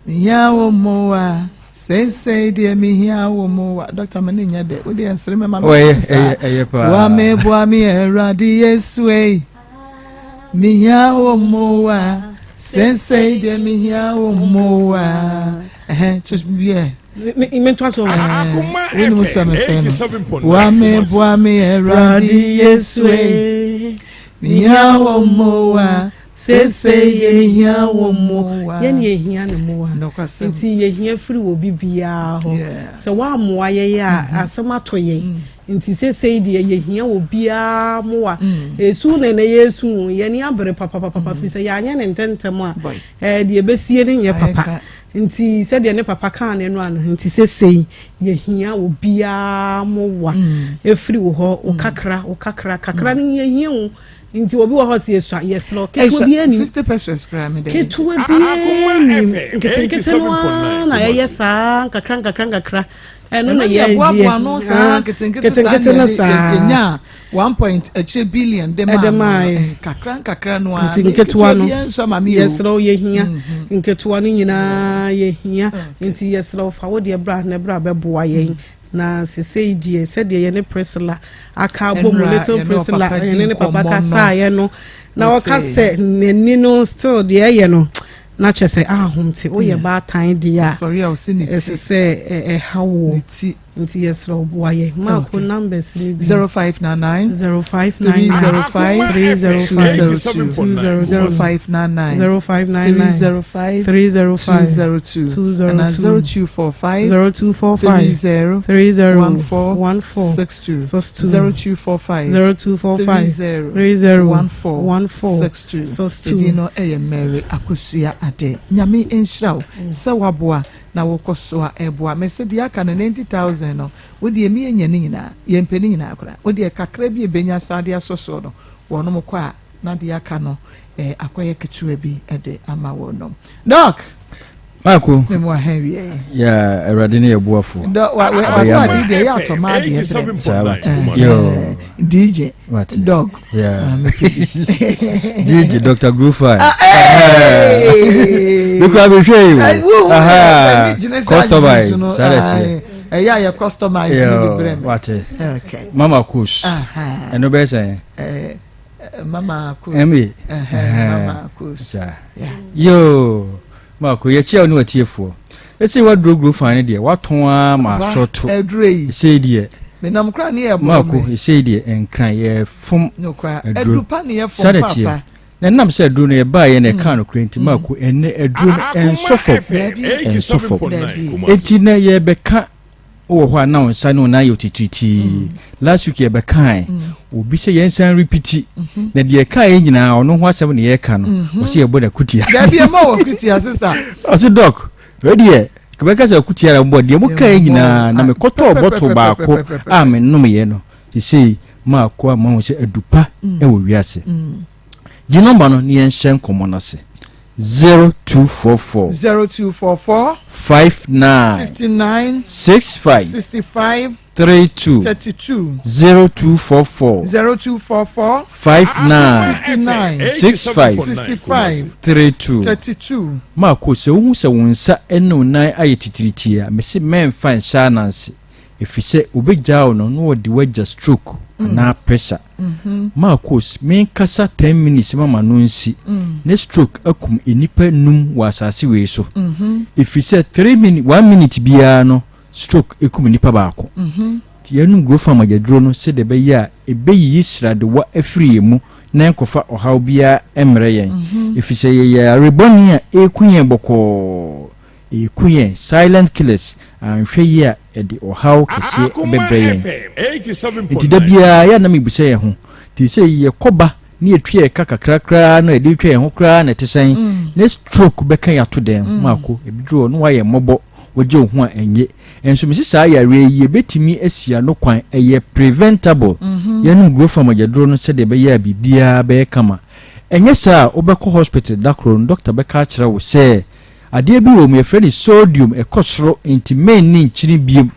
mehia wo mmoa seesei deɛ mehia wo mmoa dɔkta me ne nyɛ dɛ wo deɛ nsere me ma me ɛyɛ ɛyɛ paa boa me boa me awurade yesu ei mehia wo mmoa seesei deɛ mehia wo mmoa ɛhɛn to yɛ mentoa so wonim to a mesɛe no boa me boa me awurade yesu ei mehia wo mmoa seesei deɛ mehia wo mmoa yɛne yɛhia ne mmoa nti yɛhia firi wɔ bibiaa hɔ sɛ woammoa yɛyɛ a mhm. asɛm atɔ yɛn mm. Nti sesei deɛ yɛhia obiara mmoa. Esu na ɛnɛ yɛresu o, yɛn ani abere papapapa firi sɛ yɛanyɛ no ntɛmntɛm a, ɛɛ deɛ ɛbɛsie no nyɛ papa. Nti sɛdeɛ ne papa kaa no ɛno ano, nti sesei yɛhia obiara mmoa ɛfiri wo hɔ, wo kakra, wo kakra, kakra no yɛhia o. Nti obi wɔ hɔ sɛ yɛsua, yɛsrɛ wo, ketewa biara nim. Ketewa biara nim, nketenkete no ara na yɛyɛ saa nkakra nkakra nkakra. ɛno na yɛ yɛboaboa ano saa nketenkete no saa yɛnya one point akyire billion de maa no nkakra nkakra no ara nti nketewa no yɛsrɛ wo yɛhia mhm. nketewa no nyinaa yɛhia nti yɛsrɛ wo fa wo deɛ bra na bra bɛboa yɛn mm. na sesei deɛ sɛdeɛ yɛne Priscilla aka abɔ mu little Priscilla yɛne ne papa kasaeɛ no na ɔka sɛ n'ani no still deɛ ɛyɛ no Na kyerɛ sɛ ahom te woyɛ baatan deɛ a ɛsɛ sɛ ɛha woɔ nti yɛsrɛ wo boa yɛ maako numbers no bi 0599 0599 305 305 202 0599 0599 305 305 202 202 0245 0245 30 30 14 14 62 62 0245 0245 30 30 14 14 62 62 Edin no yɛ Mary Akosua Ade. Nyame nhyira wo sɛ woaboa na wokɔ so a ɛboa. Mese deɛ aka no 90,000 no wo deɛ mi yɛnya ne nyinaa yɛmpɛ ne nyinaa koraa. Wo deɛ kakra bi ɛbɛnya saa de asɔ soɔ no wɔnom kɔ a na deɛ aka no eh, akɔyɛ ketewa bi de ama wɔnom. Doc! Maako. Memu aha wie. Ya Awurade ne yɛ boafo. Dɔ wa wa watɔ ade deɛ yɛ atɔ maa deɛ brɛ. Saa wate. Yo. DJ. Wate. Dog. Yeah. Ah, DJ Dr. Grufai. Ah, hey. Mekura mi hwɛ yi o. Aha. Customize. Saa de teɛ. Ɛyɛ a yɛ customize ne bi brɛ mi. Wate. Okay. Mama Kush. Ɛno bɛyɛ sɛn. Mama Kush. Ɛmi. Mama Kush. Yoo. Marko, yɛkyia wo ne w'atiefoɔ. Ɛsei w'aduro guro fan no deɛ, w'atɔn ara ma asɔto. Aduro yi. Ɛsei deɛ. Menam kora ne yɛ bɔ Marko, ɛsei deɛ, nkran yɛ fom aduro. Aduro pa ne yɛ fom papa. Sade Na ɛnam sɛ aduro no yɛbaa yɛ na ɛkaa mm. nokorɛ nti, mm. Marko, ɛnɛ aduro no ɛnsɔ fam. Ɛnsɔ fam. Enti na yɛbɛka Wowɔ hɔ a na wo nsa ne wo nan yɛ otitiritii. Mm. Last week yɛbɛkae mm. obi sɛ yɛnsan repiti mm-hmm. na deɛ ɛkae yɛ nyinaa ɔno ho asɛm ne yɛka no mm-hmm. ɔsɛ yɛbɔ no akutia. Dabi ɛma wɔ akutia sista. Ɔsɛ dɔk wei deɛ kɛbɛka sɛ akutia na mobɔ deɛ mokae nyinaa na mekɔtɔɔ bɔtol baako a menomyɛ no sesei maako a mahu sɛ adupa mm. wɔ wiase. Gye nɔmba no ne yɛnhyɛ nkɔmmɔ no ase. 0244. 0244. 59. 59. 65. 65. 32. 32. 0244. 0244. 59. 59. 65. 65. 32. 32. Marko, sɛ wohu sɛ wo nsa ne wo nan ayɛ titiritii a, mese mɛmfa nhyɛ ananse. Efisɛ wobegyaa wo no na wɔde wo agya stroke anaa pressure. Marcos, menkasa ten minutes ma m'ano nsi, ne stroke akum nnipa num wɔ asase wei so. Efisɛ three minutes, one minute biara no stroke ekum nnipa baako. Nti yɛnom Grofan mogyaduro no sɛdeɛ ɛbɛyɛ a ebeyiyi sradewa afiri yɛn mu na ɛnkɔfa ɔhaw biara mmrɛ yɛn. Efisɛ yɛyɛ yare bɔne a ɛreku yɛn bɔkɔɔ. Ɛku yɛn, silent killers, anhwɛ yie a ɛde ɔhaw kɛseɛ bɛbrɛ yɛn. Nti da biara yɛ a na mebisa yɛn ho, te sɛ yɛkɔ ba ne yɛtua yɛ ka kakra koraa na yɛde twa yɛn ho koraa na ɛte sɛn na stroke bɛka yɛn ato dɛn maako ɛbɛduru hɔ na woayɛ mmɔbɔ wogye wo ho a ɛnye. Nso mese saa yareɛ yi yɛbɛtumi asi ano kwan, ɛyɛ preventable. Yɛnom Grofam agyaduro no sɛdeɛ ɛbɛyɛ a biribiara bɛyɛ kama. Ɛnyɛ saa a wobɛkɔ hospital da koro no doctor bɛka akyerɛ wo sɛ Adeɛ bi wɔ mu yɛfrɛ no sodium ɛkɔ soro nti mɛnni nkyene biom.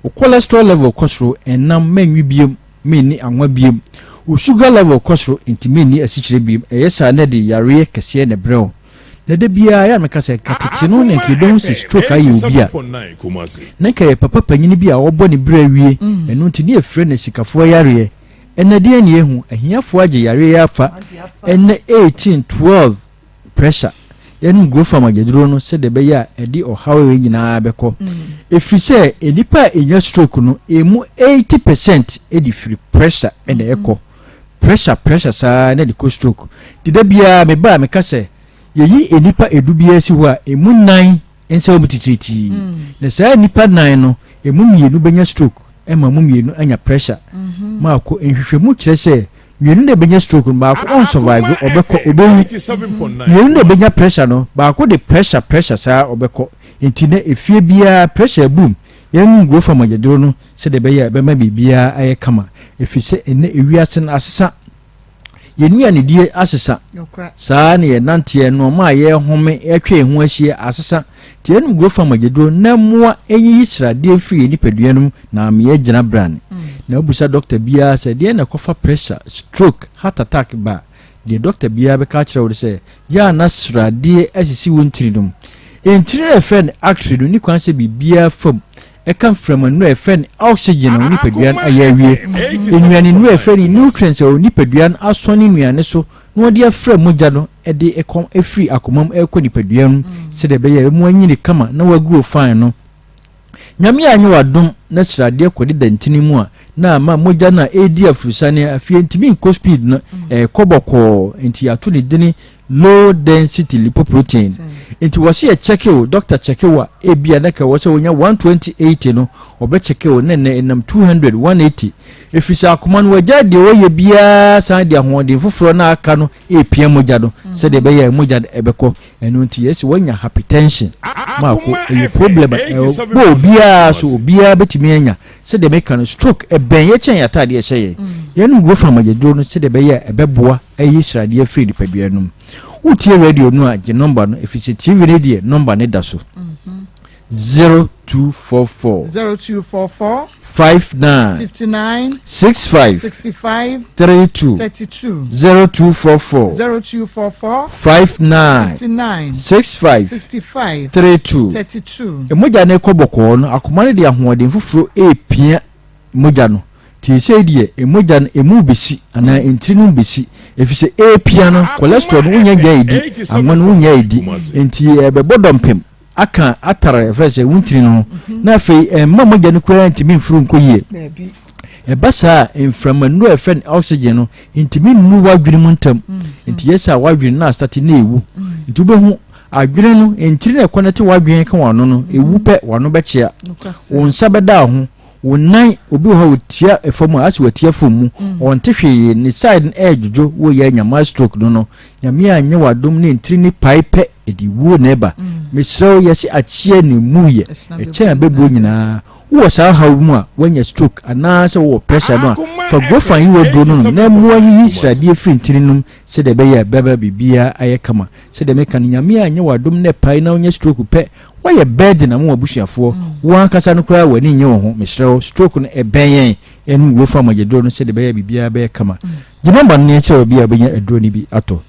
Wo cholesterol level kɔ soro ɛnam mɛnwe biom, mɛnni anwa biom. Wo sugar level kɔ soro nti mɛnni asikyire biom. Ɛyɛ saa na ɛde yareɛ kɛseɛ na ɛbrɛ wo. Na da biara ɛyɛ a meka sɛ nka tete no na nka yɛbɛhu sɛ stroke ayɛ obi a, na nka ɛyɛ papa panyini bi a ɔbɔ ne berɛ awie, ɛno nti ne yɛfrɛ no asikafoɔ yareɛ. Ɛnnɛ deɛn na yɛhu? Ahiafoɔ agye yareɛ yi afa. Ɛnnɛ 1812. pressure, yɛnom Grofam agyaduro no sɛdeɛ ɛbɛyɛ a ɛde ɔhaw wei nyinaa bɛkɔ. Ɛfiri sɛ nnipa a ɛnya stroke no, ɛmu 80 percent de firi pressure na ɛkɔ. Pressure, pressure saa na ɛde kɔ stroke. Nti da biara meba a meka sɛ yɛyi nnipa ɛdu biara si hɔ a, ɛmu nnan nsa wɔ mu titiritii. Na saa nnipa nnan no, ɛmu mmienu bɛnya stroke ma mu mmienu anya pressure. Maako, nhwehwɛmu kyerɛ sɛ mmienu na ɛbɛnya stroke no, baako ɔnsurvive, ɔbɛkɔ, ɔbɛwu. Mmienu na ɛbɛnya pressure no, baako de pressure pressure saa ɔbɛkɔ. Nti na efie biara pressure abum. Yɛn nguo fa mogyaduro no sɛdeɛ ɛbɛyɛ a ɛbɛma biribiara ayɛ kama. Ɛfiri sɛ ɛnnɛ ewiase no asesa. Yɛn nnuanedie asesa. Saa ara na yɛn nanteɛ, nnoɔma a yɛhome, atwa yɛn ho ahyia asesa. Nti yɛnom Grofam agyaduro na mmoa nyiyi sradeɛ mfiri yɛn nipadua no mu na ama yɛagyina brane. Na wobisa dɔkta biara sɛ deɛn na ɛkɔfa pressure, stroke, heart attack ba a, deɛ dɔkta biara bɛka akyerɛ wo ne sɛ, yɛ a na sradeɛ asisi wo ntini no mu. Ntini no a yɛfrɛ no artery no nni kwan sɛ biribiara fa mu. Ɛka mframanuru a yɛfrɛ no oxygen a wo nipadua no ayɛ awie, nnuanennuru a yɛfrɛ no nutrients a wo nipadua no asɔne nnuane so na wɔde afra mogya no de kɔ firi akoma mu rekɔ nipadua no mu sɛdeɛ ɛbɛyɛ a ɛbɛma wanyini kama na wagrow fine no. Nyame anyɛ w'adom na sradeɛ kɔdeda ntini mu a na ama mogya no a ɛredi afurusane afei ɛntumi nkɔ speed no, ɛrekɔ bɔkɔɔ nti yɛato ne dini low density lipoprotein nti wɔse yɛ kyɛke wo doctor kyɛke wo a ebia na ka wɔ sɛ wonya 120 80 no ɔbɛ kyɛke wo na ɛnɛ ɛnam 200 180 ɛfiri sɛ akoma no wagyae deɛ ɔyɛ biara san de ahoɔden foforɔ na aka no ɛrepia mogya no sɛdeɛ ɛbɛyɛ a mogya no ɛbɛkɔ ɛno nti yɛse wanya hypertension maako ɛyɛ problem a ɛwɔ obiara so obiara bɛtumi anya sɛdeɛ meka no stroke ɛbɛn yɛ kyɛn yɛ ataadeɛ ɛhyɛ yɛn yɛnom guo fa mogyaduro no sɛdeɛ ɛbɛyɛ a ɛbɛboa ayi sradeɛ afiri nipadua no mu. Wotie radio no a, gye nɔmba no, ɛfiri sɛ TV no deɛ nɔmba no da so. 0244 0244 59 59 65 65 32 32 0244 0244 59 59 65 65 32 32. Mogya no rekɔ bɔkɔɔ no, akoma no de ahoɔden foforɔ repia mogya no. Nti seesei deɛ, mogya no, emu rebɛsi anaa ntini no rebɛsi. Ɛfiri sɛ ɛrepia no, cholesterol no wonnya nnyae di, anwa no wonnya di. Nti ɛbɛbɔ dɔmpem aka atare ɛfrɛ sɛ wo ntini no ho. Na afei ɛmma mogya no koraa ntumi mforo nkɔ yie. Ɛba saa a, mframa nnuro a ɛfrɛ no oxygen no ntumi nnu w'adwene mu ntɛm. Nti yɛ saa a w'adwene no astate na ɛwu. Nti wobɛhu adwene no, ntini no a ɛkɔnɛte w'adwene ka w'ano no, ɛwu pɛ w'ano bɛkyea. Wo nsa bɛda wo ho. Wo nan, obi wɔ hɔ a ɔtia fam a, asɛ watia fam mu, ɔnte hwee, ne side no ɛredwodwo, woreyɛ anya mild stroke no no, Nyame anyɛ wo adom ne ntiri ne pae pɛ, ɛde wuo na ɛba. Mesrɛ wo, yɛse akyeɛ na ɛmu yɛ, ɛkyɛn abɛbuo nyinaa. Wowɔ saa haw yi mu a, woanya stroke anaasɛ wowɔ pressure no a, fa Grofan yi w'aduro no nom na mmoa nyiyi sradeɛ firi ntini no mu sɛdeɛ ɛbɛyɛ a ɛbɛba biribiara ayɛ kama. Sɛdeɛ meka no, Nyame anyɛ wo adom na ɛpae na wonya stroke pɛ, Woayɛ burden ama w'abusuafoɔ, wo ankasa no koraa w'ani nnye wo ho, mesrɛ wo, stroke no ɛbɛn yɛn, yɛnom wura fa mogyaduro no sɛdeɛ ɛbɛyɛ a biribiara bɛyɛ kama. Gye nɔmba no na yɛnkyerɛ wo baabi a wobɛnya aduro no bi atɔ.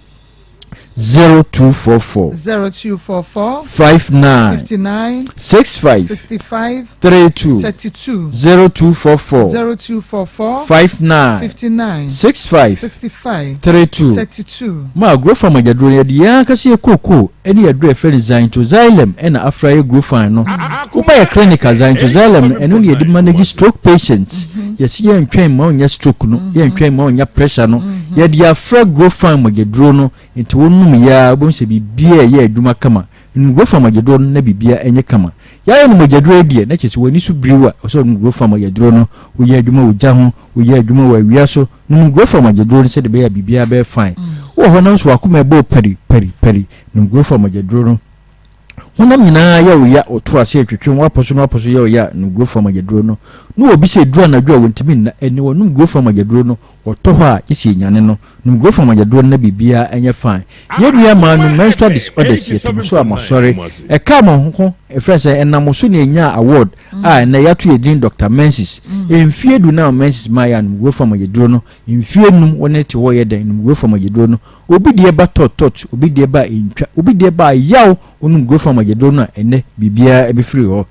0244 0244 59 59 65 65 32 32 0244 0244 59 59 65 65 32 32. Ma Grofan mogyaduro no, yɛde yɛn ankasa yɛ kookoo ne aduro a yɛfrɛ no Xanthoxylum na afra yɛ Grofan no. Woba yɛ clinic a, Xanthoxylum no, ɛno na yɛde manage stroke patients. Yɛse yɛntwɛn mma wonnya stroke no, yɛntwɛn mma wonnya pressure no. Yɛde afra Grofan mogyaduro no, nti wonom yɛ a, wobɛhu sɛ biribiara ɛyɛ adwuma kama. Nom Grofan mogyaduro no na biribiara nyɛ kama. Yɛayɛ no mogyaduro yi deɛ, na kyerɛ sɛ w'ani so biri wo a, ɛwɔ sɛ wonom Grofan mogyaduro no. Woyɛ adwuma wɔ gya ho, woyɛ adwuma wɔ awia so, nom Grofan mogyaduro no sɛdeɛ ɛbɛyɛ a biribiara bɛyɛ fine. Wowɔ hɔ nanso w'akoma ɛbɔ wo pari, pari, pari, nom Grofan mogyaduro no. Honam nyinaa yɛ wo ya, woto ase retwetwe, woapɔ so na woapɔ so yɛ wo ya, nom Grofan mogyaduro no. Na obi sɛ ɛduru anadwo a wɔntumi nna, ɛnne wɔnom Grofan mogyaduro no, Wɔtɔ hɔ a gye sɛ yɛnyane no, nom growth hormone aduro no na biribiara nyɛ fine. Yɛn nua maa nom menstrual disorders yɛte mo so a moasɔre. Ɛkaa mo ho ɛfrɛ sɛ ɛnam mo so na yɛnyaa award a ɛnnɛ yɛato yɛn din Doctor Menses. Mfie du na menses maa yɛ a nom growth hormone aduro no. Mfie num wo ne te hɔ yɛ dɛn nom growth hormone aduro no. Obi deɛ ba tɔt tɔt, obi deɛ ba a ɛntwa, obi deɛ ba a yaw wonom growth hormone aduro no a ɛnnɛ biribiara bɛfiri hɔ.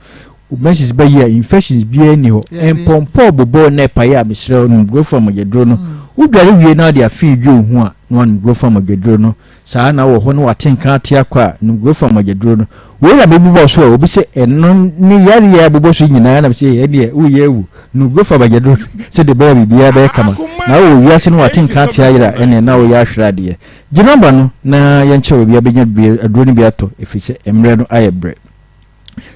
Wo menses ba yie a infections biara nni hɔ. Mpɔmpɔ bobɔ na ɛpae a mesrɛ wo nom growth hormone aduro no. Wo dware wie na wode afee dwi wo ho a na wanom growth hormone aduro no. Saa na wɔ hɔ na wate nka ate akɔ a nom growth hormone aduro no. Wei na mebobɔ so a obi sɛ ɛno ne yareɛ a bobɔ so yi nyinaa na mesɛ ɛneɛ woyɛ awu. Nom growth hormone aduro no sɛdeɛ ɛbɛyɛ a biribiara bɛyɛ kama. Na wowɔ wiase na wate nka ate ayera a ɛneɛ na woyɛ ahwere adeɛ. Gye number no na yɛnkyerɛ wo baabi a bɛnya aduro no bi atɔ ɛfiri sɛ mmerɛ no ayɛ brɛ.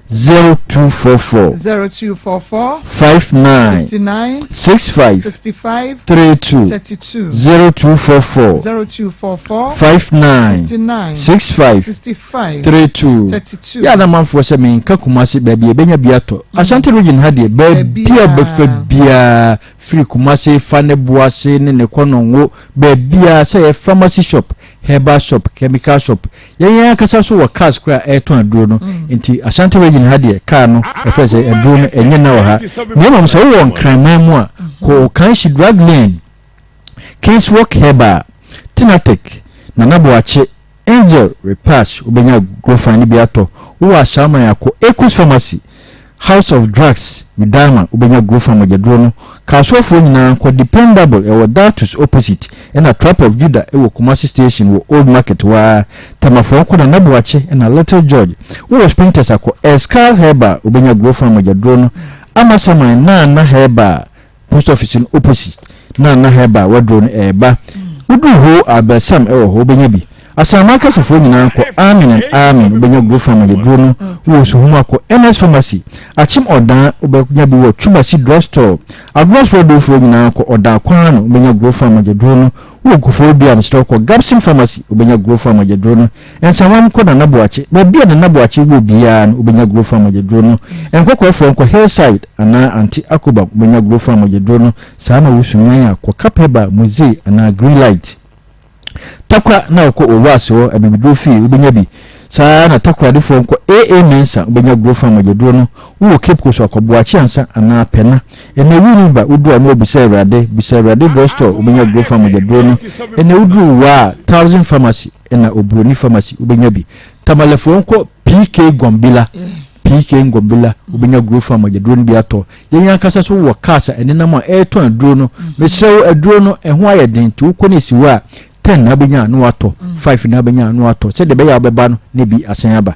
0244 0244 59 59 65 65 32 32 0244 0244 59 59 65 65 32 32 yɛ a na manfoɔ sɛ menka Kumasi baabi a ɛbɛnya bi atɔ Ashanti region ha deɛ baabi a bɛfa biara firi Kumasi fa ne Boase ne ne Kɔnɔngo baabiara sɛ yɛ pharmacy shop herbal shop, chemical shop. Yɛn yɛn ankasa nso wɔ cars koraa a ɛretɔn aduro no. Nti Ashanti region ha deɛ car no ɛfrɛ sɛ aduro no ɛnyɛ na wɔ ha. Na mmom sɛ wowɔ Nkranman mu a, kɔ Okanshi Drug Lane, Kingswalk Herbal, Tinatek, Nana Boakye, Angel Repass wobɛnya Grofan no bi atɔ. Wowɔ Ashaiman a kɔ Equus Pharmacy, House of Drugs, Widama, wobɛnya Grofan mogyaduro no. Kasoafoɔ nyinaa nkɔ Dependable ɛwɔ Datus opposite ɛna Trap of Judah ɛwɔ Kumasi station wɔ Old Market hɔ ara. Tamafoɔ nkɔ Nana Boakye ɛna Little George. Wowɔ Spintex a kɔ Escal Herbal wobɛnya Grofan mogyaduro no. Amasaman Nana Herbal Post office no opposite na na herbal waduro no ɛɛba. Woduru hoo a balsam ɛwɔ hɔ wobɛnya bi. Asaman kasafoɔ nyinaa kɔ Amen and Amen wobɛnya Grofam ayɛduro no wɔ Suhum akɔ NS Pharmacy Akyem Ɔdaa wobɛnya bi wɔ Twumasi Drug Store Agorɔ Sorodofoɔ nyinaa kɔ Ɔdaa kwan ano wobɛnya Grofam ayɛduro no wɔ Kufuor Dua mesrɛ wo kɔ Gabson Pharmacy wobɛnya Grofam ayɛduro no Nsawam kɔ Nana Boakye, baabi a Nana Boakye wɔ biara no wobɛnya Grofam mogyaduro no. Nkɔkɔɔfoɔ nkɔ Hillside anaa Ante Akobam wobɛnya Grofam mogyaduro no. Saa na wo Sunyani a kɔ Kapeba, Muzei anaa Green Light. Takwa na wokɔ Owase hɔ Abibiduro fie wobɛnya bi. Saa ara na Takoradefoɔ nkɔ AA Mensah wobɛnya Grofam mogyaduro no. Wowɔ Cape Coast a kɔ Boakye Ansa anaa Pɛna. Ɛnɛ wonni ba woduru a na wabisa Awurade, bisa Awurade Drugstore wobɛnya Grofam mogyaduro no. Ɛnɛ woduru Waa, Thousand Pharmacy. Ɛna oburoni pharmacy wobɛnya bi. Tamalefoɔ nkɔ PK Gombila, PK Ngombila wobɛnya Grow Farm agyaduro no bi atɔ. Yɛn ankasa so wɔ cars a ɛnenam a ɛretɔn aduro no. Mesrɛ wo aduro no ɛho ayɛ den nti wokɔ no esi hɔ a 10 na wobɛnya a na watɔ, 5 na wobɛnya a na watɔ sɛdeɛ ɛbɛyɛ a wobɛba no na ebi asan aba.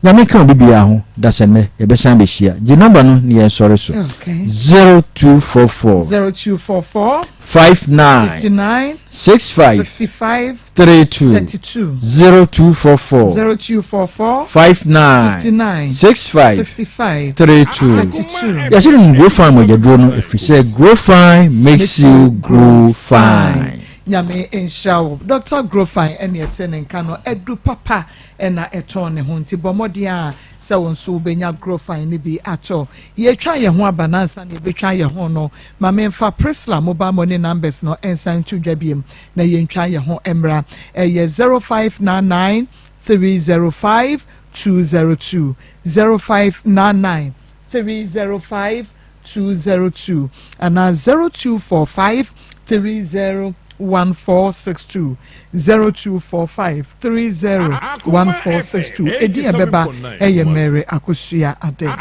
Nyame nka obi biara ho dasɛ nnɛ yɛbɛsan abɛhyia. Gye number no na yɛnsɔre so. 0244 0244 59 59 65 65 32 32 0244 0244 59 59 65 65 32 32. Yɛse no grow fine mogyaduro no ɛfiri sɛ grow fine makes you grow fine. Nyame nhyira wo Doctor Grofine ɛne ɛte ne nka no adu papa ɛna ɛtɔn ne ho nti bɔ mmɔden a sɛ wo nso wobɛnya Grofine no bi atɔ. Yɛtwa yɛn ho aba na ansa na yɛbɛtwa yɛn ho no ma memfa Priscilla mobile money numbers no nsan nto dwa biom na yɛntwa yɛn ho mmra. Ɛyɛ 0599 305 202, 0599 305 202 anaa 0245 30 1462, 0245 30 1462. Edin a ɛbɛba yɛ Mary Akosua Adeh.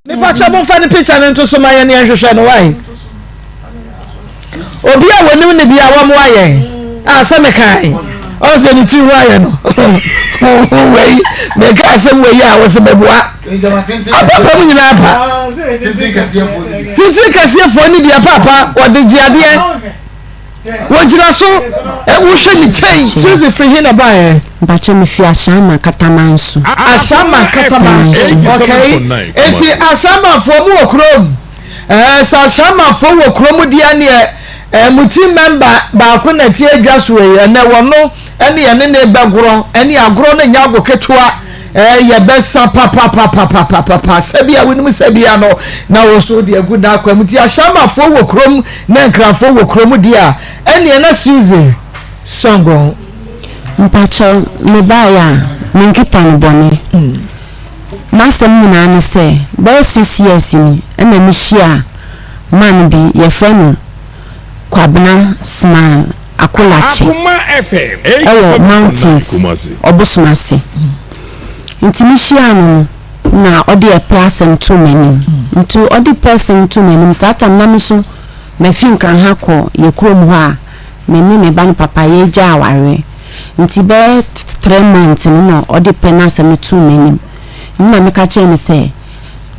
Mepakyɛ momfa ne picture no nto so ma yɛn yɛnhwehwɛ no wai. Obi a wɔnim ne bi a wɔmmoa yɛn. A sɛ mekae ɔn sɛ ne ti ho ayɛ no wei meka asɛm wei a wɔsɛ mɛboa apapa mu nyinaa pa tenten kɛseɛfoɔ ne bi apaapa wɔde gye adeɛ. Wɔgyina so wohwɛ ne kyɛn. Suzy firi he na baeɛ? Mpakyɛ mefi Ashaiman Katamanso. Ashaiman Katamanso okay enti Ashaimanfoɔ mo wɔ kurom ɛɛ sɛ Ashaimanfoɔ wɔ kurom deɛ neɛ ɛɛ mo team member baako na ɛte adwa so yi ɛnɛ wɔno ɛne yɛne ne bɛgorɔ ɛne agorɔ no nyɛ ago ketewa ɛɛ yɛbɛsa papapapapapapa sɛbia wonim sɛbia no na wo so de agu n'akwa mu nti Ashaimanfoɔ wɔ kurom na Nkrafoɔ wɔ kurom deɛ a ɛneɛ na Suzy Sɔngɔn. Mpakyɛw, mebaeɛ a, menkita no bɔne. M'asɛm nyinaa ne sɛ, bɛyɛ six years ni ɛna mehyiaa man bi, yɛfrɛ no Kwabena Smile Akolakye ɛwɔ mountains, Ɔbosom ase. Nti mehyiaa no no, na ɔde ɛpɛ asɛm too m'anim. Nti ɔde pɛ asɛm too m'anim, saa tam na me nso mafi Nkran ha kɔ yɛ kurom hɔ a, me ne me ba no papa yɛregyae awareɛ nti bɛyɛ three months no na ɔde pɛ n'asɛm no too m'anim nna meka kyerɛɛ no sɛ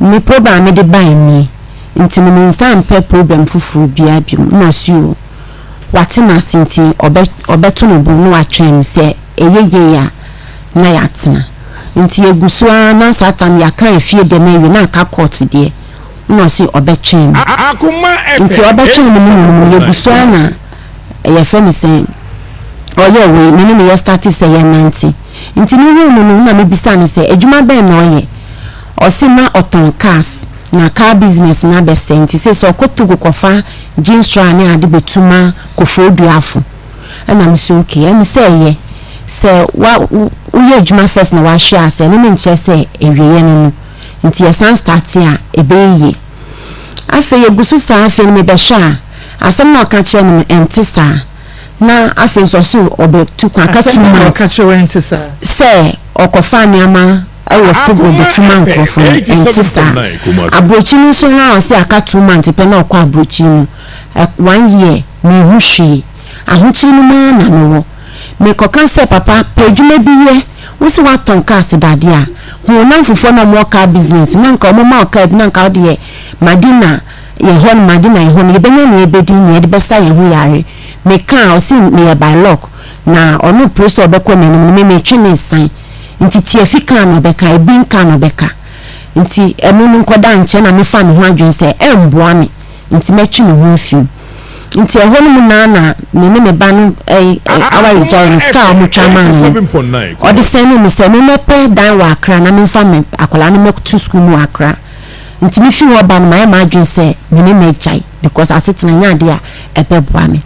me problem a mede bae nie nti no mensan mpɛ problem foforɔ biara biom na ɔse oo wate m'ase nti ɔbɛ ɔbɛto ne bo na watwɛn me sɛ ɛyɛ yie a na yɛatena nti yɛgu so ara na saa tam yɛaka efie deɛ no awie na aka court deɛ na ɔse ɔbɛtwɛn me. Nti ɔbɛtwɛn me no mu no yɛgu so ara na yɛfrɛ no sɛn ɔyɛ wei me ne no yɛ starte sɛ yɛnante. Nti me huu no no na me bisa no sɛ adwuma bɛn na ɔyɛ? Ɔse na ɔtɔn cars na car business no abɛsɛe nti seesei ɔkɔ Togo kɔfa jeans trouser ne ade bɛtu ma Kofoɔduafo. Ɛna me se okay ɛne sɛ ɛyɛ sɛ wa woyɛ adwuma first na wahwe ase ɛno no nkyerɛ sɛ awieɛ no no. Nti yɛsan starte a, ɛbɛyɛ yie. Afei yɛgu so saa afei no mebɛhwɛ a, asɛm no a ɔka kyerɛɛ me no ɛnte saa. Na afei nso ɔse ɔbɛtu kwan aka Asɛm two bɛn na months ɔka kyerɛɛ wo a ɛnte saa? sɛ ɔkɔfaa nneɛma wɔ Togo bɛtu ma nkurɔfoɔ no, ɛnte saa. Aburokyi no nso na ɔse aka 2 months pɛ na ɔkɔ aburokyi no, ɛ one year menhu hwee. Ahokyere no mu ara na mewɔ. Mekɔka sɛ papa pɛ adwuma bi yɛ, wo se woatɔn cars dadeɛ a, hu wo namfofoɔ no a wɔwɔ car business na nka wɔma wo car bi na nka wode yɛ Madina yɛ hɔ no Madina yɛ hɔ no yɛbɛnya nea yɛbɛdi nea yɛde bɛsa yɛn ho yare. Meka a ɔse meyɛ by luck na ɔno pere sɛ ɔbɛkɔ n'anim no me metwe ne nsan nti tiafi kaa na ɔbɛka ebi nka na ɔbɛka nti ɛno no nkɔda nkyɛn na mefa me ho adwene sɛ ɛmboa me. Nti mɛtwe me ho afi mu. Nti ɛhɔ no mu naa na me ne me ba no awaregyae no, sika a wɔtwa maa no no, ɔde sɛnee me sɛ memmɛpɛ dan wɔ Accra na memfa me akwadaa no mmɛto sukuu mu wɔ Accra. Nti mefi hɔ ba no, mayɛ m'adwene sɛ me ne no agyae because asetena nyɛ adeɛ a ɛbɛboa me.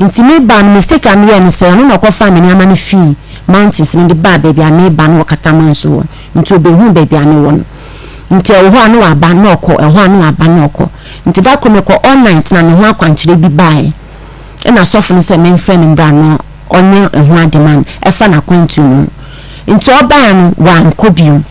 Nti meba no, mistake a meyɛɛ ne sɛ ɔno na ɔkɔfaa me nneɛma no fii mountains no de baa baabi a meba no wɔ Katamanso hɔ. Nti ɔbɛhuu baabi a mewɔ no. Nti ɛwɔ hɔ a na waba na ɔkɔ, ɛwɔ hɔ a na waba na ɔkɔ. Nti da koro mekɔ all night na me ho akwankyerɛ bi baeɛ. Ɛna sɔfo no sɛ memfrɛ no mbra na ɔnyɛ ɛho ade ma no ɛfa n'akwantuo no ho. Nti ɔbaeɛ no wankɔ bio.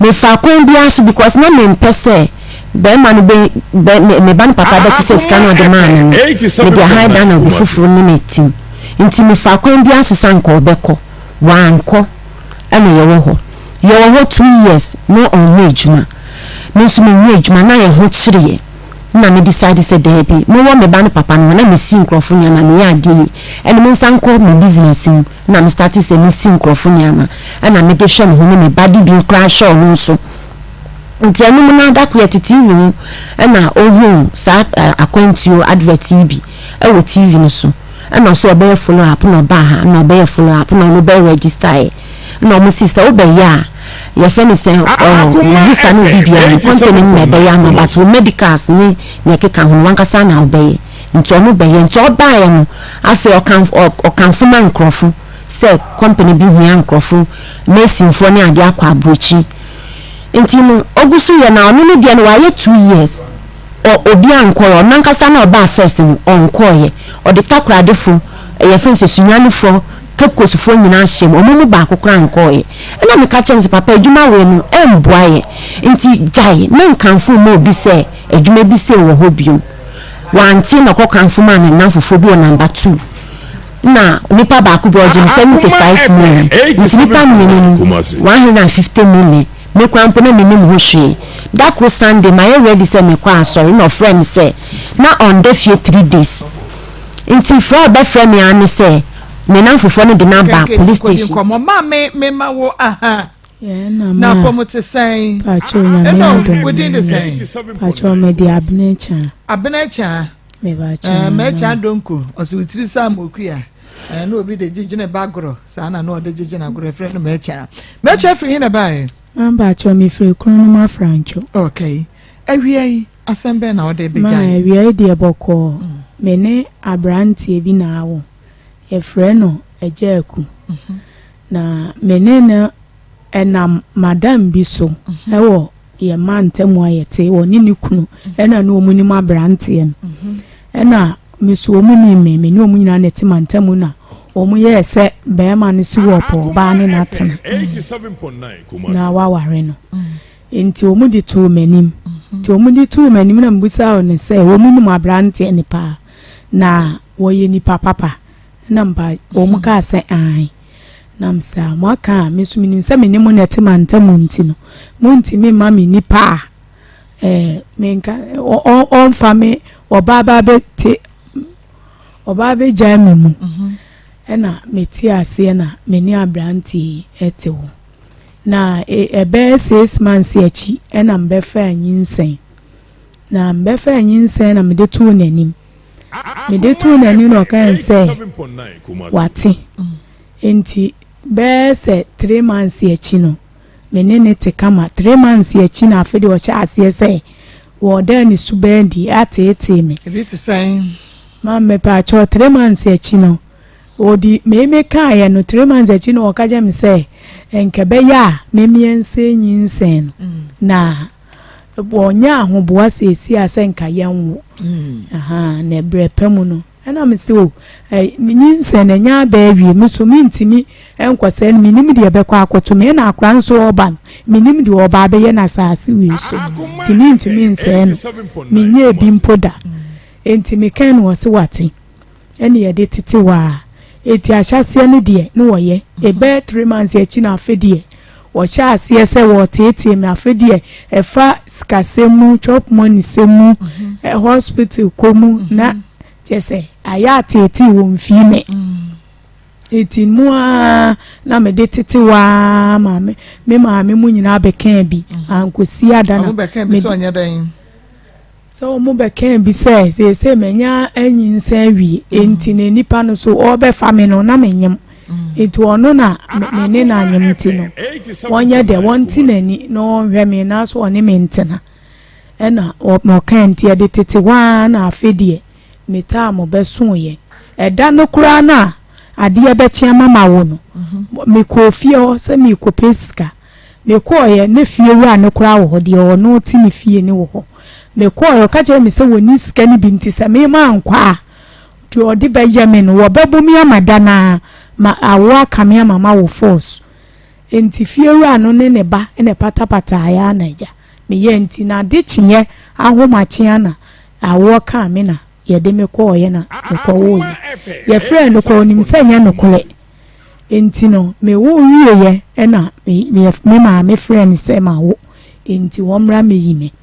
Mefaa kwan biara so because na mempɛ sɛ bɛrima no bɛ bɛ me me ba no papa bɛte sɛ sika no a ɔde maa me no mede ahan dan na obi foforɔ ne me tim. Nti mefaa kwan biara so sɛ anka ɔbɛkɔ. Wankɔ. Ɛna yɛwɔ hɔ. Yɛwɔ hɔ 2 years na ɔnyɛ adwuma. Me nso menyɛ adwuma na yɛn ho kyere yɛn. Na me decide sɛ daabi, mewɔ me ba no papa no hɔ na mesi nkurɔfo nneɛma, meyɛ adeɛ yi, ɛne me nsa nkɔ me business mu. Na me starte sɛ mesi nkurɔfo nneɛma, ɛna mede hwɛ me ho ne me ba de bi koraa hwɛ ɔno nso. Nti ɛno mu no da koro yɛte TV ho ɛna ohuu saa akwantuo advert yi bi ɛwɔ TV no so. Ɛna ɔsɛ ɔbɛyɛ follow up na ɔbaa ha na ɔbɛyɛ follow up na ɔno bɛ register yɛ. Na ɔmo si sɛ wobɛyɛ a yɛfrɛ no sɛ ɔ visa ne obi biara no company no na ɛbɛyɛ ama but wo medicals ne nea ɛkeka ho no wankasa na wobɛyɛ. Nti ɔno bɛyɛ nti ɔbaeɛ no afei ɔkanfo ɔkanfo ma nkorɔfo sɛ company bi hia nkorɔfo masonfoɔ ne adeɛ akɔ aburokyi. Nti no ogu so yɛ na ɔno ne deɛ no wayɛ 2 years ɔ obiara nkɔeɛ ɔno ankasa na ɔbaa first no ɔnkɔeɛ ɔde Takoradefo yɛfrɛ no sɛ Sunyanifoɔ Cape Coast foɔ nyinaa hyɛɛ mu ɔmo mu baako koraa nkɔeɛ ɛna meka kyerɛɛ no sɛ papa adwuma wei no ɛmboa yɛ nti gyae menkamfo mma obi sɛ adwuma bi sei wɔ hɔ biom wante na ɔkɔ kamfo maa ne nnamfofoɔ bi wɔ number two na nipa baako bi ɔgye no 75 million nti nipa mmienu no 150 million. Me koraa mpo na mennim ho hwee. Da koro Sunday mayɛ ready sɛ mekɔ asɔre na ɔfrɛɛ me sɛ na ɔnda fie 3 days. Nti frɛ a ɔbɛfrɛ me ara ne sɛ ne nnamfofoɔ no de no aba police station. Nkɔmmɔ maame mema wo aha. Na Na apɔmu te sɛn? Pacho nyame Ɛna adom. wo din de sɛn? Pacho me de Abena Kyan. Abena Kyan. Me ba Kyan. Eh, mɛ Kyan Donko. Ɔsɛ wo tiri sɛ amokua. Eh, na obi de gyegye ne ba gorɔ. Saa na na ɔde gyegye na gorɔ ɛfrɛ no mɛ Kyan. Mɛ Kyan firi he na baeɛ? Ma pacho me firi kuro no mu Afrantwo. Okay. Awia yi, asɛm bɛn na wode Ma bɛgya yɛn? awia yi deɛ bɔkɔɔ. Me ne abranteɛ bi na awo. Yɛfrɛ no Agya Aku. Na me ne no nam madam bi so wɔ yɛn mantam a yɛte, ɔne ne kunu ɛna ne wɔn nim aberanteɛ no. Ɛna me so wɔn nim me, me ne wɔn nyinaa na ɛte mantam na wɔn yɛɛ sɛ barima no si wɔ pɔ ɔbaa ne n'atena na waware no. Nti wɔn de too m'anim. Nti wɔn de too m'anim na mebusaa wɔn sɛ wɔn nim aberanteɛ no paa na wɔyɛ nipa papa. Ɛna mpa wɔn kaa sɛ aane. Na me sɛ a moaka a me nso menim sɛ me ne mo na ɛte mantam nti no montumi mma me nipa a ɛɛ menka ɔmfa me ɔbaa ba bɛte ɔbaa bɛgyaa me mu. Ɛna mete aseɛ na me ne aberanteɛ yi ɛte hɔ. Na ɛbɛyɛ 6 months akyi ɛna mebɛfaa nyinsɛn. Na mebɛfaa nyinsɛn na mede too n'anim. Mede too n'anim na ɔkae sɛ wate. Enti bɛyɛ sɛ 3 months akyi no, me ne no te kama. 3 months akyi na afei deɛ ɔhyɛ aseɛ sɛ wɔda ne suban adi ateetee me. Ebi te sɛn? Ma mepaakyɛw 3 months akyi no, wɔde me kaeɛ no 3 months akyi no ɔka kyerɛ me sɛ nka ɛbɛyɛ a memiɛnsa nyinsɛn no na wɔnyɛ ahoboa seesie a sɛ nka yɛnwo. Na ɛberɛ pa mu no ɛna me sɛ o nyinsɛn na ɛnyɛ aba awie me so mentumi nkɔsɛe no, menim deɛ ɛbɛkɔ akɔto me, ɛna akora nso ɔba no menim deɛ ɔba abɛyɛ no asase wei so nti mentumi nsɛe no, menyɛ bi mpo da. Enti meka no wɔ se wate ɛne yɛde tete hɔ a eti ahyɛseɛ no deɛ ne wɔyɛ ɛbɛyɛ 3 months akyi na afe deɛ wɔhyɛ aseɛ sɛ wɔteetee me. Afe deɛ ɛfa sikasɛm mu, chop money sɛm mu, hospital kɔ mu na kyɛ sɛ ayɛ ateetee wɔ mfii me. Eti mu a na mede tete hɔ a maame me maame mu nyinaa bɛkaa bi ankosi ada na Ɔmo bɛka bi sɛ ɔnyɛ dɛn? Sɛ wɔn bɛkaa bi sɛ seesei manya anyinsɛn awie enti na nipa no so ɔrebɛfa me no na menyem nti ɔno na me ne no anyem nti no wɔnyɛ dɛ wɔnte n'ani na ɔnhwɛ me na so ɔne me ntena. Ɛna ɔka nti yɛde tete hɔ ara na afe deɛ metaa mo bɛsoeɛ. Ɛda no koraa no a adeɛ bɛkye ama ma wo no, mekɔɔ fie hɔ sɛ merekɔpɛ sika. Mekɔeɛ na fie wura no koraa wɔ hɔ, deɛ ɔno te ne fie no wɔ hɔ. Mekɔeɛ ɔka kyerɛɛ me sɛ wɔnni sika no bi nti sɛ me mankɔ a deɛ ɔde bɛyɛ me no wɔbɛbɔ me ama da no ara ma awoɔ aka me ama mawo force. Enti fie wura no ne ne ba na ɛpatapataaeɛ ara na agya meyɛɛ nti na ade kyeeɛ ahomakye ara na awoɔ kaa me na yɛde me kɔeɛ na mekɔwoeɛ. Yɛfrɛɛ no koraa ɔnim sɛ ɛnyɛ nokorɛ. Enti no mewo wieeɛ na me me maame frɛɛ me sɛ mawo enti wɔmmra mmɛyi me.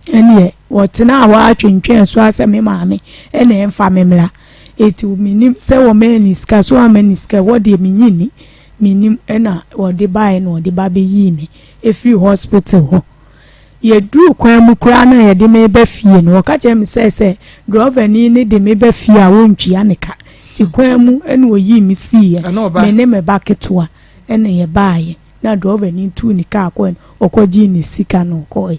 Ɛnneɛ wɔtenaa hɔ ara twentwɛn so ara sɛ me maame na ɛmfa me mmra. Enti mennim sɛ wɔmaa ne sika so wɔamma ne sika ɛhɔ deɛ mennye nni. Mennim ɛna wɔde baeɛ na wɔde ba bɛyii me firii hospital hɔ. Yɛduruu kwan mu koraa no a yɛde me reba fie no, wɔka kyerɛɛ me sɛ sɛ drɔvani no de me ba fie a wɔntua ne ka. Nti kwan mu na ɔyii me siiɛ, me ne me ba ketewa na yɛbaeɛ. Na drɔvani tuu ne kaa kɔe no, ɔkɔgyee ne sika na ɔkɔeɛ.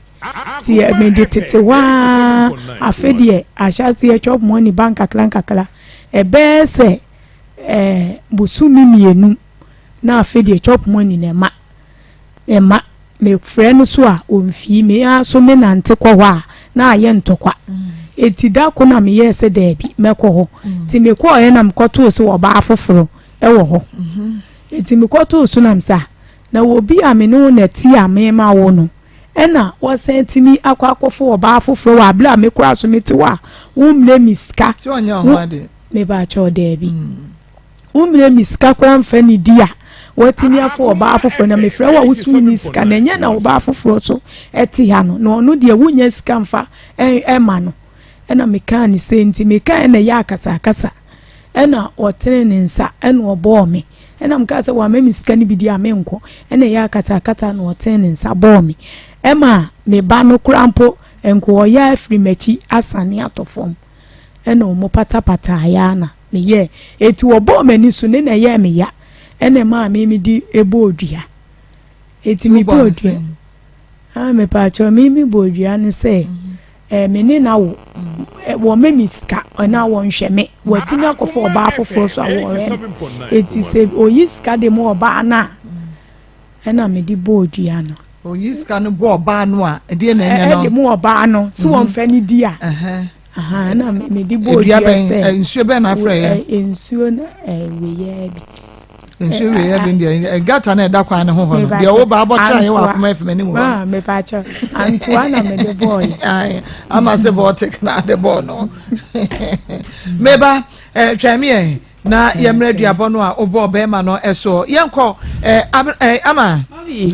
Nti mede tete hɔ ara, afe deɛ ahyɛaseɛ chop money ba nkakra nkakra. Ɛbɛyɛ sɛ ɛɛ bosome 2 na afe deɛ chop money na ɛma. Ɛma mefrɛ no so a ɔmfii me ara so me nante kɔ hɔ a na ayɛ ntɔkwa. Enti da ko na meyɛɛ sɛ daabi mɛkɔ hɔ. Nti mekɔɔeɛ na mekɔtoo so ɔbaa foforɔ wɔ hɔ. Enti mekɔtoo so na mesɛ ah, na obi a me ne wo na ɛte a mema wo no ɛna wasan atumi akɔ akɔfo ɔbaa foforɔ wɔ abere a me koraa so mete hɔ a wommrɛ me sika. Sɛ ɔnyɛ wo ho adeɛ. Mebaakyɛw daabi. Wommrɛ me sika koraa mfa nidi a woatumi afa ɔbaa foforɔ na mefrɛ wo a wo so wonni sika na ɛnyɛ na ɔbaa foforɔ so te ha no na ɔno deɛ wonnya sika mfa ɛma no. Ɛna mekaa no sei nti mekaeɛ na ɛyɛ akasakasa ɛna ɔtenee ne nsa ɛna ɔbɔɔ me ɛna mekaa sɛ wama me sika no bi di a menkɔ ɛna ɛyɛ akasakasa na ɔtenee ne nsa bɔɔ me ɛma me ba no koraa mpo nka ɔyɛ afiri m'akyi asane atɔ fam ɛna ɔmo patapataeɛ ara na meyɛɛ eti ɔbɔɔ m'ani so ne na ɛyɛɛ me ya ɛna ɛmaa me mede bɔɔ dua eti mebɔɔ dua ah mepaakyɛw me mebɔɔ dua ne sɛ Eh, me ne no awo. Eh, wɔma me sika, ɛna wɔnhwɛ me. Wɔatumi akɔfa ɔbaa foforɔ so a wɔhwɛ me. Eti sɛ oyi sika de ma ɔbaa no a, ɛna mede bɔɔ dua no. Oyi sika no bɔ ɔbaa no a, ɛdeɛ na ɛnyɛ no? Ɛde mu ɔbaa no, sɛ wɔmfa ne di a. Ɛna mede bɔɔ dua sɛ. Nsuo bɛn na afrɛ yɛ? Nsuo na weyɛ bi. Nsuo wei yɛ den deɛ gata na ɛda kwan ne ho hɔ no deɛ wo ba abɔkyerɛ yɛ wɔ akoma fm anim hɔ. Ah, mepaakyɛ antoa na mede bɔɔ yi. Ama sɛ bɔɔtek na ade bɔɔ no. Meba twɛn mi yɛ na yɛmmerɛ duabɔ no a wobɔɔ bɛrima no ɛsoɔ yɛnkɔ ama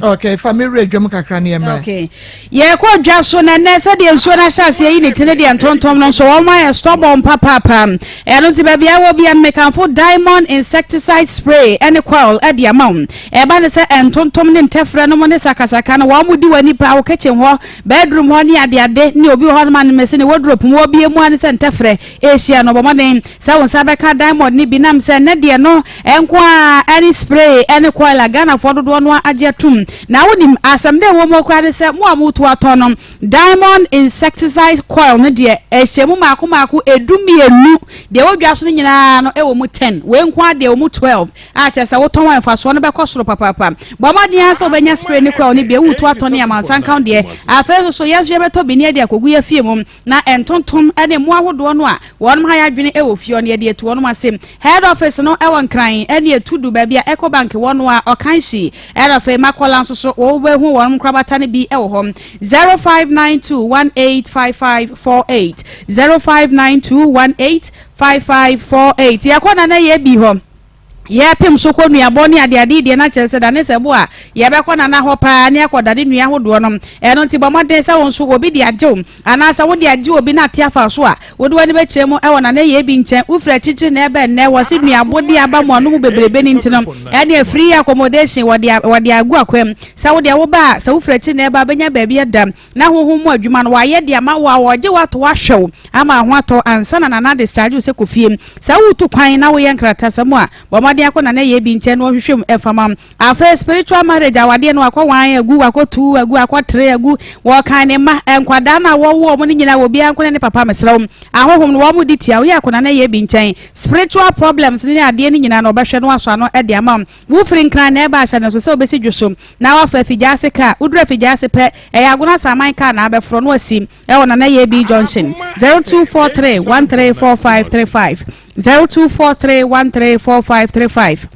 okay fa me werɛ dwam kakra ne yɛmmerɛ. Okay. Yɛkɔ dwa so na nnɛ sɛdeɛ nsuo no ahyɛ aseɛ yi ne ti ne deɛ ntontom no nso wɔn ayɛ stubborn papaapa. Ɛno nti baabi a wɔ bia no mekamfo Diamond insecticide spray ne coil de ama wo. Ɛba ne sɛ ntontom ne ntɛfrɛ nom ne sakasaka no wɔn di w'ani paa wo kitchen hɔ, bedroom hɔ ne adeade ne obi wɔ hɔ nom a ne mese ne wardrobe mu wɔbie mu a ne sɛ ntɛfrɛ ɛrehyia no bɔ mmɔden Sɛ wo nsa bɛka diamond no bi nam sɛ nnɛ deɛ no nko ara ne spray ne coil a Ghanafoɔ dodoɔ no ara agye atum. Na wonim, asɛm dɛ ɛwɔ mu koraa ne sɛ mo a moretu atɔ no, diamond insecticide coil no deɛ ɛhyɛ mu mmaako mmaako ɛdu mmienu, deɛ ɛwɔ dwa so no nyinaa no ɛwɔ mu ten, wei nko ara deɛ ɛwɔ mu 12 a kyerɛ sɛ wotɔn a mfasoɔ no bɛkɔ soro papaapa. Bɔ mmɔden ara sɛ wobɛnya spray ne coil no bi, woretu atɔ ne amansan ka ho deɛ, afei nso so yɛn nso yɛbɛtɔ bi ne yɛde akɔgu yɛn afie mu. Na ntontom ne mmoa ahodoɔ no a wɔnom ha yɛ adwene wɔ fie hɔ no yɛde atu wɔnom ase. Head office no wɔ Nkran ne Etudu baabi a Ecobank wɔ no a Ɔkanhyi ɛna afei Makola nso so wobɛhu wɔnom nkorabata no bi wɔ hɔ. 0592185548 0592185548 Yɛkɔ Nana Yɛbi hɔ. Yɛpem so kɔ nnuabɔ ne adeade yi deɛ na kyerɛ sɛ dane sɛ bo a yɛbɛkɔ nana hɔ paa ne akɔ dane nnua ahodoɔ no. Ɛno nti bɔ mmɔden sɛ wo nso obi de agye wo anaa sɛ wode agye obi na ate afa so a wode w'ani bɛkyerɛ mu wɔ nana yei bi nkyɛn. Wofiri akyirikyiri na ɛbɛ nnɛ wɔse nnuabo de aba mo ano mu bebrebe no nti no ɛneɛ free accommodation wɔde wɔde agu akwam sɛ wodeɛ woba a sɛ wofiri akyiri na ɛba a bɛnya baabi ada na honhom mu adwuma no wɔayɛ de ama wo a wɔregye wo ato hɔ ahwɛ wo ama ho atɔ ansa na Nana discharge wo sɛ kɔ fie. Sɛ woretu kwan na woyɛ nkratasɛm a, bɔ mmɔden akɔ Nana yɛ bi nkyɛn na ɔnhwehwɛ mu mfa ma wo. Afei spiritual marriage awadeɛ no wakɔ wan agu, wakɔ tu agu, akɔ tere agu, wɔkan ne mma, nkwadaa no a wɔwo wɔn no nyinaa obiara nko ne ne papa mesrɛ wo. Ahonhom no wɔn di tia wo, yɛ akɔ Nana yɛ bi nkyɛn. Spiritual problems ne adeɛ no nyinaa no ɔbɛhwɛ na wasɔ ano de ama wo. Wofiri Nkran na ɛreba ahyɛ no nso sɛ wobɛsi Dwoso na woafa Afigyaase kaa. Woduru Afigyaase pɛ, ɛyɛ Agona Asaman kaa na abɛforɔ na woasi wɔ Nana Yebi Junction. 0243 134535 0243 134535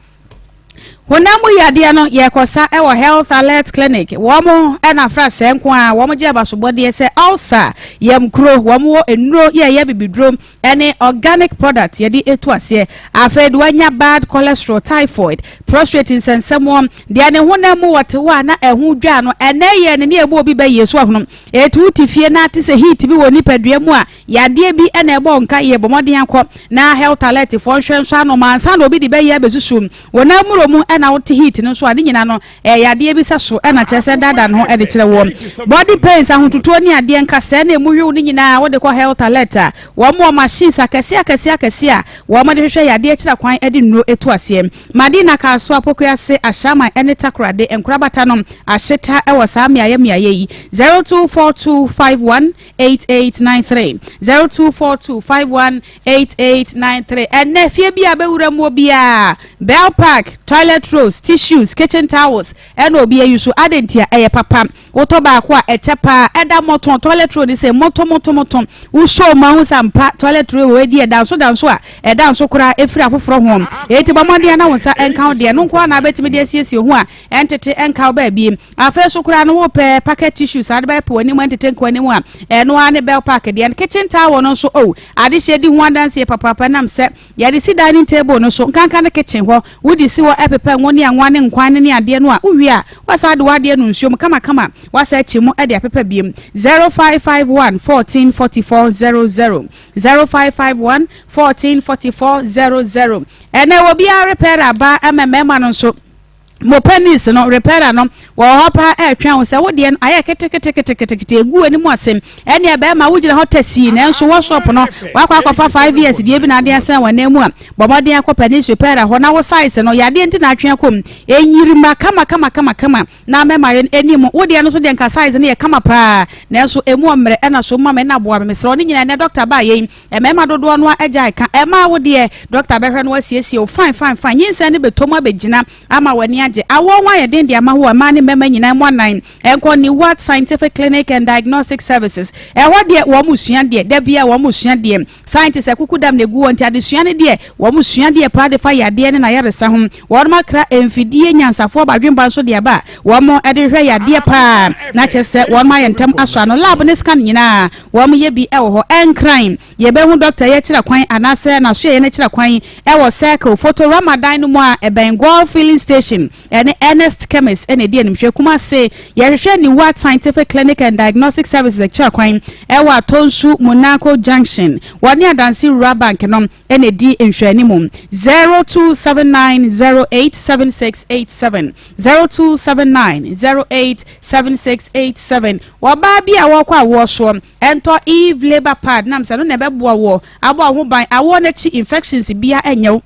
Honam mu yadeɛ no yɛkɔsa wɔ Health Alert Clinic. Wɔn na afra sɛɛ nko ara, wɔn gye abasobɔdeɛ sɛ ulcer, yam kuro, wɔn wɔ nnuro yɛ ɛyɛ bibiduro, ɛne organic product yɛde etu aseɛ. Afei de wanya bad cholesterol, typhoid, prostrate nsɛnsɛmoɔ, deɛ ne honam mu wɔte hɔ a na ɛho dwa no, ɛnɛ yɛ ne ne ɛmu obi bɛ yie so ahono. Etu wo te fie na ate sɛ heat bi wɔ nipadua mu a, yadeɛ bi na ɛbɔ nka yɛ bɔ mmɔden akɔ na health alert foɔ nhwɛ nso ano ma ansa na obi de bɛyɛ abɛsusu wo nan muro mu na wote heat no nso a ne nyina no Ɛyɛ adeɛ bi sɛ so na kyerɛ sɛ daadaa ne ho de kyerɛ woɔ. Body pains, ahotutuo ne adeɛ nkasɛɛ na ɛmu wew no nyinaa wode kɔ health alert a, wɔn wɔ machines akɛseɛ akɛseɛ akɛseɛ a wɔn de hwehwɛ yadeɛ akyira kwan de nnuro to aseɛ. Madina, Kasoa, Pokuase, Ashaiman ne Takoradi nkorabata no ahyeta wɔ saa mmeaeɛ mmeaeɛ yi, 0242518893, 024251. 8893 Ɛnnɛ, fie bi a bɛwura mu obiara, bell pack, toilet rolls, tissues, kitchen towels, ɛna obi ayi so. Adɛn ntia? Ɛyɛ papa. Wotɔ baako a, ɛkyɛ paa. Ɛda mmɔtõ, toilet roll no sɛ mmɔtõ mmɔtõ mmɔtõ. Wosɔ mu a, wohu sɛ ampa toilet roll wei deɛ danso danso a ɛda nso koraa ɛfiri afoforɔ ho. Enti bɔ mmɔden ara na wo nsa nka wo deɛ. Ɛno nko ara na wobɛtumi de asiesie wo ho a ɛntete nka wo baabi. Afei nso koraa no wopɛ packet tissues a wode bɛpepa w'anim ɛntete nka w'anim a, ɛno ara ne bell pack deɛ no. Kitchen towel no nso oh, adehyeɛ di ho adanseɛ papaapa ɛnam sɛ yɛde si dining table no so, nkanka ne kitchen hɔ. Wode si hɔ pepa ngo ne anwa ne nkwan no ne adeɛ no a, wowie a, woasan de w'adeɛ no nsuo mu kamakama. Woasa akyi mu de apepa biom. 0551 14 44 00 0551 14 44 00 Ɛnɛ obiara repɛɛrɛ aba ma mmarima no nso. Mo penis no repairer no wɔwɔ hɔ paa ɛretwɛn wo sɛ wo deɛ no ayɛ keteketeketekete egu w'anim ase ɛneɛ bɛrima wogyina hɔ tasii nanso workshop no wakɔ akɔfa 5 years deɛ bi na adeɛ asɛn w'anan mu a bɔ mmɔden akɔ penis repairer hɔ na wo size no yadeɛ nti na atwe akɔ mu ɛnyirima kama kama kama kama na mɛma yɛn anim wo deɛ no so deɛ nka size no yɛ kama paa nanso emu ɔmmerɛ ɛna so ma me na boa me mesrɛ wo ne nyinaa ɛnɛ doctor baa yɛn Mmarima dodoɔ no ara gyae ka. Ɛmaa wo deɛ, dɔkta bɛhwɛ na wasiesie wo fine fine fine. Nyinsɛn no bɛtɔ mu abɛgyina ama w'ani agye. Awoɔ ho ayɛ den de ama wo a, mmaa ne mmarima nyinaa mu anan nkɔ Newat Scientific Clinic and Diagnostic Services. Ɛhɔ deɛ, wɔn sua deɛ, da biara wɔn sua deɛ. Scientists akukudam na ɛgu hɔ nti adesua no deɛ, wɔn sua deɛ paa de fa yadeɛ ne n'ayaresa ho. Wɔn akra mfidie nyansafoɔ badwemba nso de aba a wɔn de hwehwɛ yadeɛ paa na kyerɛ sɛ wɔn ayɛ ntɛm asɔ ano. Lab ne scan nyinaa Wɔn yɛ bi wɔ hɔ. Ɛnkran, yɛbɛhu dɔkta yi akyira kwan anaasɛ n'asoɛeɛ no akyira kwan wɔ Circle, Photorama dan no mu a ɛbɛn Goil Filling Station ne Ernest Chemist na ɛdi animhwɛ. Kumase, yɛhwehwɛ Newat Scientific Clinic and Diagnostic Services akyira kwan wɔ Atonsu Monaco Junction. Wɔne Adanse Rural Bank no na ɛdi nhwɛanimu. 0279087687, 0279087687. Ɔbaa bi a ɔrekɔ awoɔ soɔ, ntɔ Eve labour pad nam sɛ ɛno na ɛbɛboa woɔ abɔ wo ho ban awoɔ no akyi infections biara ɛnyɛ wo.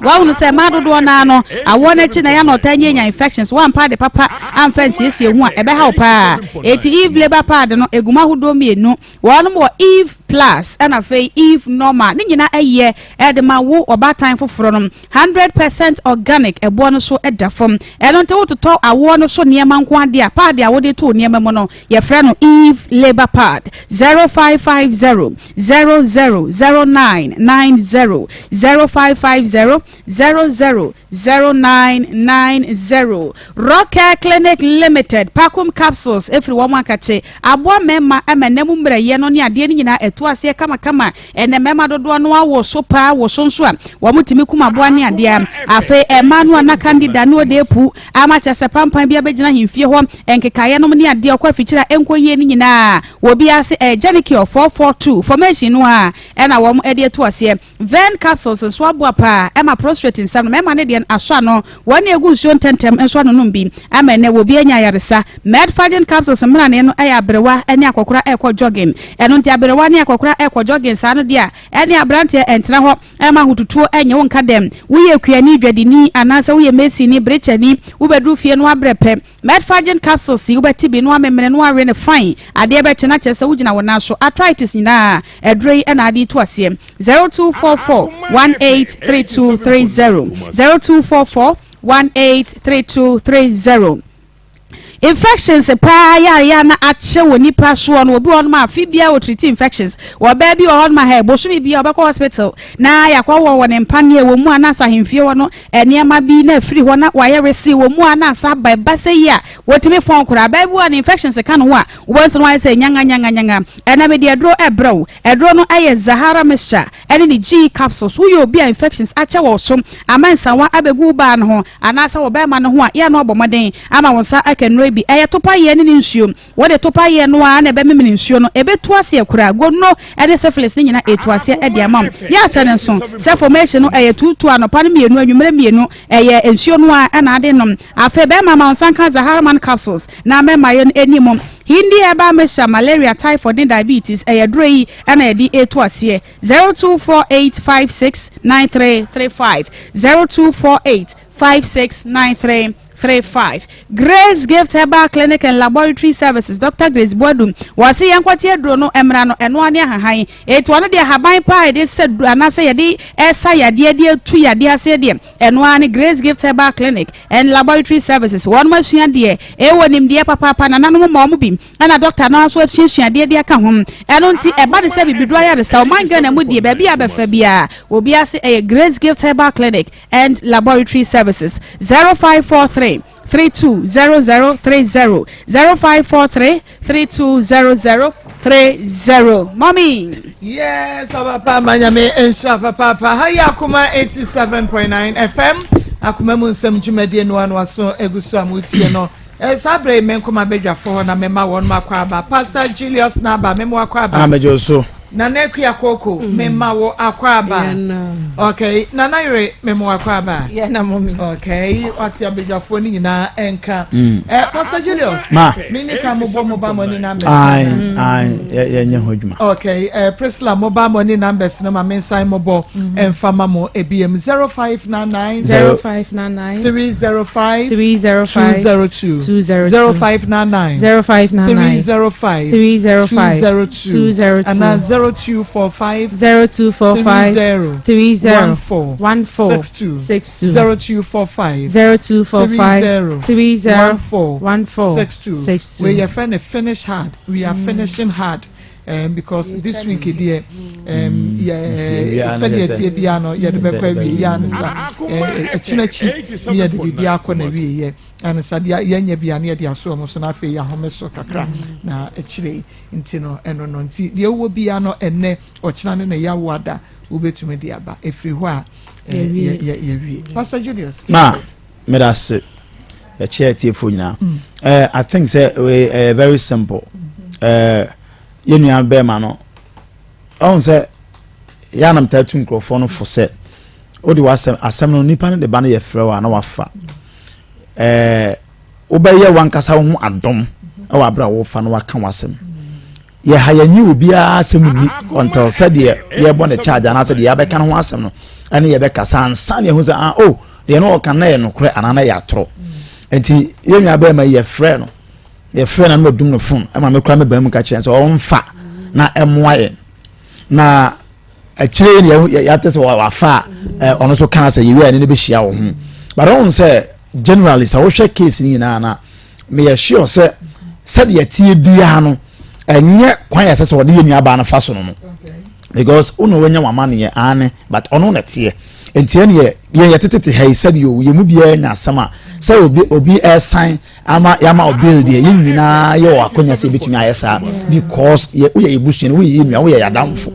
Woahunu sɛ mmaa dodoɔ no ara no awoɔ no akyi na ɛyɛ a na ɔtaa nya nya infections, woampa ade papa amfa ansiesie ho a ɛbɛha wo paa. Enti Eve labour pad no ɛgu mu ahodoɔ mmienu, wɔnom wɔ Eve plus ɛna afei Eve normal, ne nyinaa ɛyɛ ɛde ma wo ɔbaatan foforɔ no. 100% organic ɛboɔ no so da fam. Ɛno nti wototɔ awoɔ no so nneɛma nko ara deɛ a, pad a wode to wo nneɛma mu no, yɛfrɛ no Eve Labour Pad. 0550 00 09 90, 0550 00 09 90. Rockcare Clinic Limited, Pakum Capsules ɛfiri wɔn ankakye aboa mmarima ma nna mu mmerɛyɛ no ne adeɛ no nyinaa ɛtu aseɛ kamakama. Ɛnnɛ mmarima dodoɔ no ara woso paa, woso nso a wɔtumi kum aboa ne adeɛ. Afei mmaa no a na candida ne odeepu ama kyerɛ sɛ pampan bi abɛgyina ahemfie hɔ, nkekaeɛ nom ne adeɛ, ɔkɔ afikyire a ɛnkɔ yie no nyinaa, obiara se ɛyɛ Genicure 442 formation no ara na wɔn de atu aseɛ. Vern capsules nso aboa paa ɛma prostrate nsɛm no, mmarima no deɛ no asɔ ano, wɔn a ɛgu nsuo ntɛntɛm nso anonom bi ama ɛnnɛ obi anya ayaresa. Medfagin capsules mmerane no yɛ aberewa ne akɔkora rekɔ jogging. Ɛno nti aberewa ne akɔkora rekɔ jogging saa no deɛ a, ɛne aberanteɛ ɛntena hɔ mma ahotutuo nyɛ wo nka dɛm. Woyɛ kuani, dwadini, anaasɛ woyɛ masonni, brekyani, wobɛduru fie no woabrɛ pɛ. Medfagin capsules yi wobɛte bi na woamemene na woawe no fine. Adeɛ bɛkye na kyerɛ sɛ wogyina wo nan so. Arthritis nyinaa, aduro yi na ade retu aseɛ. 0244 183230, 0244 183230. Infections paa yɛ a yɛ a na akyɛ wɔ nipa soɔ no, obi wɔ hɔnom a afe biara wɔ treat infections. Ɔbaa bi wɔ hɔnom a hɛ, bosome biara ɔbɛkɔ hospital na yɛakɔ wɔ wɔ ne mpaneɛ wɔ mu a na asa ahemfie hɔ no nneɛma bi na afiri hɔ na wayɛ wesee wɔ mu a na asa aba ɛba sɛ yi a wɔtumi fɔn koraa. Baa bi wɔ a ne infections ka ne ho a wobɛhu sɛ na wayɛ sɛ nyanga nyanga nyanga. Ɛnɛ mede aduro ɛbrɛ wo. Aduro no yɛ Zahara mixture ɛne ne G capsules. Woyɛ obi a infections akyɛ wɔ wo so ama nsawa abɛgu wo baa no ho anaasɛ wo bɛɛma no ho a, yɛ a na wabɔ mmɔden ama wo nsa aka nnuro yi bi. Ɛyɛ topaeɛ ne ne nsuo. Wode topaeɛ no ara na ɛbɛmemene nsuo no. Ɛbɛtu aseɛ koraa. Gono ne syphilis no nyinaa ɛtu aseɛ de ama wo. Yɛ ahyɛ no nso sɛ formation no ɛyɛ tuutuu anɔpa no mmienu, anwummerɛ mmienu. Ɛyɛ nsuo no ara na ade nom. Afei bɛɛma ma wo nsa nka Zaharaman capsules na mɛma yɛn ani mu. Hindi herbal mixture, malaria, typhoid ne diabetes, ɛyɛ aduro yi na yɛde retu aseɛ. 0248569335, 0248569335. Grace Gift Herbal Clinic and Laboratory Services, Doctor Grace Boadu, wɔse yɛnkɔte aduro no mmra no, ɛno ara ne ahahan. Enti ɔno deɛ ahaban paa a yɛde sa duro anaasɛ yɛde sa yadeɛ de atu yadeɛ aseɛ deɛ, ɛno ara ne Grace Gift Herbal Clinic and Laboratory Services. Wɔnom asua deɛ ɛwɔ nimdeɛ papaapa, nananom ma wɔn bi, ɛna dɔkta no ara nso asuasua adeɛ de aka ho. Ɛno nti ɛba ne sɛ bibiduro ayaresa, ɔman Ghana mu deɛ baabi a bɛfa biara, obiara se ɛyɛ Grace Gift Herbal Clinic and Laboratory Services. 0543 320030, 0543 320030. Mommy. Yes, papa ma nyame nhyira papaapa. Ha yɛ Akoma 87.9 FM. Akoma mu nsɛm dwumadie no ano aso egu so a motie no. Eh, saa berɛ yi menkɔ m'abadwafoɔ hɔ na mema wɔn akɔ aba. Pastor Julius Naba, mema wo akɔ aba. Ah, megye wo so. Nana Akua Koko, mm. mema wo akɔ aba. Okay, Nana Yere, mema wo akɔ aba. Yeah, na mommy. Okay, wate abadwafoɔ no nyinaa ɛnka. Mm. Eh, Pastor Julius, ma. Me ne ka mobɔ mobile money numbers. Aye, aye, yɛnyɛ ho adwuma. Okay, eh, Priscilla, mobile money numbers no ma me nsan mobɔ ɛmfa ma mo ebiem 0599 0599 305 305 202 202 0599 0599 305 305 202 202 anaa 0245 0245 30 30 14 14 62 62 0245 0245 30 30 14 14 62 62 Wei yɛfrɛ no finish hard. We are finishing hard. Um, because this week deɛ um, yɛ sɛdeɛ ɛteɛ biara no yɛde bɛkɔ awie yɛ ansa ɛkyinakyi ne yɛde biribi akɔ na wie yɛ ansa deɛ yɛnyɛ bia ne yɛde aso wɔn so na afei yɛahome so kakra na akyire nti no ɛno no nti deɛ wowɔ biara no ɛnɛ ɔkyena ne na yɛawo ada wobɛtumi de aba ɛfiri hɔ a yɛwie Pastor Julius. Ma meda ase yɛkyɛ atiefoɔ nyinaa mm. eh, I think sɛ eh, very simple mm-hmm. eh, yɛn nua bɛrima no ɔn sɛ yɛ anam taa tu nkurɔfoɔ no fo sɛ wode w'asɛm asɛm no nipa no de ba no yɛ frɛ wo a na wafa ɛɛ wobɛyɛ wankasa wo ho adɔm ɛwɔ abere a wofa no waka w'asɛm yɛ ha yɛnyi obiara asɛm nni until sɛdeɛ yɛbɔ ne charge anaasɛ deɛ yɛabɛka no ho asɛm no ɛne yɛbɛkasa ansa ne yɛhu sɛ ah oh deɛ no ɔka na yɛ nokorɛ anaa na yɛ atorɔ nti yɛn nua bɛrima yi yɛfrɛ no yɛfrɛ no na wadum no fon ɛma me kora me baa mu ka kyerɛ sɛ ɔmfa na ɛmmoa yɛn na akyire yi yɛate sɛ wafa a ɔno nso ka sɛ yɛwie a ɛne no bɛhyia wɔ ho but ɔhu sɛ generally sɛ wohwɛ case no nyinaa na meyɛ sure sɛ sɛdeɛ ɛteɛ biara no ɛnyɛ kwan yɛ sɛ sɛ ɔde yɛ nuabaa no fa so no no because wo na wanya w'amanneɛ aane but ɔno na ɛteɛ nti ɛneɛ yɛn yɛtetete ha yi sɛdeɛ yɛn mu biara nya asɛm a sɛ obi obi ɛsan ama yama o bill deɛ yɛn nyinaa yɛ wɔ akonya sɛ ebitumi ayɛ saa because yɛ woyɛ ebusua no woyɛ yɛ nua woyɛ yadamfo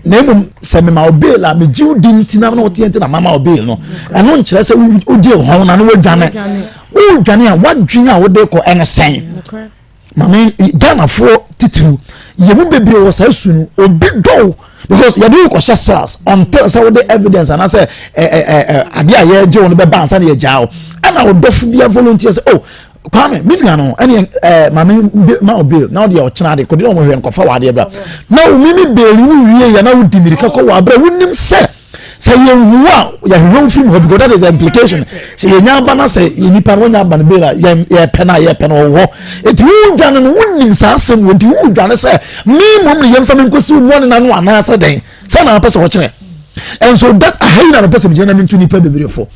na mmom sɛ mema o bill a megye wo di nti na na woteɛ nti na mama o bill no ɛno nkyerɛ sɛ wogye hɔn na no wodwane wodwane a wadwene a wode kɔ ɛne sɛn maame ghanafoɔ titiriw yɛn mu bebree wɔ saa su no obi dɔw because yɛde wo kɔhyɛ cells until sɛ wode evidence anaasɛ ɛ ɛ ɛ adeɛ a yɛregye wo no bɛba ansa na yɛgyaa wo ɛna ɔdɔfo bi volunteer sɛ oh kwame me nua no ɛne ɛɛ maame ma o bail na ɔde ɔkyena ade kɔdi na wɔn hwɛ no kɔfa wɔ adeɛ bra na wo mimi bail wo wie yɛ na wo di mirika kɔ wɔ abira wonim sɛ sɛ yɛn wu a yɛhwehwɛ wo firi mu hɔ because that is the implication sɛ yɛnya aba na sɛ yɛ nipa no wɔnya aba no bail a yɛn yɛpɛ no a yɛpɛ no wɔ hɔ eti wo dwane no wonim saa asɛm wɔ nti wo dwane sɛ me mmom ne yɛmfa me nkɔsi wo bɔne no ano anaasɛ dɛn sɛ na apɛ sɛ wɔkyerɛ and so that aha yi na mepɛ sɛ megyina na mentu nipa bebree fo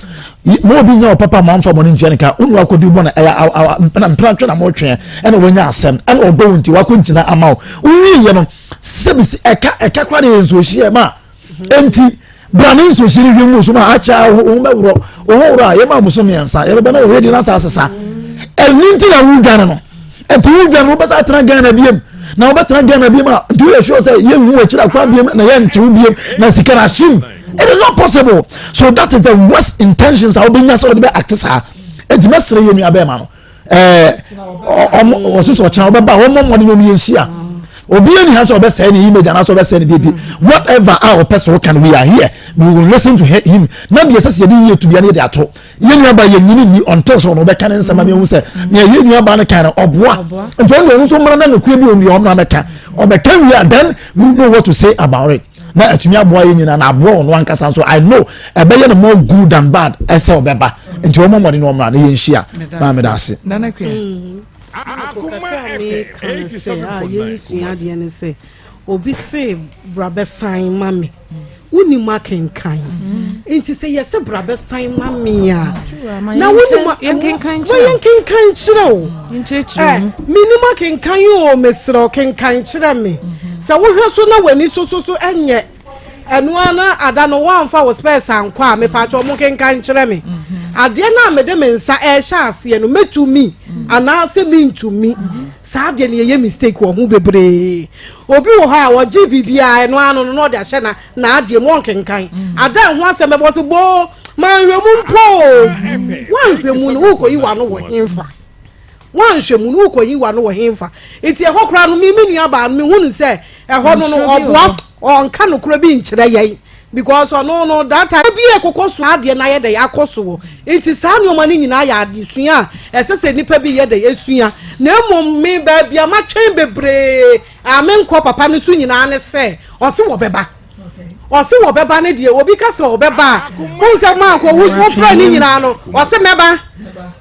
ma obi nya ɔpapa ma ɔmfa bɔne ntua ne ka wone wakɔdi bɔne ɛyɛ na mpena twe na motweɛ ɛna wanya asɛm ɛna ɔdɔ wo nti wakɔ nkyina ama wo wowieɛ no sɛbisi ɛka ɛka koraa de yɛ nsuohyeɛ ma Enti bra ne nsuohyɛ no hwɛ mu so ma akyɛ wo ho bɛworɔ wo ho worɔ a yɛma aboso mmiɛnsa yɛbɛbɛ na wɔhwɛ di na saa sesa ɛno nti na wodwane no ɛnti wodwane no wobɛsa atena Ghana biam na wobɛtena Ghana biam a nti woyɛ sure sɛ yɛnhu akyiri akora biam na yɛntew biam na sika no ahyem it is not possible so that is the worst intentions a wobɛnya sɛ wode bɛ acte saa ɛnti mɛsrɛ yɛ nua bɛɛma no ɛɛ ɔmo ɔsoso ɔkyerɛ ɔbɛba wɔn mɔ mmɔden wɔn yɛn hyia obi ani ha sɛ ɔbɛsɛɛ ne image anaasɛ ɔbɛsɛɛ ne biribi whatever a ɔpɛ sɛ ɔka no we are here we will listen to him na deɛ ɛsɛ sɛ yɛde yie to bia ne yɛde ato yɛn nua ba yɛn nyini ni until sɛ ɔno ɔbɛka ne nsɛm ama ehu sɛ nea yɛn nua ba no kan no ɔboa nti ɔno deɛ ɔno nso mmara na nokura bi wɔn ɔmmra mɛka ɔbɛka wie a then we know what to say about it na atumi aboa yɛn nyinaa na aboa ɔno ankasa nso i know ɛbɛyɛ no more good than bad ɛsɛ ɔbɛba nti wɔn mmɔden na wɔn mmra na yɛn nhyia maa mi da ase. Nana Kua. Ako kakra a meka ne sɛ a yɛnsua adeɛ ne sɛ obi se bra bɛsan ma me wonim akenkan nti sɛ yɛsɛ bra bɛsan ma me a na wonim yɛnkenkan kyerɛ o menim akenkan o mesrɛ o kenkan kyerɛ me sɛ wohwɛ so na w'ani so so so ɛnyɛ Ɛno ara na ada no woamfa wo spɛs ankɔ a, mepaakyɛw mo nkenkan nkyerɛ me. Adeɛ no a mede me nsa ɛrehyɛ aseɛ no, mɛtumi anaasɛ mentumi? Saa adeɛ no yɛyɛ mistake wɔ ho bebree. Obi wɔ hɔ a ɔgye biribiara ɛno ara no no na ɔde ahyɛ na n'adeɛ mu ɔnkenkan. Ada ɛho asɛm bɛbɔ sɛ boo manhwɛ mu mpo o. Woanhwɛ mu no worekɔyi w'ano wɔ henfa? Woanhwɛ mu no wokɔyi w'ano wɔ henfa? Nti ɛhɔ koraa no me me nua baa no mehu no sɛ ɛhɔ no no ɔboa ɔnka nokorɛ bi nkyerɛ yɛn because ɔno no that time bi ɛkokɔ so adeɛ no ayɛ dɛ akɔ so wɔ nti saa nneɛma no nyinaa yɛ adesua a ɛsɛ sɛ nipa bi yɛ dɛ esua na mmom me baabi a matwɛn bebree a menkɔ papa no so nyinaa ne sɛ ɔse wɔbɛba. Ɔse wɔbɛba no deɛ obi ka sɛ ɔbɛba a wohu sɛ maakɔ wofrɛ ne nyinaa no ɔse mɛba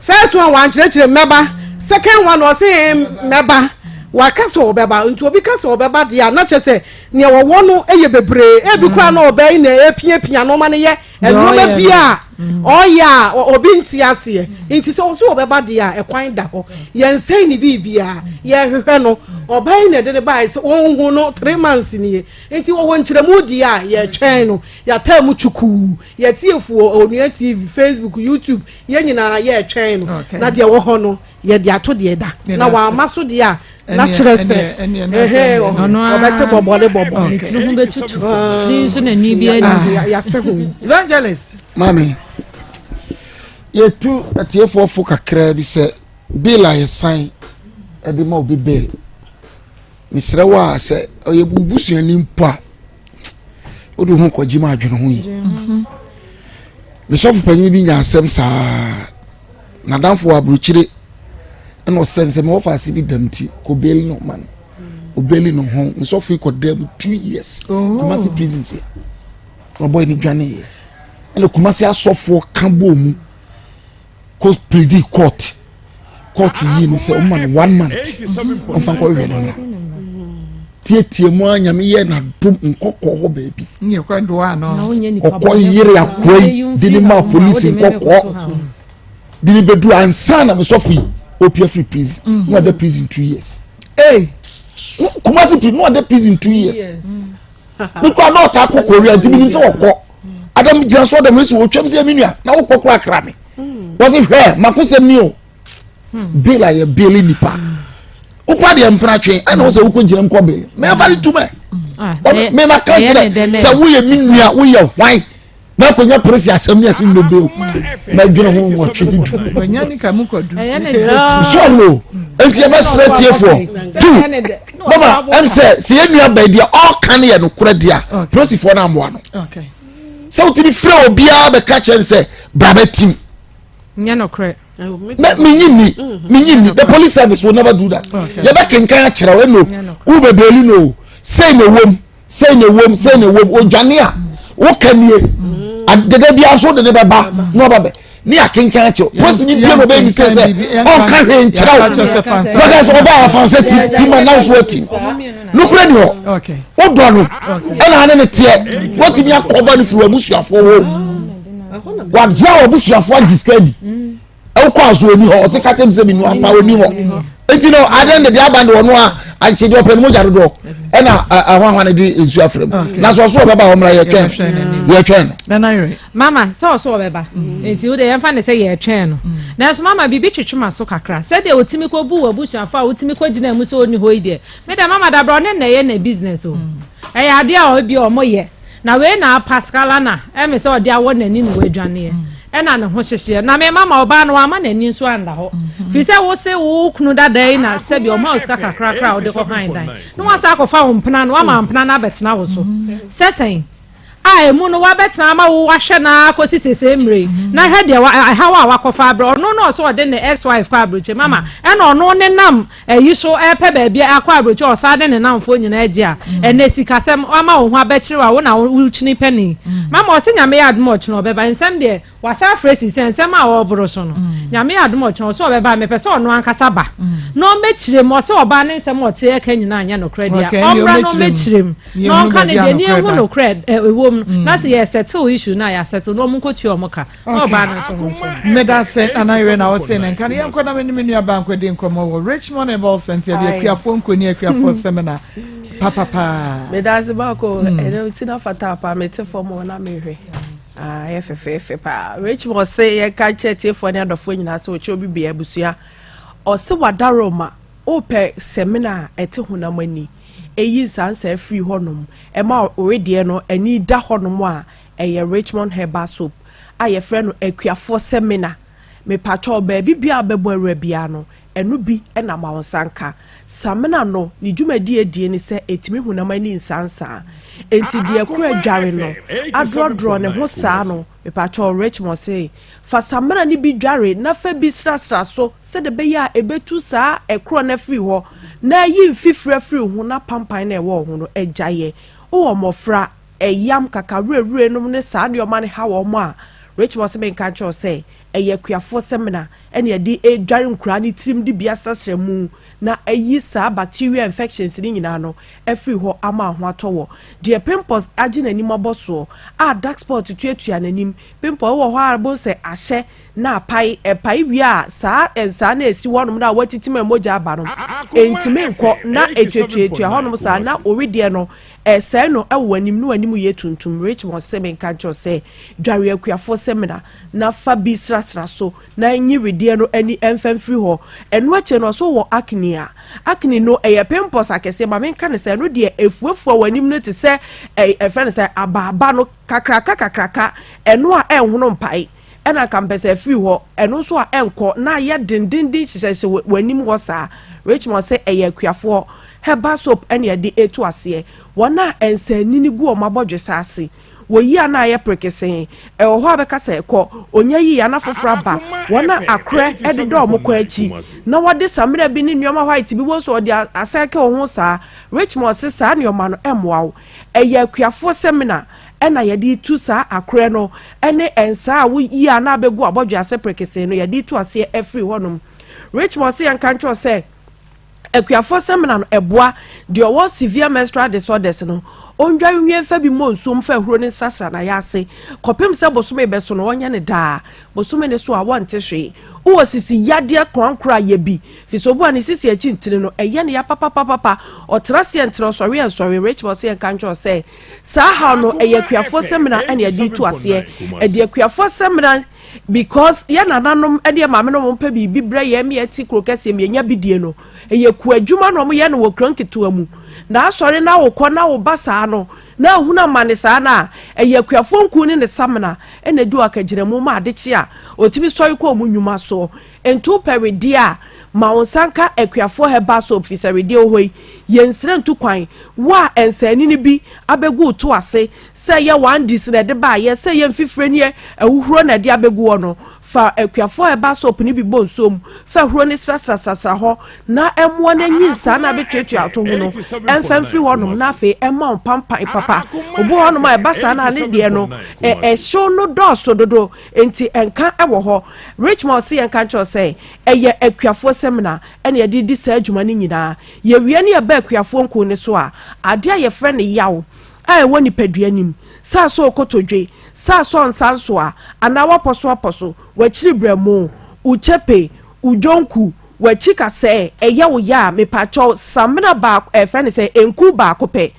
first one wankyerɛkyerɛ mɛba second one ɔse mɛba waka sɛ ɔbɛba nti obi ka sɛ ɔbɛba deɛ a na kyerɛ sɛ nea wɔwɔ no yɛ bebree ebi koraa na ɔbɛyi na epiapia nneɛma no yɛ nneɛma bi a ɔyɛ a obi nte aseɛ nti sɛ ɔsɛ ɔbɛba deɛ a ɛkwan da hɔ yɛnsɛn ne biribiara yɛhwehwɛ no ɔbɛyi na ɛde ne baeɛ sɛ ɔnhu no three months nie. Nti wɔwɔ nkyerɛmu deɛ a yɛtwɛn no, yɛataa mu kyukuu, yɛtiefoɔ, Onua TV, Facebook, YouTube, yɛn nyinaa yɛtwɛn no, na deɛ ɛwɔ hɔ no yɛde ato deɛ ɛda, na wamma so deɛ a, na kyerɛ sɛ ɔbɛte bɔbɔ ne bɔbɔ. Ne tiri ho bɛtutu, tiri nso na nwi bi ani. Yɛase ho. Evangelist. Maame, yɛtu atiefoɔ fo kakraa bi sɛ bill a yɛsan de ma obi bill. Mesrɛ wo a sɛ ɔyɛ wo busuani mpo a wode ho kɔgye mu adwene ho yi. Mhm. Me sɔfo panyin bi nya asɛm saa n'adamfo wɔ aburokyire ɛna ɔsrɛ no sɛ mewɔ faase bi dɛm nti kɔ beli no ma no obeli no ho me sɔfo yi kɔ dɛm 2 years oh. Kumasi prison sɛ ɔbɔ ɛni dwane yɛ ɛna Kumasi asɔfoɔ ka bɔ mu. Kɔ pleadi court court yii ne sɛ ɔma no one month ɔmfa nkɔ hwehwɛ ne ho tietie mu a nyame yɛ n'adom nkɔkɔɔ hɔ baabi ɔkɔ yere akoa yi de ne maa polisi nkɔkɔɔ de ne bɛdu ansa na mesɔfo yi ɔpia firi prison mm. na ɔda prison 2 years kumasi prison na ɔda prison 2 years me kura na ɔtaa kɔ korea nti menim sɛ ɔkɔ adam gyina so ɔdam esi otwam sɛ me nua na wokɔ kora akra me wɔsi hwɛ makosɛm ni o bill a yɛ bill nipa wokora deɛ mpena twe ɛna wɔ sɛ wokɔ gyina mu kɔ bill mɛfa ne tumɛ mɛ ma ka kyerɛ sɛ woyɛ me nua woyɛ hwan na akɔnya polisi asɛm ne asɛm bebe o mɛdwene ho nwɔtwe ne du so ɔno nti yɛbɛsrɛ tiefoɔ tu mama ɛm sɛ sɛ yɛn nua bɛn deɛ ɔka no yɛ nokorɛ deɛ a polisifoɔ no ammoa no sɛ wotumi frɛ obiara bɛka kyerɛ no sɛ bra bɛtim nyɛ nokorɛ menyi nni menyi nni the police service will never do that yɛbɛkenkan akyerɛ wo ɛno wobɛbɛli no sei na ɛwom Sei na ɛwom, sei na ɛwom, odwane a, woka nie, deda biara nso wode ne bɛba na ɔba bɛ ne akenkan akyɛw polisi ni bia na ɔbɛyɛ mistake sɛ ɔnka hwee nkyerɛ wo wɔka sɛ ɔba afa sɛ tim tim a nanso atim nokorɛ ni hɔ wodɔ no ɛna ane ne teɛ watumi akɔva no firi w'abusuafoɔ hɔ wadza w'abusuafoɔ agye sika adi Wokɔ aso ɔni hɔ ɔse ka kyɛm sɛ menu ampa ɔni hɔ nti no adeɛ no de aba de ɔno a ahyɛ deɛ ɔpɛ no mogya dodoɔ ɛna ahwahwa no de nsuo afrɛ mu na sɛ ɔso ɔbɛba hɔ mmra yɛtwɛn yɛtwɛn no mama sɛ ɔso ɔbɛba nti wode yɛmfa ne sɛ yɛtwɛn no nanso mama biribi twetwe ma so kakra sɛdeɛ ɔtumi kɔbu wɔ abusuafo a wotumi kɔgyina mu sɛ ɔnni hɔ yi deɛ meda mama dabrɛ ɔne nnɛ yɛ na business o ɛyɛ adeɛ a ɔbi ɔmo yɛ Na wei na Pascalana ɛme sɛ ɔde awɔ n'ani na wadwaneɛ ɛna ne ho hyehyeɛ na me mama ɔbaa no wamma n'ani nso anda hɔ firi sɛ wo se wo kunu dada yi na sɛbi ɔma wo sika kakra koraa a wode kɔ han dan na wasa akɔfa wo mpena no wama mpena no abɛtena wo so sɛ sɛn a emu no wabɛtena ama wo wahwɛ no ara kɔsi sesei mmerɛ yi na hwɛ deɛ ɛhaw a wakɔfa abrɛ ɔno na ɔsɛ ɔde ne ex wife kɔ abrɛkyɛ mama ɛna ɔno ne nam Ayi so ɛrepɛ baabi akɔ aburokyire a ɔsan de ne nnamfoɔ nyinaa agye a, ɛnnɛ sikasɛm ama wo ho abɛkyere wo a wo na wokyini pɛ ni. Mama ɔse Nyame yɛ adom a ɔkyena ɔbɛba. Nsɛm deɛ wasan afrɛ sisi a nsɛm a ɔreboro so no Nyame yɛ adom a ɔkyena ɔse ɔbɛba a mepɛ sɛ ɔno ankasa ba na ɔmmɛkyerɛ mu. Ɔse ɔbaa ne nsɛm a ɔte ɛka nyinaa nyɛ nokorɛ deɛ a ɔmmra na ɔmmɛkyerɛ mu na ɔnka ne deɛ ne yɛnhu nokorɛ ɛwɔ mu na sɛ yɛ settle issue no a yɛ settle na ɔmo nkɔtua ɔmo ka. Na ɔbaa no nso ho ntɔ no. Medase Nana Yere na wote ne nka no. Yɛnkɔ na me ne me nua baa nkɔdi nkɔmmɔ wɔ Richmond Herbal Center yɛde akuafoɔ nkoni akuafoɔ seminar papapaa. Medase baako ɛnɛ ti na fata paa mete fam hɔ na mehwɛ. Ah, ɛyɛ fɛfɛɛfɛ paa. Richmond se yɛka kyerɛ tiefoɔ ne adɔfoɔ nyinaa sɛ wɔkyɛ obi bea abusua. Ɔse wadaroma wopɛ seminar a ɛte honam ani ɛyi nsansaa firi hɔnom ɛma wedeɛ no ani da hɔnom a Ɛyɛ Richmond Herbal Soap a yɛfrɛ no Akuafoɔ Samina. Mepakyɛw, baabi biara a wobɛbɔ awura biara no, Ɛno bi na ma wo nsa nka. Samina no, ne dwumadie a ɛdie ne sɛ ɛtumi honam ani nsansaa. Enti deɛ koro adware no adrɔdrɔ ne ho saa no, mepakyɛw Richmond se, fa samina no bi dware na fa bi srasra so sɛdeɛ ɛbɛyɛ a ɛbɛtu saa ɛkorɔ no afiri hɔ na ayi mfifire afiri wo ho na pampan no a ɛwɔ wo ho no agyaeɛ. Wowɔ mmɔfra, ɛyam, kakawirewire nom ne saa nneɛma no ha wɔn a, Richmond se menka nkyerɛ wo sɛ ɛyɛ akuafoɔ samina na yɛde redware nkoraa no tirim de bi asrasra mu na ayi saa bacteria infections no nyinaa no afiri hɔ ama ho atɔ wɔ. Deɛ pimples agye n'anim abɔ soɔ a dark spot tuatua n'anim, pimple wɔ hɔ a wobɛhu sɛ ahyɛ na apae, ɛpae wie a saa nsaa no a ɛsi hɔnom no a wɔatitim a mogya aba no ɛntumi nkɔ na ɛtuatuatua hɔnom saa na owedeɛ no ɛresɛe no wɔ w'anim na w'anim yɛ tuntum. Richmond se menka nkyerɛ wo sɛ dware akuafoɔ samina na fa bi srasra so na nyi wedeɛ no ani mfa mfiri hɔ. Ɛno akyire no ɔso wɔ acne a, acne no ɛyɛ pimples akɛseɛ, ma menka no sɛ ɛno deɛ ɛfuafua w'anim no te sɛ ɛfrɛ no sɛ abaaba no kakraka kakraka, ɛno a ɛnhono mpae ɛna nka mpɛ sɛ afiri hɔ, ɛno nso a ɛnkɔ na ayɛ dendenden hyehyɛhyɛ w'anim hɔ saa. Richmond sɛ ɛyɛ akuafoɔ herbal soap ɛne ɛde ɛtu aseɛ. Wɔn a nsanini gu wɔn abɔdwesa ase Wɔyi a na ayɛ perekesee. Ɛwɔ hɔ a bɛka sɛ, Kɔ, ɔnya yii a na foforɔ aba. Wɔn a akorɛ deda wɔn kɔn akyi, na wɔde samina bi ne nneɛma white bi wɔ nso wɔde asɛke wo ho saa. Richmond se saa nneɛma no mmoa wo. Ɛyɛ akuafoɔ samina na yɛde retu saa akorɛ no ne nsaa a woyi a na abɛgu abɔdwe ase perekesee no, yɛde retu aseɛ afiri hɔnom. Richmond se yɛnka nkyerɛ wo sɛ, Akuafoɔ samina no ɛboa deɛ ɔwɔ severe menstrual disorders no, ɔndware nwie mfa bi mmɔ nsuo mfa ahuro no nsrasra n'ayaase kɔpem sɛ bosome bɛso no ɔnyɛ no daa. Bosome no so a wɔnte hwee. Wowɔ sisi yadeɛ korankora a yɛ bi, firi sɛ obi wɔ a ne sisi akyi ntini no ɛyɛ no ya papapapapa, ɔtena aseɛ ntena, ɔsɔre ɛnsɔre. Rachel ɔse yɛnka nkyerɛ wo sɛ saa haw no ɛyɛ akuafoɔ samina ɛna yɛde retu aseɛ. Ɛde akuafoɔ samina. Because yɛ nananom ne yɛ maame nom pɛ biribi brɛ yɛn ma yɛte kuro kɛseɛ mu yɛnya bi die no, ɛyɛ kua adwuma na wɔyɛ no wɔ kuro nketewa mu. Na asɔre na wokɔ na woba saa no, na ahunu amane saa no a, ɛyɛ akuafoɔ nkuo ne ne samena na ɛdi akagyinamu ma ade kye a, wɔtumi sɔre kɔ wɔn nnwuma soɔ. Nti wopɛ wedeɛ a, ma wo nsa nka akuafoɔ herbal soap firi sɛ wedeɛ wɔ hɔ yi, yɛnsrɛ ntu kwan. Wo a nsanini bi abɛgu wo to ase, Sɛ ɛyɛ wandis na ɛde baeɛ, sɛ ɛyɛ mfifire ne ahuhuro na ɛde abɛgu hɔ no, fa akuafoɔ herbal soap no bi bɔ nsuo mu, fa ahuro no srasrasrasra hɔ na mmoa no anyi nsaa no a abɛtuatua wo to ho no mfa mfiri hɔnom na afei ɛmma wo pampan papa. Obi wɔ hɔnom a ɛba saa no a ne deɛ no ɛhyew no dɔɔso dodo nti ɛnka wɔ hɔ. Richmond se yɛnka nkyerɛ wo sɛ ɛyɛ akuafoɔ samina na yɛde redi saa adwuma no nyinaa. Yɛwie no yɛba akuafoɔ nku no so a, adeɛ a yɛfrɛ no yaw a ɛwɔ nipadua no mu, sɛ asɔ okotodwe, sɛ asɔ nsansoa, anaa w'apɔsoapɔso, w'akyiri berɛmo, wo kyepe, wo dwonku, w'akyi kasɛɛ, ɛyɛ wo ya a, mepakyɛw, samina baako, ɛfrɛ no sɛ, nku baako pɛ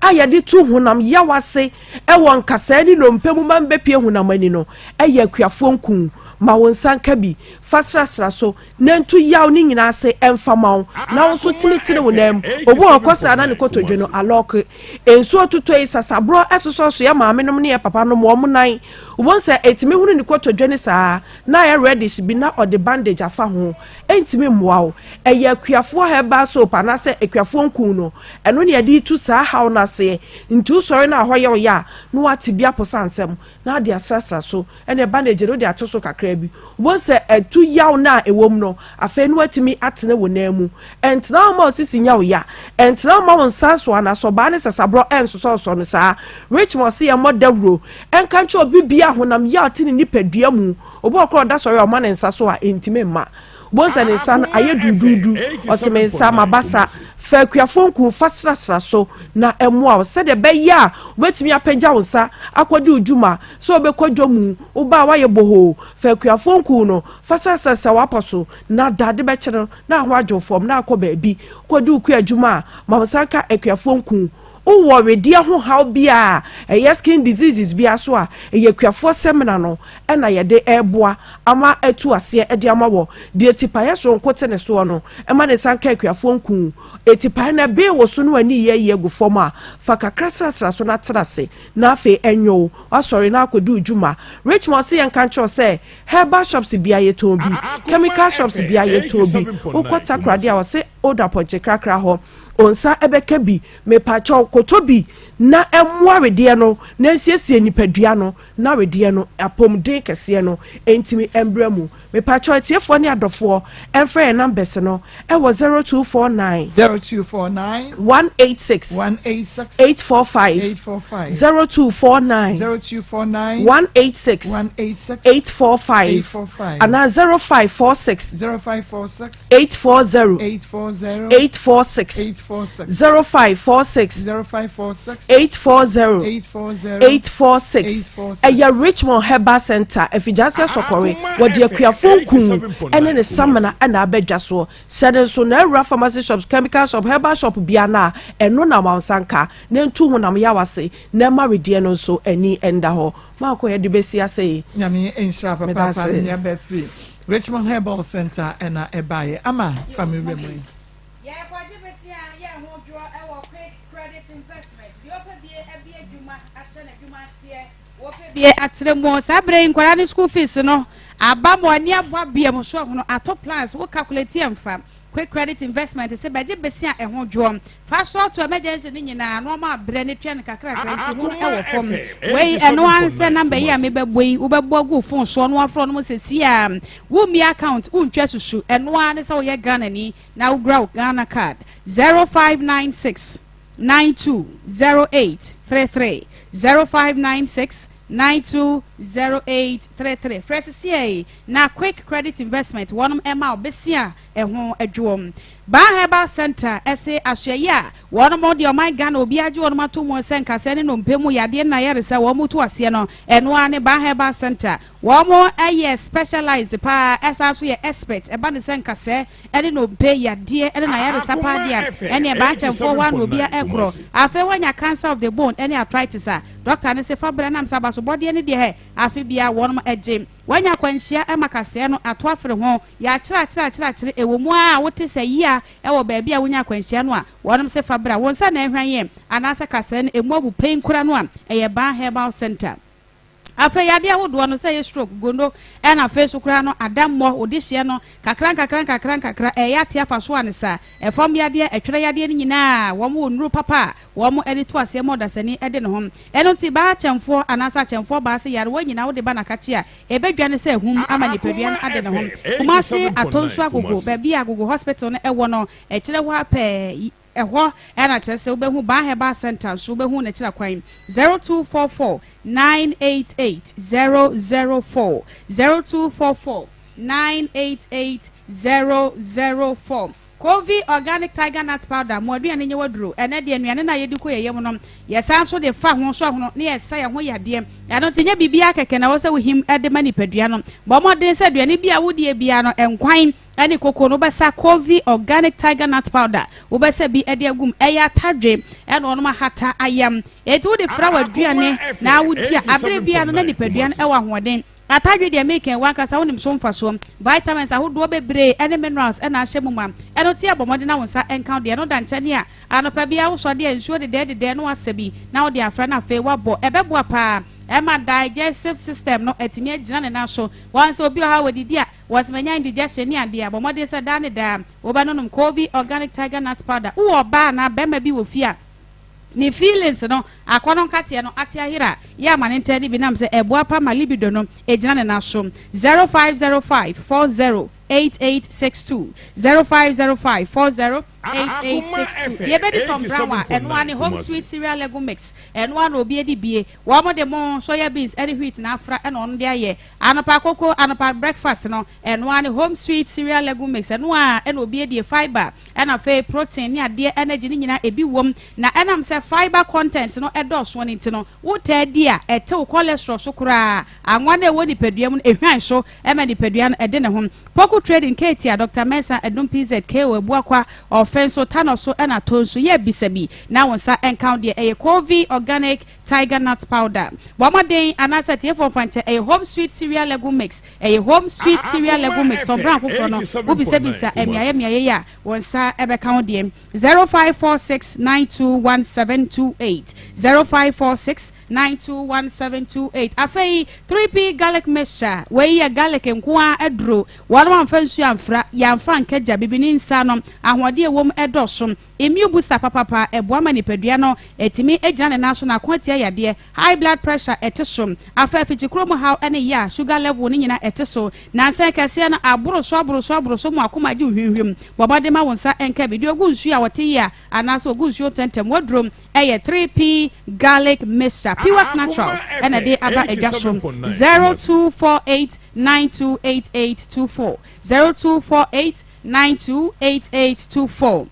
a yɛde tu honam yaw ase wɔ nkasɛɛ ne nnompe mu ma no bɛpue honam ani no, ɛyɛ akuafoɔ nku. Ma wo nsa nka bi, fa srasra so, na ntu yaw no nyinaa ase mfa ma wo, na wo nso tumi tene wo nan mu. Obi wɔ hɔ ɔkɔ saa na ne kotodwe no alɔɔke. Nsuo totɔ yi, sasaborɔ sosɔ so yɛ maamenom ne yɛ papanom wɔn nan. Wobɛhu sɛ ɛtumi hunu ne kotodwe no saa, na ayɛ reddish bi na ɔde bandage afa ho. Ɛntumi mmoa wo. Ɛyɛ akuafoɔ herbal soap anaasɛ akuafoɔ nku no, ɛno na yɛde retu saa haw no aseɛ. Nti wosɔre na hɔ yɛ wo ya a, na woate bi aposa nsam na ade asrasra so. Ɛnna bandage no wode ato so kakraa bi. Wobɛhu sɛ ɛtu yaw no a ɛwɔ mu no, afei na woatumi atene wo nan mu. Ɛntena hɔ mma wo sisi nyɛ wo ya. Ɛntena hɔ mma wo nsa nso anaa sɔbaa ne sasaborɔ ɛnsosɔsosɔ no saa. Richmond se yɛmmɔ dawuro nka nkyerɛ obi biara a honam yaw te ne nipadua mu. Obi wɔ hɔ koraa a ɔda sɔre a ɔma ne nsa so a, ɛntumi mma. Wobɛhu sɛ ne nsa no ayɛ duuduudu. Ɔse me nsa, m'abasa. Fa akuafoɔ nku fa srasra so na ɛmmoa wo sɛdeɛ ɛbɛyɛ a wobɛtumi apagya wo nsa akɔdi wo dwuma. Sɛ wobɛkɔ dwa mu, woba a woayɛ bohoo. Fa akuafoɔ nku no fa srasrasra w'apɔ so na dade bɛkye no na aho adwo fam na akɔ baabi. Wokɔdi wo kua adwuma a, ma wo nsa nka akuafoɔ nku. Wowɔ wedeɛ ho haw bi a ɛyɛ skin diseases bi ara so a, ɛyɛ akuafoɔ samina no na yɛde reboa ama atu aseɛ de ama wɔ. Deɛ tipaeɛ soronko te ne soɔ no, ma ne nsa nka akuafoɔ nku. Tipaeɛ no ɛbee wo so na w'ani reyɛ ayi agu fam a, fa kakra srasra so na tena ase na afei ɛnyɛ wo. Woasɔre na akɔdi wo dwuma. Richmond se yɛnka nkyerɛ wo sɛ herbal shops biara yɛtɔn bi. Chemical shops bia yɛtɔn bi. Wokɔ Takoradi a wɔse Old Apɔnkye Krakra hɔ onsa ɛbɛka bi. Mepakyɛw kɔtɔ bi na ɛmmoa wedeɛ no na nsiesie nipadua no na wedeɛ no apɔmuden kɛseɛ no ntumi mbrɛ mu. Mepakyɛw atiefoɔ ne adɔfoɔ ɛmfrɛ yɛn numbers no ɛwɔ 0249. 0249. 186. 186. 845. 845. 0249. 0249. 186. 186. 845. 845. Anaa 0546. 0546. 840. 840. 846. 846. 0546. 0546. 840. 840. 846. Ɛyɛ Richmond Herbal Center, Afigyase Asɔkɔre. Wɔde akuafoɔ nku ne ne samina na aba dwa soɔ. Hyɛ no nso na awura pharmacy shops, chemical shop, herbal shop biara no a, ɛno na ma wo nsa nka na ɛntu honam yaw ase na ɛma wedeɛ no nso ani nda hɔ. Maako yɛde bɛsi ase yi. Nyame nhyira Meda papaapa ase. me nua baa firi Richmond Herbal Center ɛna ɛbaeɛ ama fa me wura mu yi. Yɛrekɔgye besia yɛ ho dwoɔ wɔ Quick Credit Investment. Deɛ ɔpɛ bie abie adwuma ahyɛ n'adwuma aseɛ, wɔpɛ bie atrɛ mu. Saa berɛ yi nkwadaa no school fees no aba ma ani abɔ abea mu so ahono ato plans wo calculate ɛmfa. Quick Credit Investment se bɛgye besia ɛho dwoɔ fa sɔɔto emergency no nyinaa na wɔn abrɛ no tua no kakrakra nti ho no ɛwɔ fam. Wei ɛno ara ne sɛ number yi a mebɛbɔ yi wobɛbɔ agu wo phone soɔ na wafrɛ wɔnom sesie a wommie account wontwa susu ɛno ara ne sɛ woyɛ Ghanani na wokura wo Ghana card 0596 920833 0596 920833 frɛ sesiei na Quick Credit Investment wɔnom ɛma wo besia ɛho adwoɔ. Baa Herbal Centre ɛse asoɛeɛ a wɔnom deɛ ɔman Ghana obiara gye wɔnom ato mu sɛ nkasɛɛ ne nnompe mu yadeɛ ne ayaresa wɔn tu aseɛ no ɛno ara ne Baa Herbal Centre. Wɔn yɛ specialized paa ɛsan nso yɛ expert ɛba ne sɛ nkasɛɛ ne nnompe yadeɛ ne n'ayaresa paa deɛ a ɛneɛ baa kyɛmfoɔ hɔ ara na obia ɛkorɔ. Afei woanya cancer of the bone ne arthritis a doctor no se fa bra nam sɛ abasobɔdeɛ no deɛ hɛ afe biara wɔnom gye. Woanya akwanhyia ma kasɛɛ no ato afere ho yɛakyere akyere akyere akyere ɛwɔ mu ara a wote sɛ yea wɔ baabi a wonya akwanhyia no a wɔnom se fa bra wo nsa na ɛhwan yɛ anaasɛ kasɛɛ no ɛmu abu pɛn kura no a ɛyɛ Baa Herbal Centre. Afei yadeɛ ahodoɔ no, sɛ ɛyɛ stroke, gono, ɛna afei nso koraa no adammɔ, wo dehyeɛ no, kakra nkakra nkakra nkakra ɛreyɛ ate afa so a ne saa. Ɛfam yadeɛ, ɛtwerɛ yadeɛ no nyinaa wɔn wɔ nnuro papa a wɔn de to aseɛ ma ɔdasani de ne ho. Ɛno nti baa akyɛmfoɔ anaasɛ akyɛmfoɔ baa se yarewa nyinaa wode ba n'akakye a, ɛbɛdwane sɛ ahum ama nipadua no ade ne ho. Kumasi Atonsu Agogo, baabi a Agogo Hospital no wɔ no, ɛkyerɛ hɔ ara pɛɛ. Ɛhɔ na kyerɛ sɛ wobɛhu Baa Herbal Centre nso wobɛhu n'akyira kwan 0244 988 004 0244 988 004 Kovi Organic Tiger Nut Powder mo aduane nyɛ waduro ɛnɛ deɛ nnuane no a yɛdi kɔ yɛn yam no yɛsan nso de fa ho nso ahono na yɛsa yɛn ho yadeɛ ɛno nti nyɛ biribiara kɛkɛ na ɛwɔ sɛ wohim de ma nipadua no bɔ mmɔden sɛ aduane bi a wodie biara no nkwan Ɛne koko no wobɛsa Covey organic tiger nut powder wobɛsa bi de agu mu ɛyɛ atadwe ɛna wɔnom ahata ayam enti wode fra w'aduane na wodi a abere biara no na nipadua no ɛwɔ ahoɔden atadwe deɛ meka yi w'ankasa wonim so mfasoɔ vitamins ahodoɔ bebree ɛne minerals ɛna ahyɛ mu ma ɛno te a bɔ mmɔden na wo nsa nka wo deɛ ɛno da nkyɛne a anɔpa biara wosɔ adeɛ a nsuo dedɛɛ dedɛɛ na wasa bi na wode afra na afei wabɔ ɛbɛboa paa ɛma digestive system no atumi agyina ne nan so wɔn sɛ obi wɔ hɔ a wɔdidi a Wɔse manya indigestion ne adeɛ a, bɔ mmɔden sɛ daa ne daa wobɛnonom Colby Organic Tiger Nut Powder. Wowɔ ɔbaa anaa barima bi wɔ fie a ne feelings no, akɔnnɔ nkateɛ no ate ayera a, yɛ a ma no ntaa di bi nam sɛ ɛboa pa ma libido no gyina ne nan so. 0505 40 8862 0505 40 8862 Deɛ ɛbɛdi Tom Brown a, ɛno ara ne Home Sweet Cereal Legume Mix. Ɛno ara na obi adi bie. Wɔn de mo, soya beans ne wheat na afra na wɔn de ayɛ. Anɔpa koko, anɔpa breakfast no, ɛno ara ne Home Sweet Cereal Legume Mix, ɛno ara na obi adie, fibre, ɛna afei protein ne adeɛ, energy ne nyinaa ebi wom. Na ɛnam sɛ fibre content no dɔɔsoɔ no nti no, wotaa di a, ɛtew cholesterol so koraa. Anwa no a ɛwɔ nipadua mu no, ɛhwan so ma nipadua no de ne ho. Poku Trading, Ketia, Doctor Mensah, Adum PZ, KO, Abuakwa, Ɔfɛ. Afei nso Tanɔ so na to nso yɛ bisa bi na wo nsa nka wo deɛ. Ɛyɛ Covey Organic Tiger Nut Powder. Bɔ mmɔden anaasɛ atiefoɔ mfa nkyɛ, ɛyɛ Home Sweet Cereal Legume Mix. Ɛyɛ Home Sweet Cereal Legume Mix. Tɔ bran foforɔ no, wobisabisa mmeaeɛ mmeaeɛ yi a, wo nsa bɛka wo deɛ. 0546 921728 0546 921728 Afei 3P Garlic Mixture, wei yɛ garlic nko ara aduro. Wɔnom amfa nsuo amfra, yɛamfa anka gya, bibini nsa no, ahoɔden a ɛwɔ mu dɔɔso. Immune booster papapa, ɛboa ma nipadua no tumi gyina ne nan so na ako atia yadeɛ, high blood pressure ɛte so, afei afikyikuro mu haw ne yea, sugar level no nyinaa ɛte so. Nansa kɛseɛ no aboro so aboro so aboro so ma w'akoma agye wo hwimhwim. Bɔ mmɔden ma wo nsa nka bi. Deɛ ɔgu nsuo a ɔte yea anaasɛ ɔgu nsuo ntɛmntɛm, w'aduro ɛyɛ 3P Garlic Mixture, Pure Naturals ɛna ɛde aba adwa so. 0248 928824 0248 928824.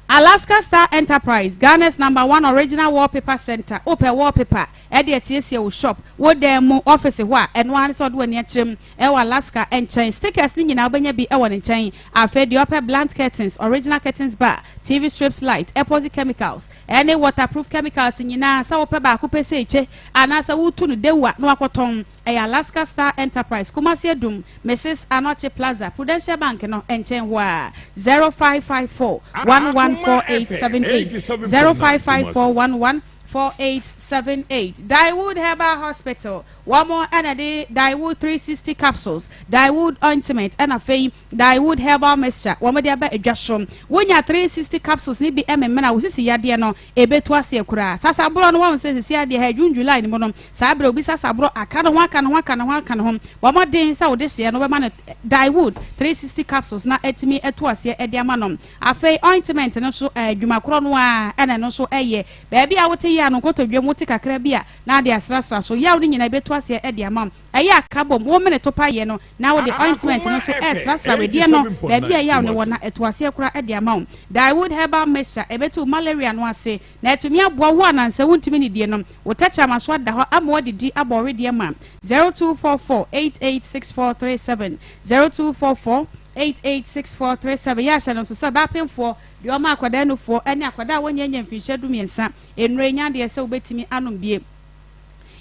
Alaska Star Enterprise, Ghana's number one original wallpaper center. Wopɛ wallpaper ɛde asiesie wo shop, wo dan mu, office hɔ a, ɛno ara ne sɛ ɔde w'ani akyerɛ mu ɛwɔ Alaska nkyɛn. Stickers ne nyinaa wobɛnya bi ɛwɔ ne nkyɛn. Afei deɛ ɔpɛ blunt curtains, original curtains bar, TV strips light, epoxy chemicals, ɛne waterproof chemicals nyinaa sɛ wopɛ baako pɛ sɛ ekye anaasɛ wotu no dewa na wakɔtɔn ɛyɛ Alaska Star Enterprise, Kumasi Adum, Mrs Anokye Plaza, Prudential Bank no nkyɛn hɔ a 0554 114878 0554 114878. Daiwood Herbal Hospital, wɔn ɛna de Daiwood 360 capsules, Daiwood ointment ɛna afei Daiwood herbal mixture wɔn de aba adwa so. Wonya 360 capsules ne bi ɛmemena wosisi yadeɛ no ebetu aseɛ koraa. Sasaborɔ no wɔn sɛ sisi adeɛ ha June, July ne mu no, saa abere obi sasaborɔ aka ne ho aka ne ho aka ne ho aka ne ho, wɔn den sɛ wɔde hyɛ no wɔbɛma no Daiwood 360 capsules na etumi etu aseɛ ɛde ama no. Afei ointment no nso adwuma korɔ no a ɛna ɛno nso ɛyɛ baabi a wote yɛ ano nkotodwe mu wote kakra bi a na ade asrasra so yaw no nyinaa ebetu aseɛ ɛde ama wo. Ɛyɛ aka bom wo mene to pa yɛ no na wode ointment no nso ɛresrasra wedeɛ no baabi a ɛyaw no wɔ na ɛto aseɛ koraa ɛde ama wo. Daiwood herbal mixture ɛbɛtu malaria no ase na atumi aboa wo anansɛ wontumi nidie no wo tɛkyerɛma so ada hɔ ama woadidi abɔ wo wedeɛ ma 0244 886437 0244 886437. Yɛ ahyɛ no nso sɛ ɔbaapemfoɔ deɛ ɔma akwadaa nufoɔ ne akwadaa a wɔnyɛ nya mfinhyia 13 nnuro nya adeɛ sɛ wobɛtumi anom bie.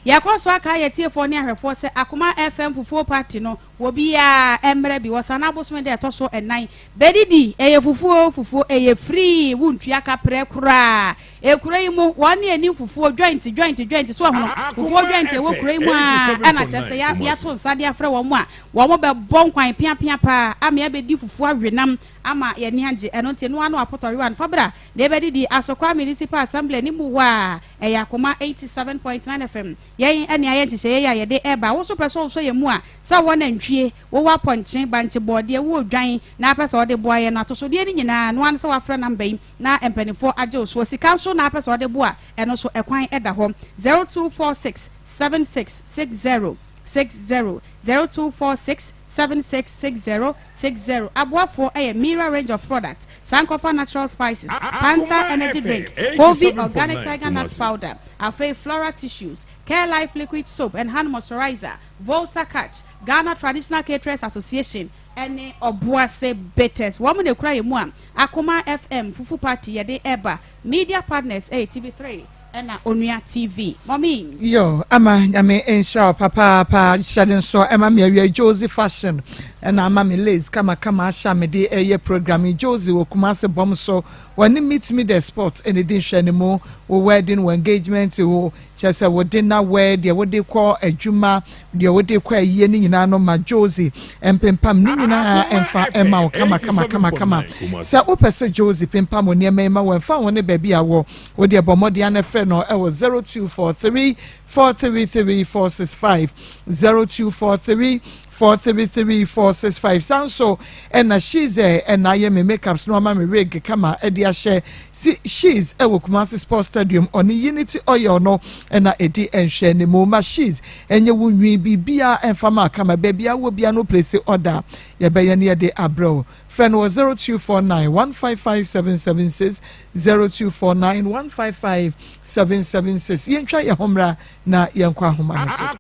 Yɛkɔ so aka yɛ tiefoɔ ne ahwɛfoɔ sɛ Akoma FM fufuo party no wɔ biara mmerɛ bi wɔ sana bosome da ɛtɔ so ɛnan bɛdidi. Ɛyɛ fufuo fufuo, ɛyɛ free, wontua kaprɛ koraa. Ekuro yi mu wɔn ne anim fufuo joint joint joint so ɔhono fufuo joint ɛwɔ kuro yi mu a ɛna kyerɛ sɛ yɛato nsa de afrɛ wɔn a wɔn bɛbɔ nkwan piapia paa ama yɛabɛdi fufuo awenam ama yɛni agye. Ɛno nti noa no apotɔwewa no fa bra na ɛbɛdidi Asokwa Municipal Assembly ne mu hɔ a ɛyɛ Akoma 87.9 FM. Yɛn ɛne ayɛ nhyehyɛeɛ yi a yɛde ɛba. Wo nso pɛ sɛ wosɔ yɛn mu a, sɛ wowɔ nantwie, wowɔ apɔnkye, bankye, bɔɔdeɛ, wowɔ odwan na apɛ sɛ wɔde boa yɛn no, atosodeɛ no nyinaa no ara ne sɛ woafrɛ namba yi na mpanimfoɔ agye wo soɔ. Sika nso na apɛ sɛ wɔde boa, ɛno nso ɛkwan ɛda hɔ. 0246 7660 60 0246 7660 60. Aboafoɔ ɛyɛ Mira range of products, Sankofa natural spices, Panther energy drink, Kovi organic tiger nut powder, afei Flora tissues, Care Life liquid soap and hand moisturizer, Volta Catch, Ghana Traditional Caterers Association ɛne Ɔboase Bitters. Wɔn na ekura yɛn mu a Akoma FM fufu party yɛde ɛba. Media partners ɛyɛ TV3 ɛna Onua TV. Mɔmi. Yo, ama Nyame nhyira wo papaapa. Hyɛ de nso ɛma me awia Josie Fashion ɛna ama me lace kamakama ahyɛ a mede ɛyɛ program yi. Josie wɔ Kumase bɔm so, wɔne Meet Me The Sport ɛne di nhwɛ ne mu. Wo wedding, wo engagement, wo kyerɛ sɛ wo dinner wear, deɛ wode kɔ adwuma, deɛ wode kɔ ayie ne nyinaa no, ma Josie mpempam ne nyinaa ɛmfa ɛma wo kama kama kama kama. Sɛ wopɛ sɛ Josie pempam wo nneɛma yi ma wo, ɛmfa wo ne baabi a wɔ, wode ɛbɔ mmɔden ana frɛ no ɛwɔ 0243 433 465, 0243 433 465. San so ɛna She's ɛna ayɛ me makeups no ama me wig kama ɛde ahyɛ si. She's ɛwɔ Kumasi Sports Stadium, ɔne Unity Oil no ɛna ɛdi nhwɛ ne mu. Ma She's ɛnyɛ wo nwi biribiara ɛmfa ma kama. Baabi awɔ bia no, place order, yɛbɛyɛ ne yɛde abrɛw. Frɛ no wɔ 0249 155 776, 0249 155 776. Yɛntwa yɛn ho mmra na yɛnkɔ ahoma no so.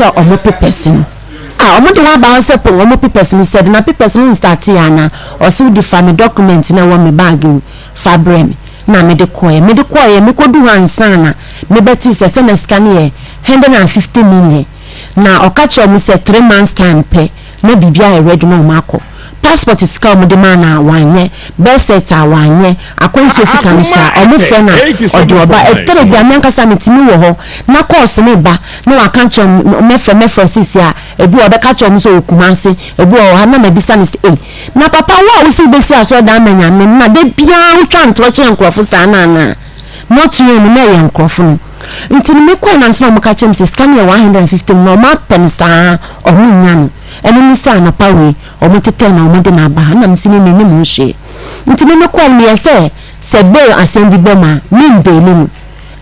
Sɛ ɔmo papers no. Ah ɔmo de wo aba hɔ sɛ pon ɔmo papers no sɛde na papers no nstartee anaa? Ɔse wode fa me document no a ɛwɔ me bag mu fa brɛ me na mede kɔeɛ. Mede kɔeɛ mekɔduu hɔ ansa na mebɛtee sɛ sɛ na sika no yɛ 150 million na ɔka kyerɛɛ ɔmo sɛ 3 months time pɛ na biribi ayɛ ready na ɔmo akɔ. Passport sika a ɔmo de maa no a wanyɛ, birth cert a wanyɛ, akwantuo sika no nso a ɔmo frɛ no a ɔde ɔba. Ɛtɔda bi a me ankasa metumi wɔ hɔ na calls no reba na waka akyerɛ me, mɛfrɛ mɛfrɛ seesei a ebi wɔ hɔ ɔbɛka akyerɛ ɔmo sɛ ɔwɔ Kumasi, ebi wɔ ha na mabisa no sɛ ei na papa wo a wose wobɛsi asɔredan ama Nyame no na da biara wotwa ntorɔ kyerɛ nkorɔfo saa no anaa? Mɔtoɛ mu na ɛyɛ nkorɔfo no nti no mekɔɛ nanso na ɔmo ka kyerɛ me sɛ sika no yɛ 150 mu na ɔmo apɛ no saa ɔmo nnya no. Ɛno ne sɛ anɔpa wei ɔmo tetɛɛ na ɔmo de no aba ha na mese me mennim ho hwee nti me mekɔɔ no meyɛ sɛ sɛ bail asɛm bi ba mu a me mbaili no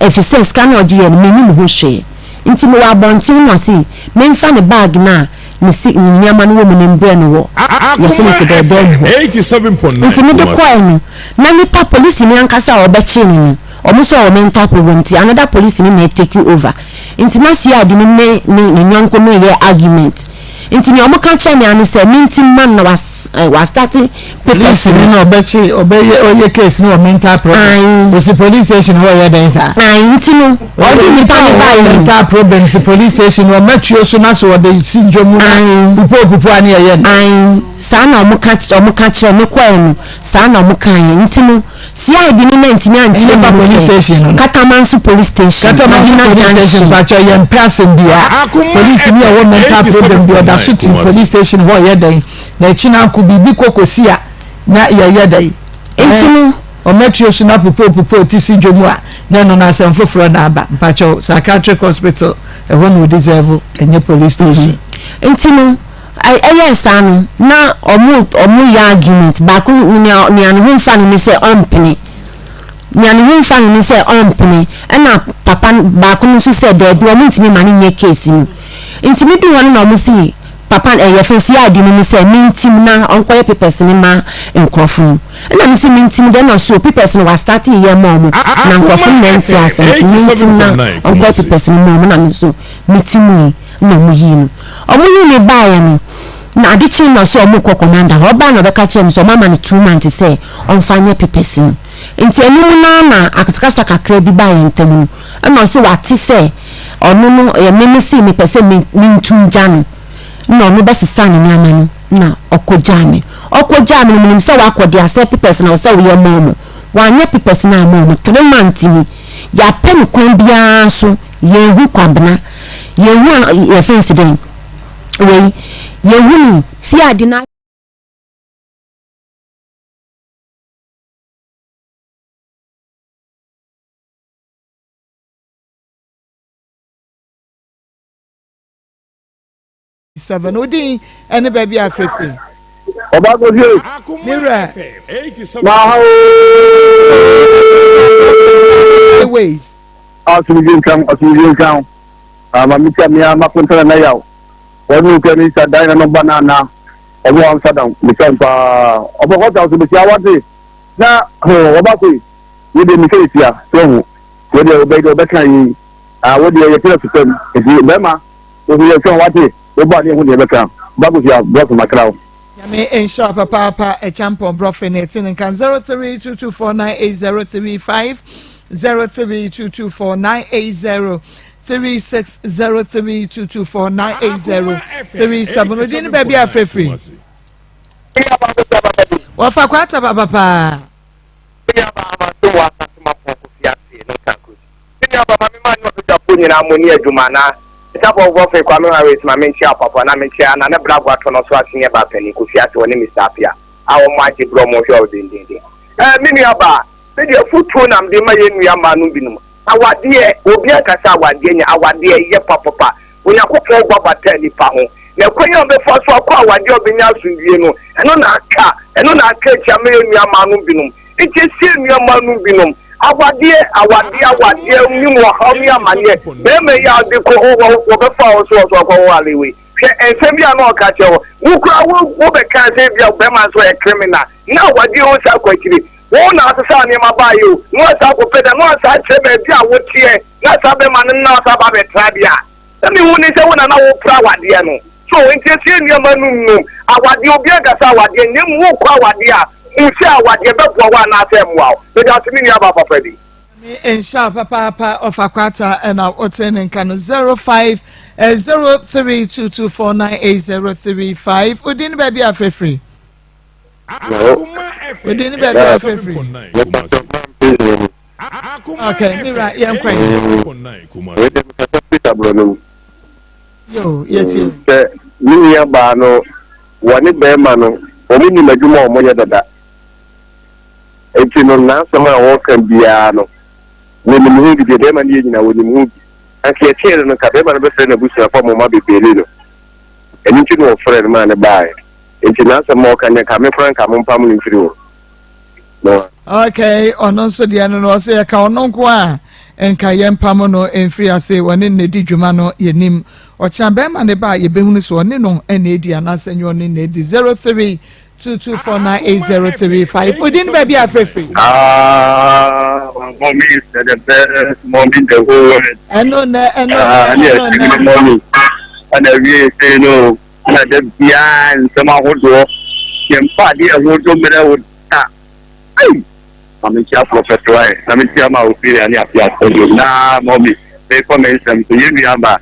efisɛ sika no a ɔgye yɛ no mennim ho hwee nti mewɔ abɔnten na ɔse memfa ne bag no a ne si nneɛma no wɔ mu no mbrɛ no wɔ yɛfrɛ no sɛ dɛn dan mu hɔ nti mede kɔɛ no na nipa polisini ankasa a ɔbɛkyee no no ɔmo nso ɔwɔ mental problem nti another polisini na ɛtake over Nti na CID no ne ne ne yɔnko no reyɛ argument. Nti nea wɔka kyerɛɛ me ara ne sɛ menti mma no na was eh, wastate papers Police ni no. na ɔbɛkye ɔbɛyɛ ɔyɛ case no wɔ mental problem. Ae. Osi police station hɔ ɔyɛ dɛn saa? Ae, nti no ɔde nipa no baeɛ no. Mental problem si police station hɔ mɛtuo so na so ɔde si dwom na Ae. pupo pupo a ne yɛyɛ no. Ae, saa na wɔka wɔka kyerɛ me kɔɛ no, saa na wɔkaeɛ. Nti no CID no na ntumi ankyerɛ Ɛnyɛ mu police sɛ station no no. Katamanso police station, Katamanso Madina police station junction. mpakyɛ yɛn mpɛ asɛm biara. Police ni ɛwɔ mental problem bi ɔda so ti police station hɔ ɔyɛ dɛn na akyi na nko biribi kɔ kɔsi a na yɛyɛ dɛn. Nti no. Ɔmɛtuo so na pupo pupo ti si dwom a na ɛno no asɛm foforɔ na aba mpakyɛw psychiatric hospital ɛhɔ na ɔdeserve ɛnyɛ police station. Nti no Ɛyɛɛ saa no, na ɔmo ɔmo yɛ argument, baako nea nea ne ho nfa no ne sɛ ɔmpene, nea ne ho nfa no ne sɛ ɔmpene, ɛna papa no baako no nso sɛ daabi ɔmo ntumi ma no nyɛ case no. Nti me du hɔ no na ɔmo se papa no ɛyɛ fɛn CID no ne sɛ mentim na ɔnkɔyɛ papers no ma nkorɔfo no. Ɛna me se mentim deɛ ɛna ɔse o papers no wa start yɛ ma ɔmo na nkorɔfo no na ɛnte aseɛ nti mentim na ɔnkɔyɛ papers no ma ɔmo na me nso me timii. na ɔmo yii no. Ɔmo yii me baeɛ no, na ade kyee na ɔse ɔmo rekɔ commander hɔ. Ɔbae na ɔbɛka kyerɛɛ me sɛ ɔmo ama no 2 months sɛ ɔmfa nyɛ papers no. Nti ɛno mu no ara na akasakasa kakra bi baa yɛn ntam no, ɛna ɔse wate sɛ ɔno no ɛyɛ me mese mepɛ sɛ me mentu ngya no, na ɔno bɛsesaa ne nneɛma no na ɔkɔ gyaa me. Ɔkɔ gyaa me no menim sɛ wakɔ deɛ asɛ papers na ɔsɛ woyɛ ma ɔmo. Wanyɛ papers no amma ɔmo. 3 months ni, yɛapɛ no kwan biara so Yɛnhu Kwabena, yɛnhu a yɛfrɛ no sɛ dɛn wei, yɛnhu no si ade no. 7 wo din ɛne baabi a frɛfiri. Ɔba Kofi. Me wura. Na ha ooo. Ways. Asomdwe nka ho asomdwe nka ho. Ama mi tia mi ama kontana na yaw. Wɔn mu kɛ ni sa dan na no ba na na. Ɔbɔ Amsterdam mi sɛn paa. Ɔbɔ kɔta so besi awate. Na ho ɔba koyi. Wo de mi kɛ tia so ho. Wo de ɔbɛ de ɔbɛka yi. Ah wo de yɛ pere so fam. Eti bɛma Wo yɛ twɛn wate wo ba ne ho deɛ bɛka ba kosua brɔfo makra wo. Nyame nhyira wo papaapa Ɛkyampɔn brɔfe ne ɛte ne nka 0322498035 0322498036 0322498037 odin ne baabi a frɛfiri wɔfa kwata papa paa. Me nua ba ma me ma ne ɔbadwafoɔ nyinaa mo ni adwuma na Nsafo Godfrey Kwame Harris ma me nkyea ɔpapa na me nkyea Nana Bra Boatɔ no so aseneɛ baa panin Kofi Ase ɔne Mister Apia a wɔn agye berɛ wɔn hwɛ wo dendenden. Eh me nua baa me deɛ afutuo na mede ma yɛn nua mmaa nom binom awadeɛ obi anka sɛ awadeɛ nyɛ awadeɛ yɛ papapa Onyankopɔn bɔ bata nnipa ho, na kwan a ɔbɛfa so akɔ awadeɛ a ɔbɛnya asomdwie no, ɛno na aka, ɛno na aka akyi ama yɛn nuammaanom binom. Nti ɛsi yɛn nuammaanom binom, awadeɛ, awadeɛ, awadeɛ, ne mu ɔhaw ne amaneɛ, barima yi a ɔde kɔ, wɔbɛfa wo so wɔ so akɔ ware wei. Hwɛ nsɛm bi a na ɔka kyerɛ wo, wo koraa wo, wobɛkaa sɛ ebia barima nso ɔyɛ criminal, na awadeɛ ho saa kɔ akyire. Wo na asesa nneɛma baeɛ o, na wasan akɔpɛ da, na wasan akyerɛ baabi a woteɛ. na saa bɛrima no na ɔsan ba abɛtra deɛ a, na mehu ne sɛ wo na na wopra awadeɛ no. So nti ɛsɛ nneɛma no mu awadeɛ obi ankasa awadeɛ na emu wokɔ awadeɛ a hu sɛ awadeɛ bɛboa wo anaasɛ ɛmmoa wo. Meda ase me nua baa papa bi. Nyame nhyira wo papaapa ɔfa kwata ɛna wote ne nka no 05 0322498035 wodin ne baabi afrɛfiri wodin ne baabi afrɛfiri ok mira yɛnkɔ yi yo yɛtie sɛ me nua baa no wɔne bɛrima no wɔn nim adwuma a wɔyɛ dada Enti no, n'asɛm a ɔreka biara no, wɔnim ho bi. Deɛ barima no yɛ nyinaa, wɔnim ho bi. Anka yɛkyee no no, nka barima no bɛfrɛ n'abusuafoɔ ama wɔabɛbeeli no. Ɛno nti na wɔfrɛɛ no maa no baeɛ. Enti n'asɛm a ɔka no, nka me koraa nka mompam no mfiri hɔ. No. Okay, ɔno nso deɛ no no ɔsɛ yɛka ɔno nko a nka yɛmpam no mfiri ase wɔne no di dwuma no yɛnim ɔkyena bɛrima ne ba a yɛbɛhunu so ɔne no na ɛdi anaasɛ nyɛ ɔne na ɛdi 03 22498035 Odin baabi a frɛfrɛ. Ah, mommy is the best mommy in the whole world. Ɛno nɛ ɛno nɛ ɛno nɛ. Mommy ɛna wie sei no na da biara nsɛm ahodoɔ yɛmfa adeɛ ɛho dwo mmerɛ wo da. Ei, ma menkyia prɔfɛt wae na menkyia ma Ophelia ne afiafoɔ na mommy mekɔ me nsɛm so yɛn nua ba.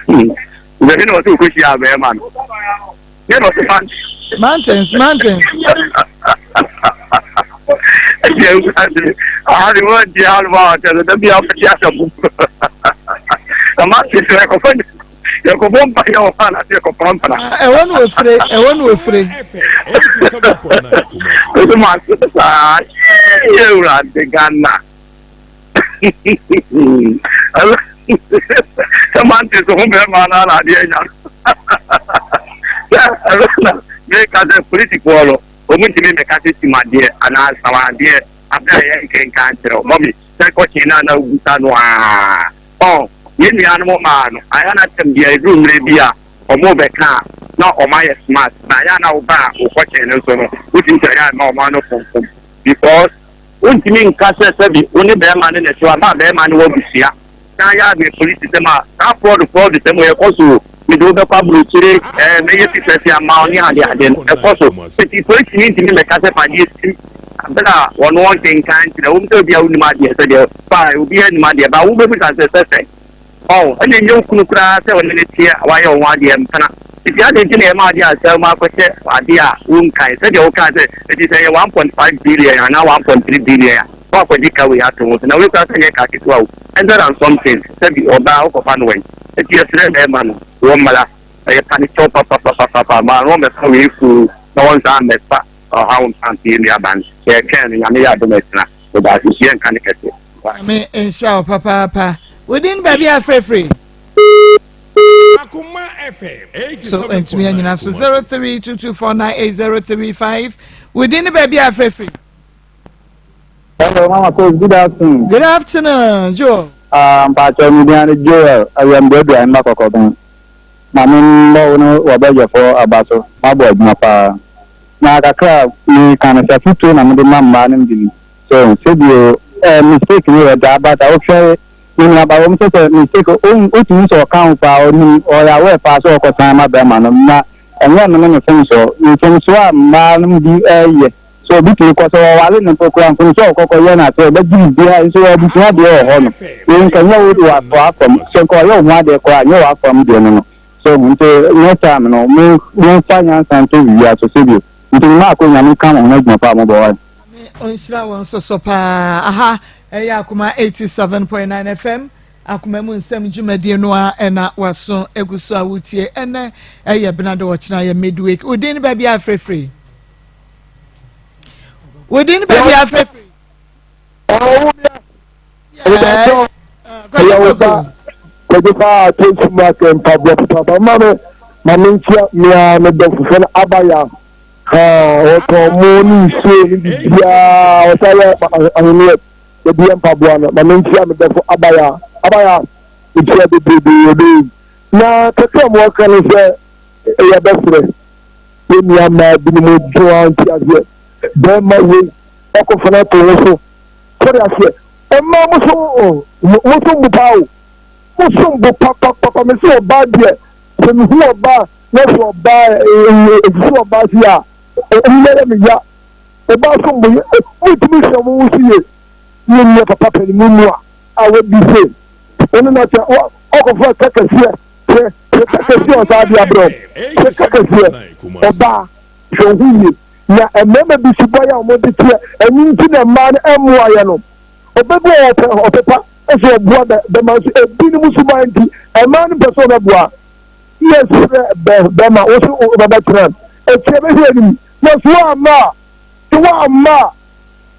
Baabi na ɔsɛ ɔkɔhyia bɛrima no. Mountains, mountains. Ɛwɔ no ofire, ɛwɔ no ofire. Sɛ mante so ho bɛrima no na adeɛ anya no sɛ ɛno na meka sɛ polisifoɔ no ɔmu ntumi mmɛka sɛ tim adeɛ anaa sawa adeɛ abere a yɛnkenka nkyerɛ wo mɔmi sɛ kɔkye no a na wobusa no a ɔ yɛn nuanom maa no ayɛ na tɛm deɛ ɛduru mmerɛ bi a ɔmo bɛka a na ɔmo ayɛ smart na ayɛ na woba a wokɔkye no nso no wotumi sɛ ɛyɛ a ma ɔmo ano fomfom because Wontumi nka sɛ sɛbi wo ne bɛɛma no na ɛte hɔ a bɛɛma no wɔ abusua na ayɛ adeɛ polisi sɛm a saa fraud fraud sɛm wɔ ɛkɔ so o mede wo bɛkɔ aburokyire ɛɛ mɛyɛ pipɛsi ama wo ne ade ade no ɛkɔ so nti polisi ni ntumi mɛka sɛ fa adeɛ sim abere a wɔn wɔn nkenkan nkyerɛ wɔn sɛ obi a wonim adeɛ sɛ deɛ fa obi anim adeɛ ba wobɛbisa sɛ sɛ sɛ Ɔn, ɛna ɛnyɛ wo kunu koraa sɛ ɔne no teɛ a wayɛ wo ho adeɛ mpena. Nti adɛn nti na yɛma adeɛ a sɛ makɔhyɛ adeɛ a wonkae sɛdeɛ wokaa sɛ nti sɛ ɛyɛ 1.5 billion anaa 1.3 billion a woakɔgye ka wei ato ho so na wei koraa sɛ nyɛ ka ketewa o hundred and something sɛbi ɔbaa wokɔfa no wɛn nti yɛsrɛ mmarima no wɔmmra ɛyɛ panekyɛw papapapapa ma wɔmmɛfa wei fuu na wɔnsan mmɛfa ɔhaw mfa nto yɛn nuaba no yɛtwɛn no Nyame yɛ adom akyina yɛda ase nti yɛnka ne kɛse. Nyame nhyira wo papaapa. Wo din baabi a frɛfrɛ. So ntumi anyina so 0322498035. Wo din baabi a frɛfrɛ. Hello, Mama Coach. Good afternoon. Good afternoon, Joel. Ah, mpakyɛ mi din ane Joel Awia mba kɔkɔbɛn. Maame mbɔ wo ne w'abadwafoɔ aba so. Mabɔ adwuma paa. Na kakra a meka no sɛ afotuo na mede ma mmaa no bi So sɛbio eh, mistake no yɛ daa but a wohwɛ me nua ba wɔm sɛ sɛ mistake wotumi sɛ ɔka ho paa ɔnim ɔyɛ aware paa sɛ ɔkɔsan ma bɛrima no na ɛnyɛ no ne ne mfomsoɔ mfomsoɔ a mmaa no bi ɛyɛ sɛ obi tumi kɔ sɛ wɔwale no mpo koraa mfomsoɔ a ɔkɔkɔ yɛ no asɛ ɔbɛgye biribiara nso wɔ abusua deɛ wɔ hɔ no wei nka nyɛ wo wɔ afam sɛ nka ɔyɛ wo ho adeɛ koraa nyɛ wɔ afam deɛ no no so nti next time no mo momfa nyansa nto biribiara so sɛbio nti mma akɔ nyame ka mo ho adwuma paa mobɔ hɔ. Nyame ɔnhyira wo nso so paa. Aha ɛyɛ Akoma 87.9 FM Akoma mu nsɛm dwumadie no a ɛna waso egu so a wotie ɛnɛ ɛyɛ benada ɔkyena yɛ midweek. Wo din baabi a frɛfrɛ. Wo din baabi a frɛfrɛ. Yes. Ɛyɛ wo ba kwadwo paa twenty mark mpaboa papaapa ma me ma me nkyia mea me dɔ fofo no abaya ha ɔtɔn mo ne nsuo ne biribiara ɔsa yɛ ahweneɛ yɛde yɛ mpaboa no ma me nkyia me dɔfo abaya abaya mekyia bebrebe ɔdɔ na kakra mu ɔka no sɛ ɛyɛ bɛserɛ yɛ nua mmaa binom dwoa nti aseɛ bɛrima wei ɔkɔfana to ho so Wode aseɛ? Mmaa mo so mo som bo paa o. Mo som bo papapapa. Me se ɔbaa deɛ, sɛ mehu ɔbaa. Na sɛ ɔbaa ɛsisi ɔbaa si a, ɔmo yɛ me ya. Ɔbaa so mo yɛ, mo tumi hwɛ ɔmo ho so yie. Yɛ nua papa panimu mu a, a wadi se. Ɔno na kyɛ, ɔkɔfa ka kɛseɛ, hwɛ, hwɛ ka kɛseɛ ɔsaa de abrɛ wo. Hwɛ ka kɛseɛ, ɔbaa, hwɛ wo ho yie. Na mmarima bi suban a wɔde teɛ, ɛno nti na mmaa no mmoa yɛ no. Ɔbɛ bi wɔ hɔ ɔpɛ ɔpɛ pa sɛ ɔboa bɛ bɛma nso ebinom suban nti mmaa no mpɛ sɛ ɔbɛboa. Yɛ srɛ bɛ bɛma wo so wobɛbɛtena akyire bɛhwɛ anim na so woamma a sɛ woamma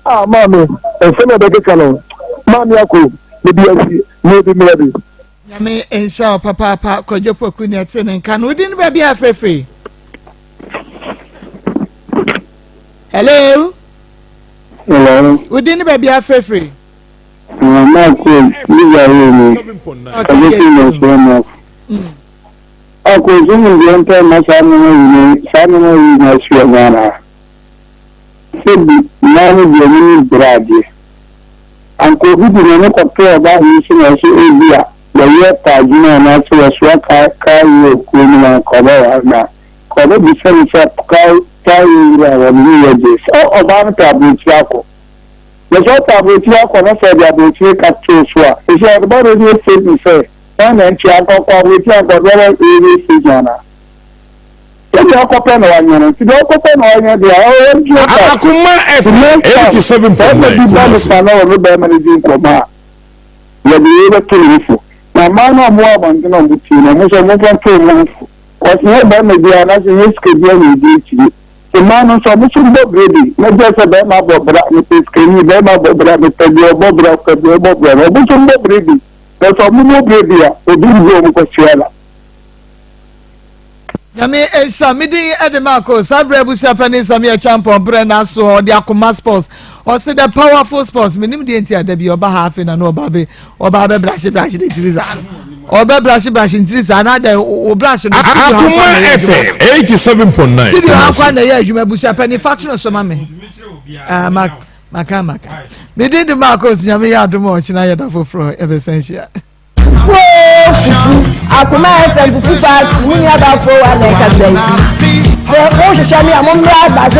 a a maame nsɛm a ɛbɛkeka no maame ako mede asi na obi mmra bi. Nyame nhyira wo papaapa Kwadwo Poku nea ɛte ne nka no wodi no baabi a frɛfrɛ Hello Hello Wodi no baabi a frɛfrɛ Mark Liga ni Okay yes Ɔkò nso mu deɛ mpɛ mma saa nneɛma yi ne saa nneɛma yi na asi wɔ Ghana ha. Sɛbi mmaa no deɛ wɔn ani bere adeɛ. Anka obi de n'ani kɔto ɔbaa yi so na ɔsɛ ebi a wɔyɛ paadwuma anaasɛ wɔsoa kaa kaa yi wɔ kuro no mu anka ɔbɛware no a, nka ɔbɛbisa no sɛ kaa kaa yi wura a wɔne no yɛ deɛ sɛ ɔbaa no pɛ aburokyire akɔ. Na sɛ ɔpɛ aburokyire akɔ na sɛ ɔde aburokyire ka too so a, sɛ ɔde ba radio station sɛ Hwan na nti anka ɔkɔ aburokyire anka ɔde bɛba radio station anaa? Sɛ deɛ ɔkɔpɛ na wanyɛ no nti deɛ ɔkɔpɛ na wanyɛ deɛ a ɔwɔ ntua ka. Akoma The FM next time 87.9 bɛrima bi ba ne Kumasi. fa na ɔne bɛrima no di nkɔmmɔ a yɛde wei bɛto ne ho fo. Na mmaa no a wɔwɔ abɔnten a wɔtie no wɔn nso wɔmfa nto wɔn ho fo. Kɔs nyɛ bɛrima biara anaasɛ nyɛ sika biara na ɛdi akyire. Nti mmaa no nso wɔn nso mbɔ bra bi na gye sɛ bɛrima abɔ bra mepɛ sikani bɛrima abɔ bra mepɛ deɛ ɔbɔ bra pɛ deɛ ɔbɔ bra no wɔn nso mbɔ bra bi. Na sɛ ɔmo mu bere bi a, obi nhu ɔmo kɔsoɛ la. Nyame nhyira me din de Marco saa berɛ abusua panin Samia Champon berɛ n'aso ɔde akoma sports ɔse the powerful sports menim deɛ nti a da bi ɔba ha afei na no ɔba bɛ ɔba bɛ brahye brahye ne tiri saa no ɔbɛ brahye brahye ne tiri saa na adɛ wo brahye no Akoma FM 87.9 studio ha kwan na ɛyɛ adwuma abusua panin fa to no so ma me ah, Mark Maka maka. Me din de Marcos Nyame yɛ adom a ɔkyena yɛda foforɔ yɛbɛsan hyia. Fufuo fufu akoma FM fufu party mu nua baafo wa na ɛkasa yi. Sɛ mo hwehwɛ me a mo mmra asase.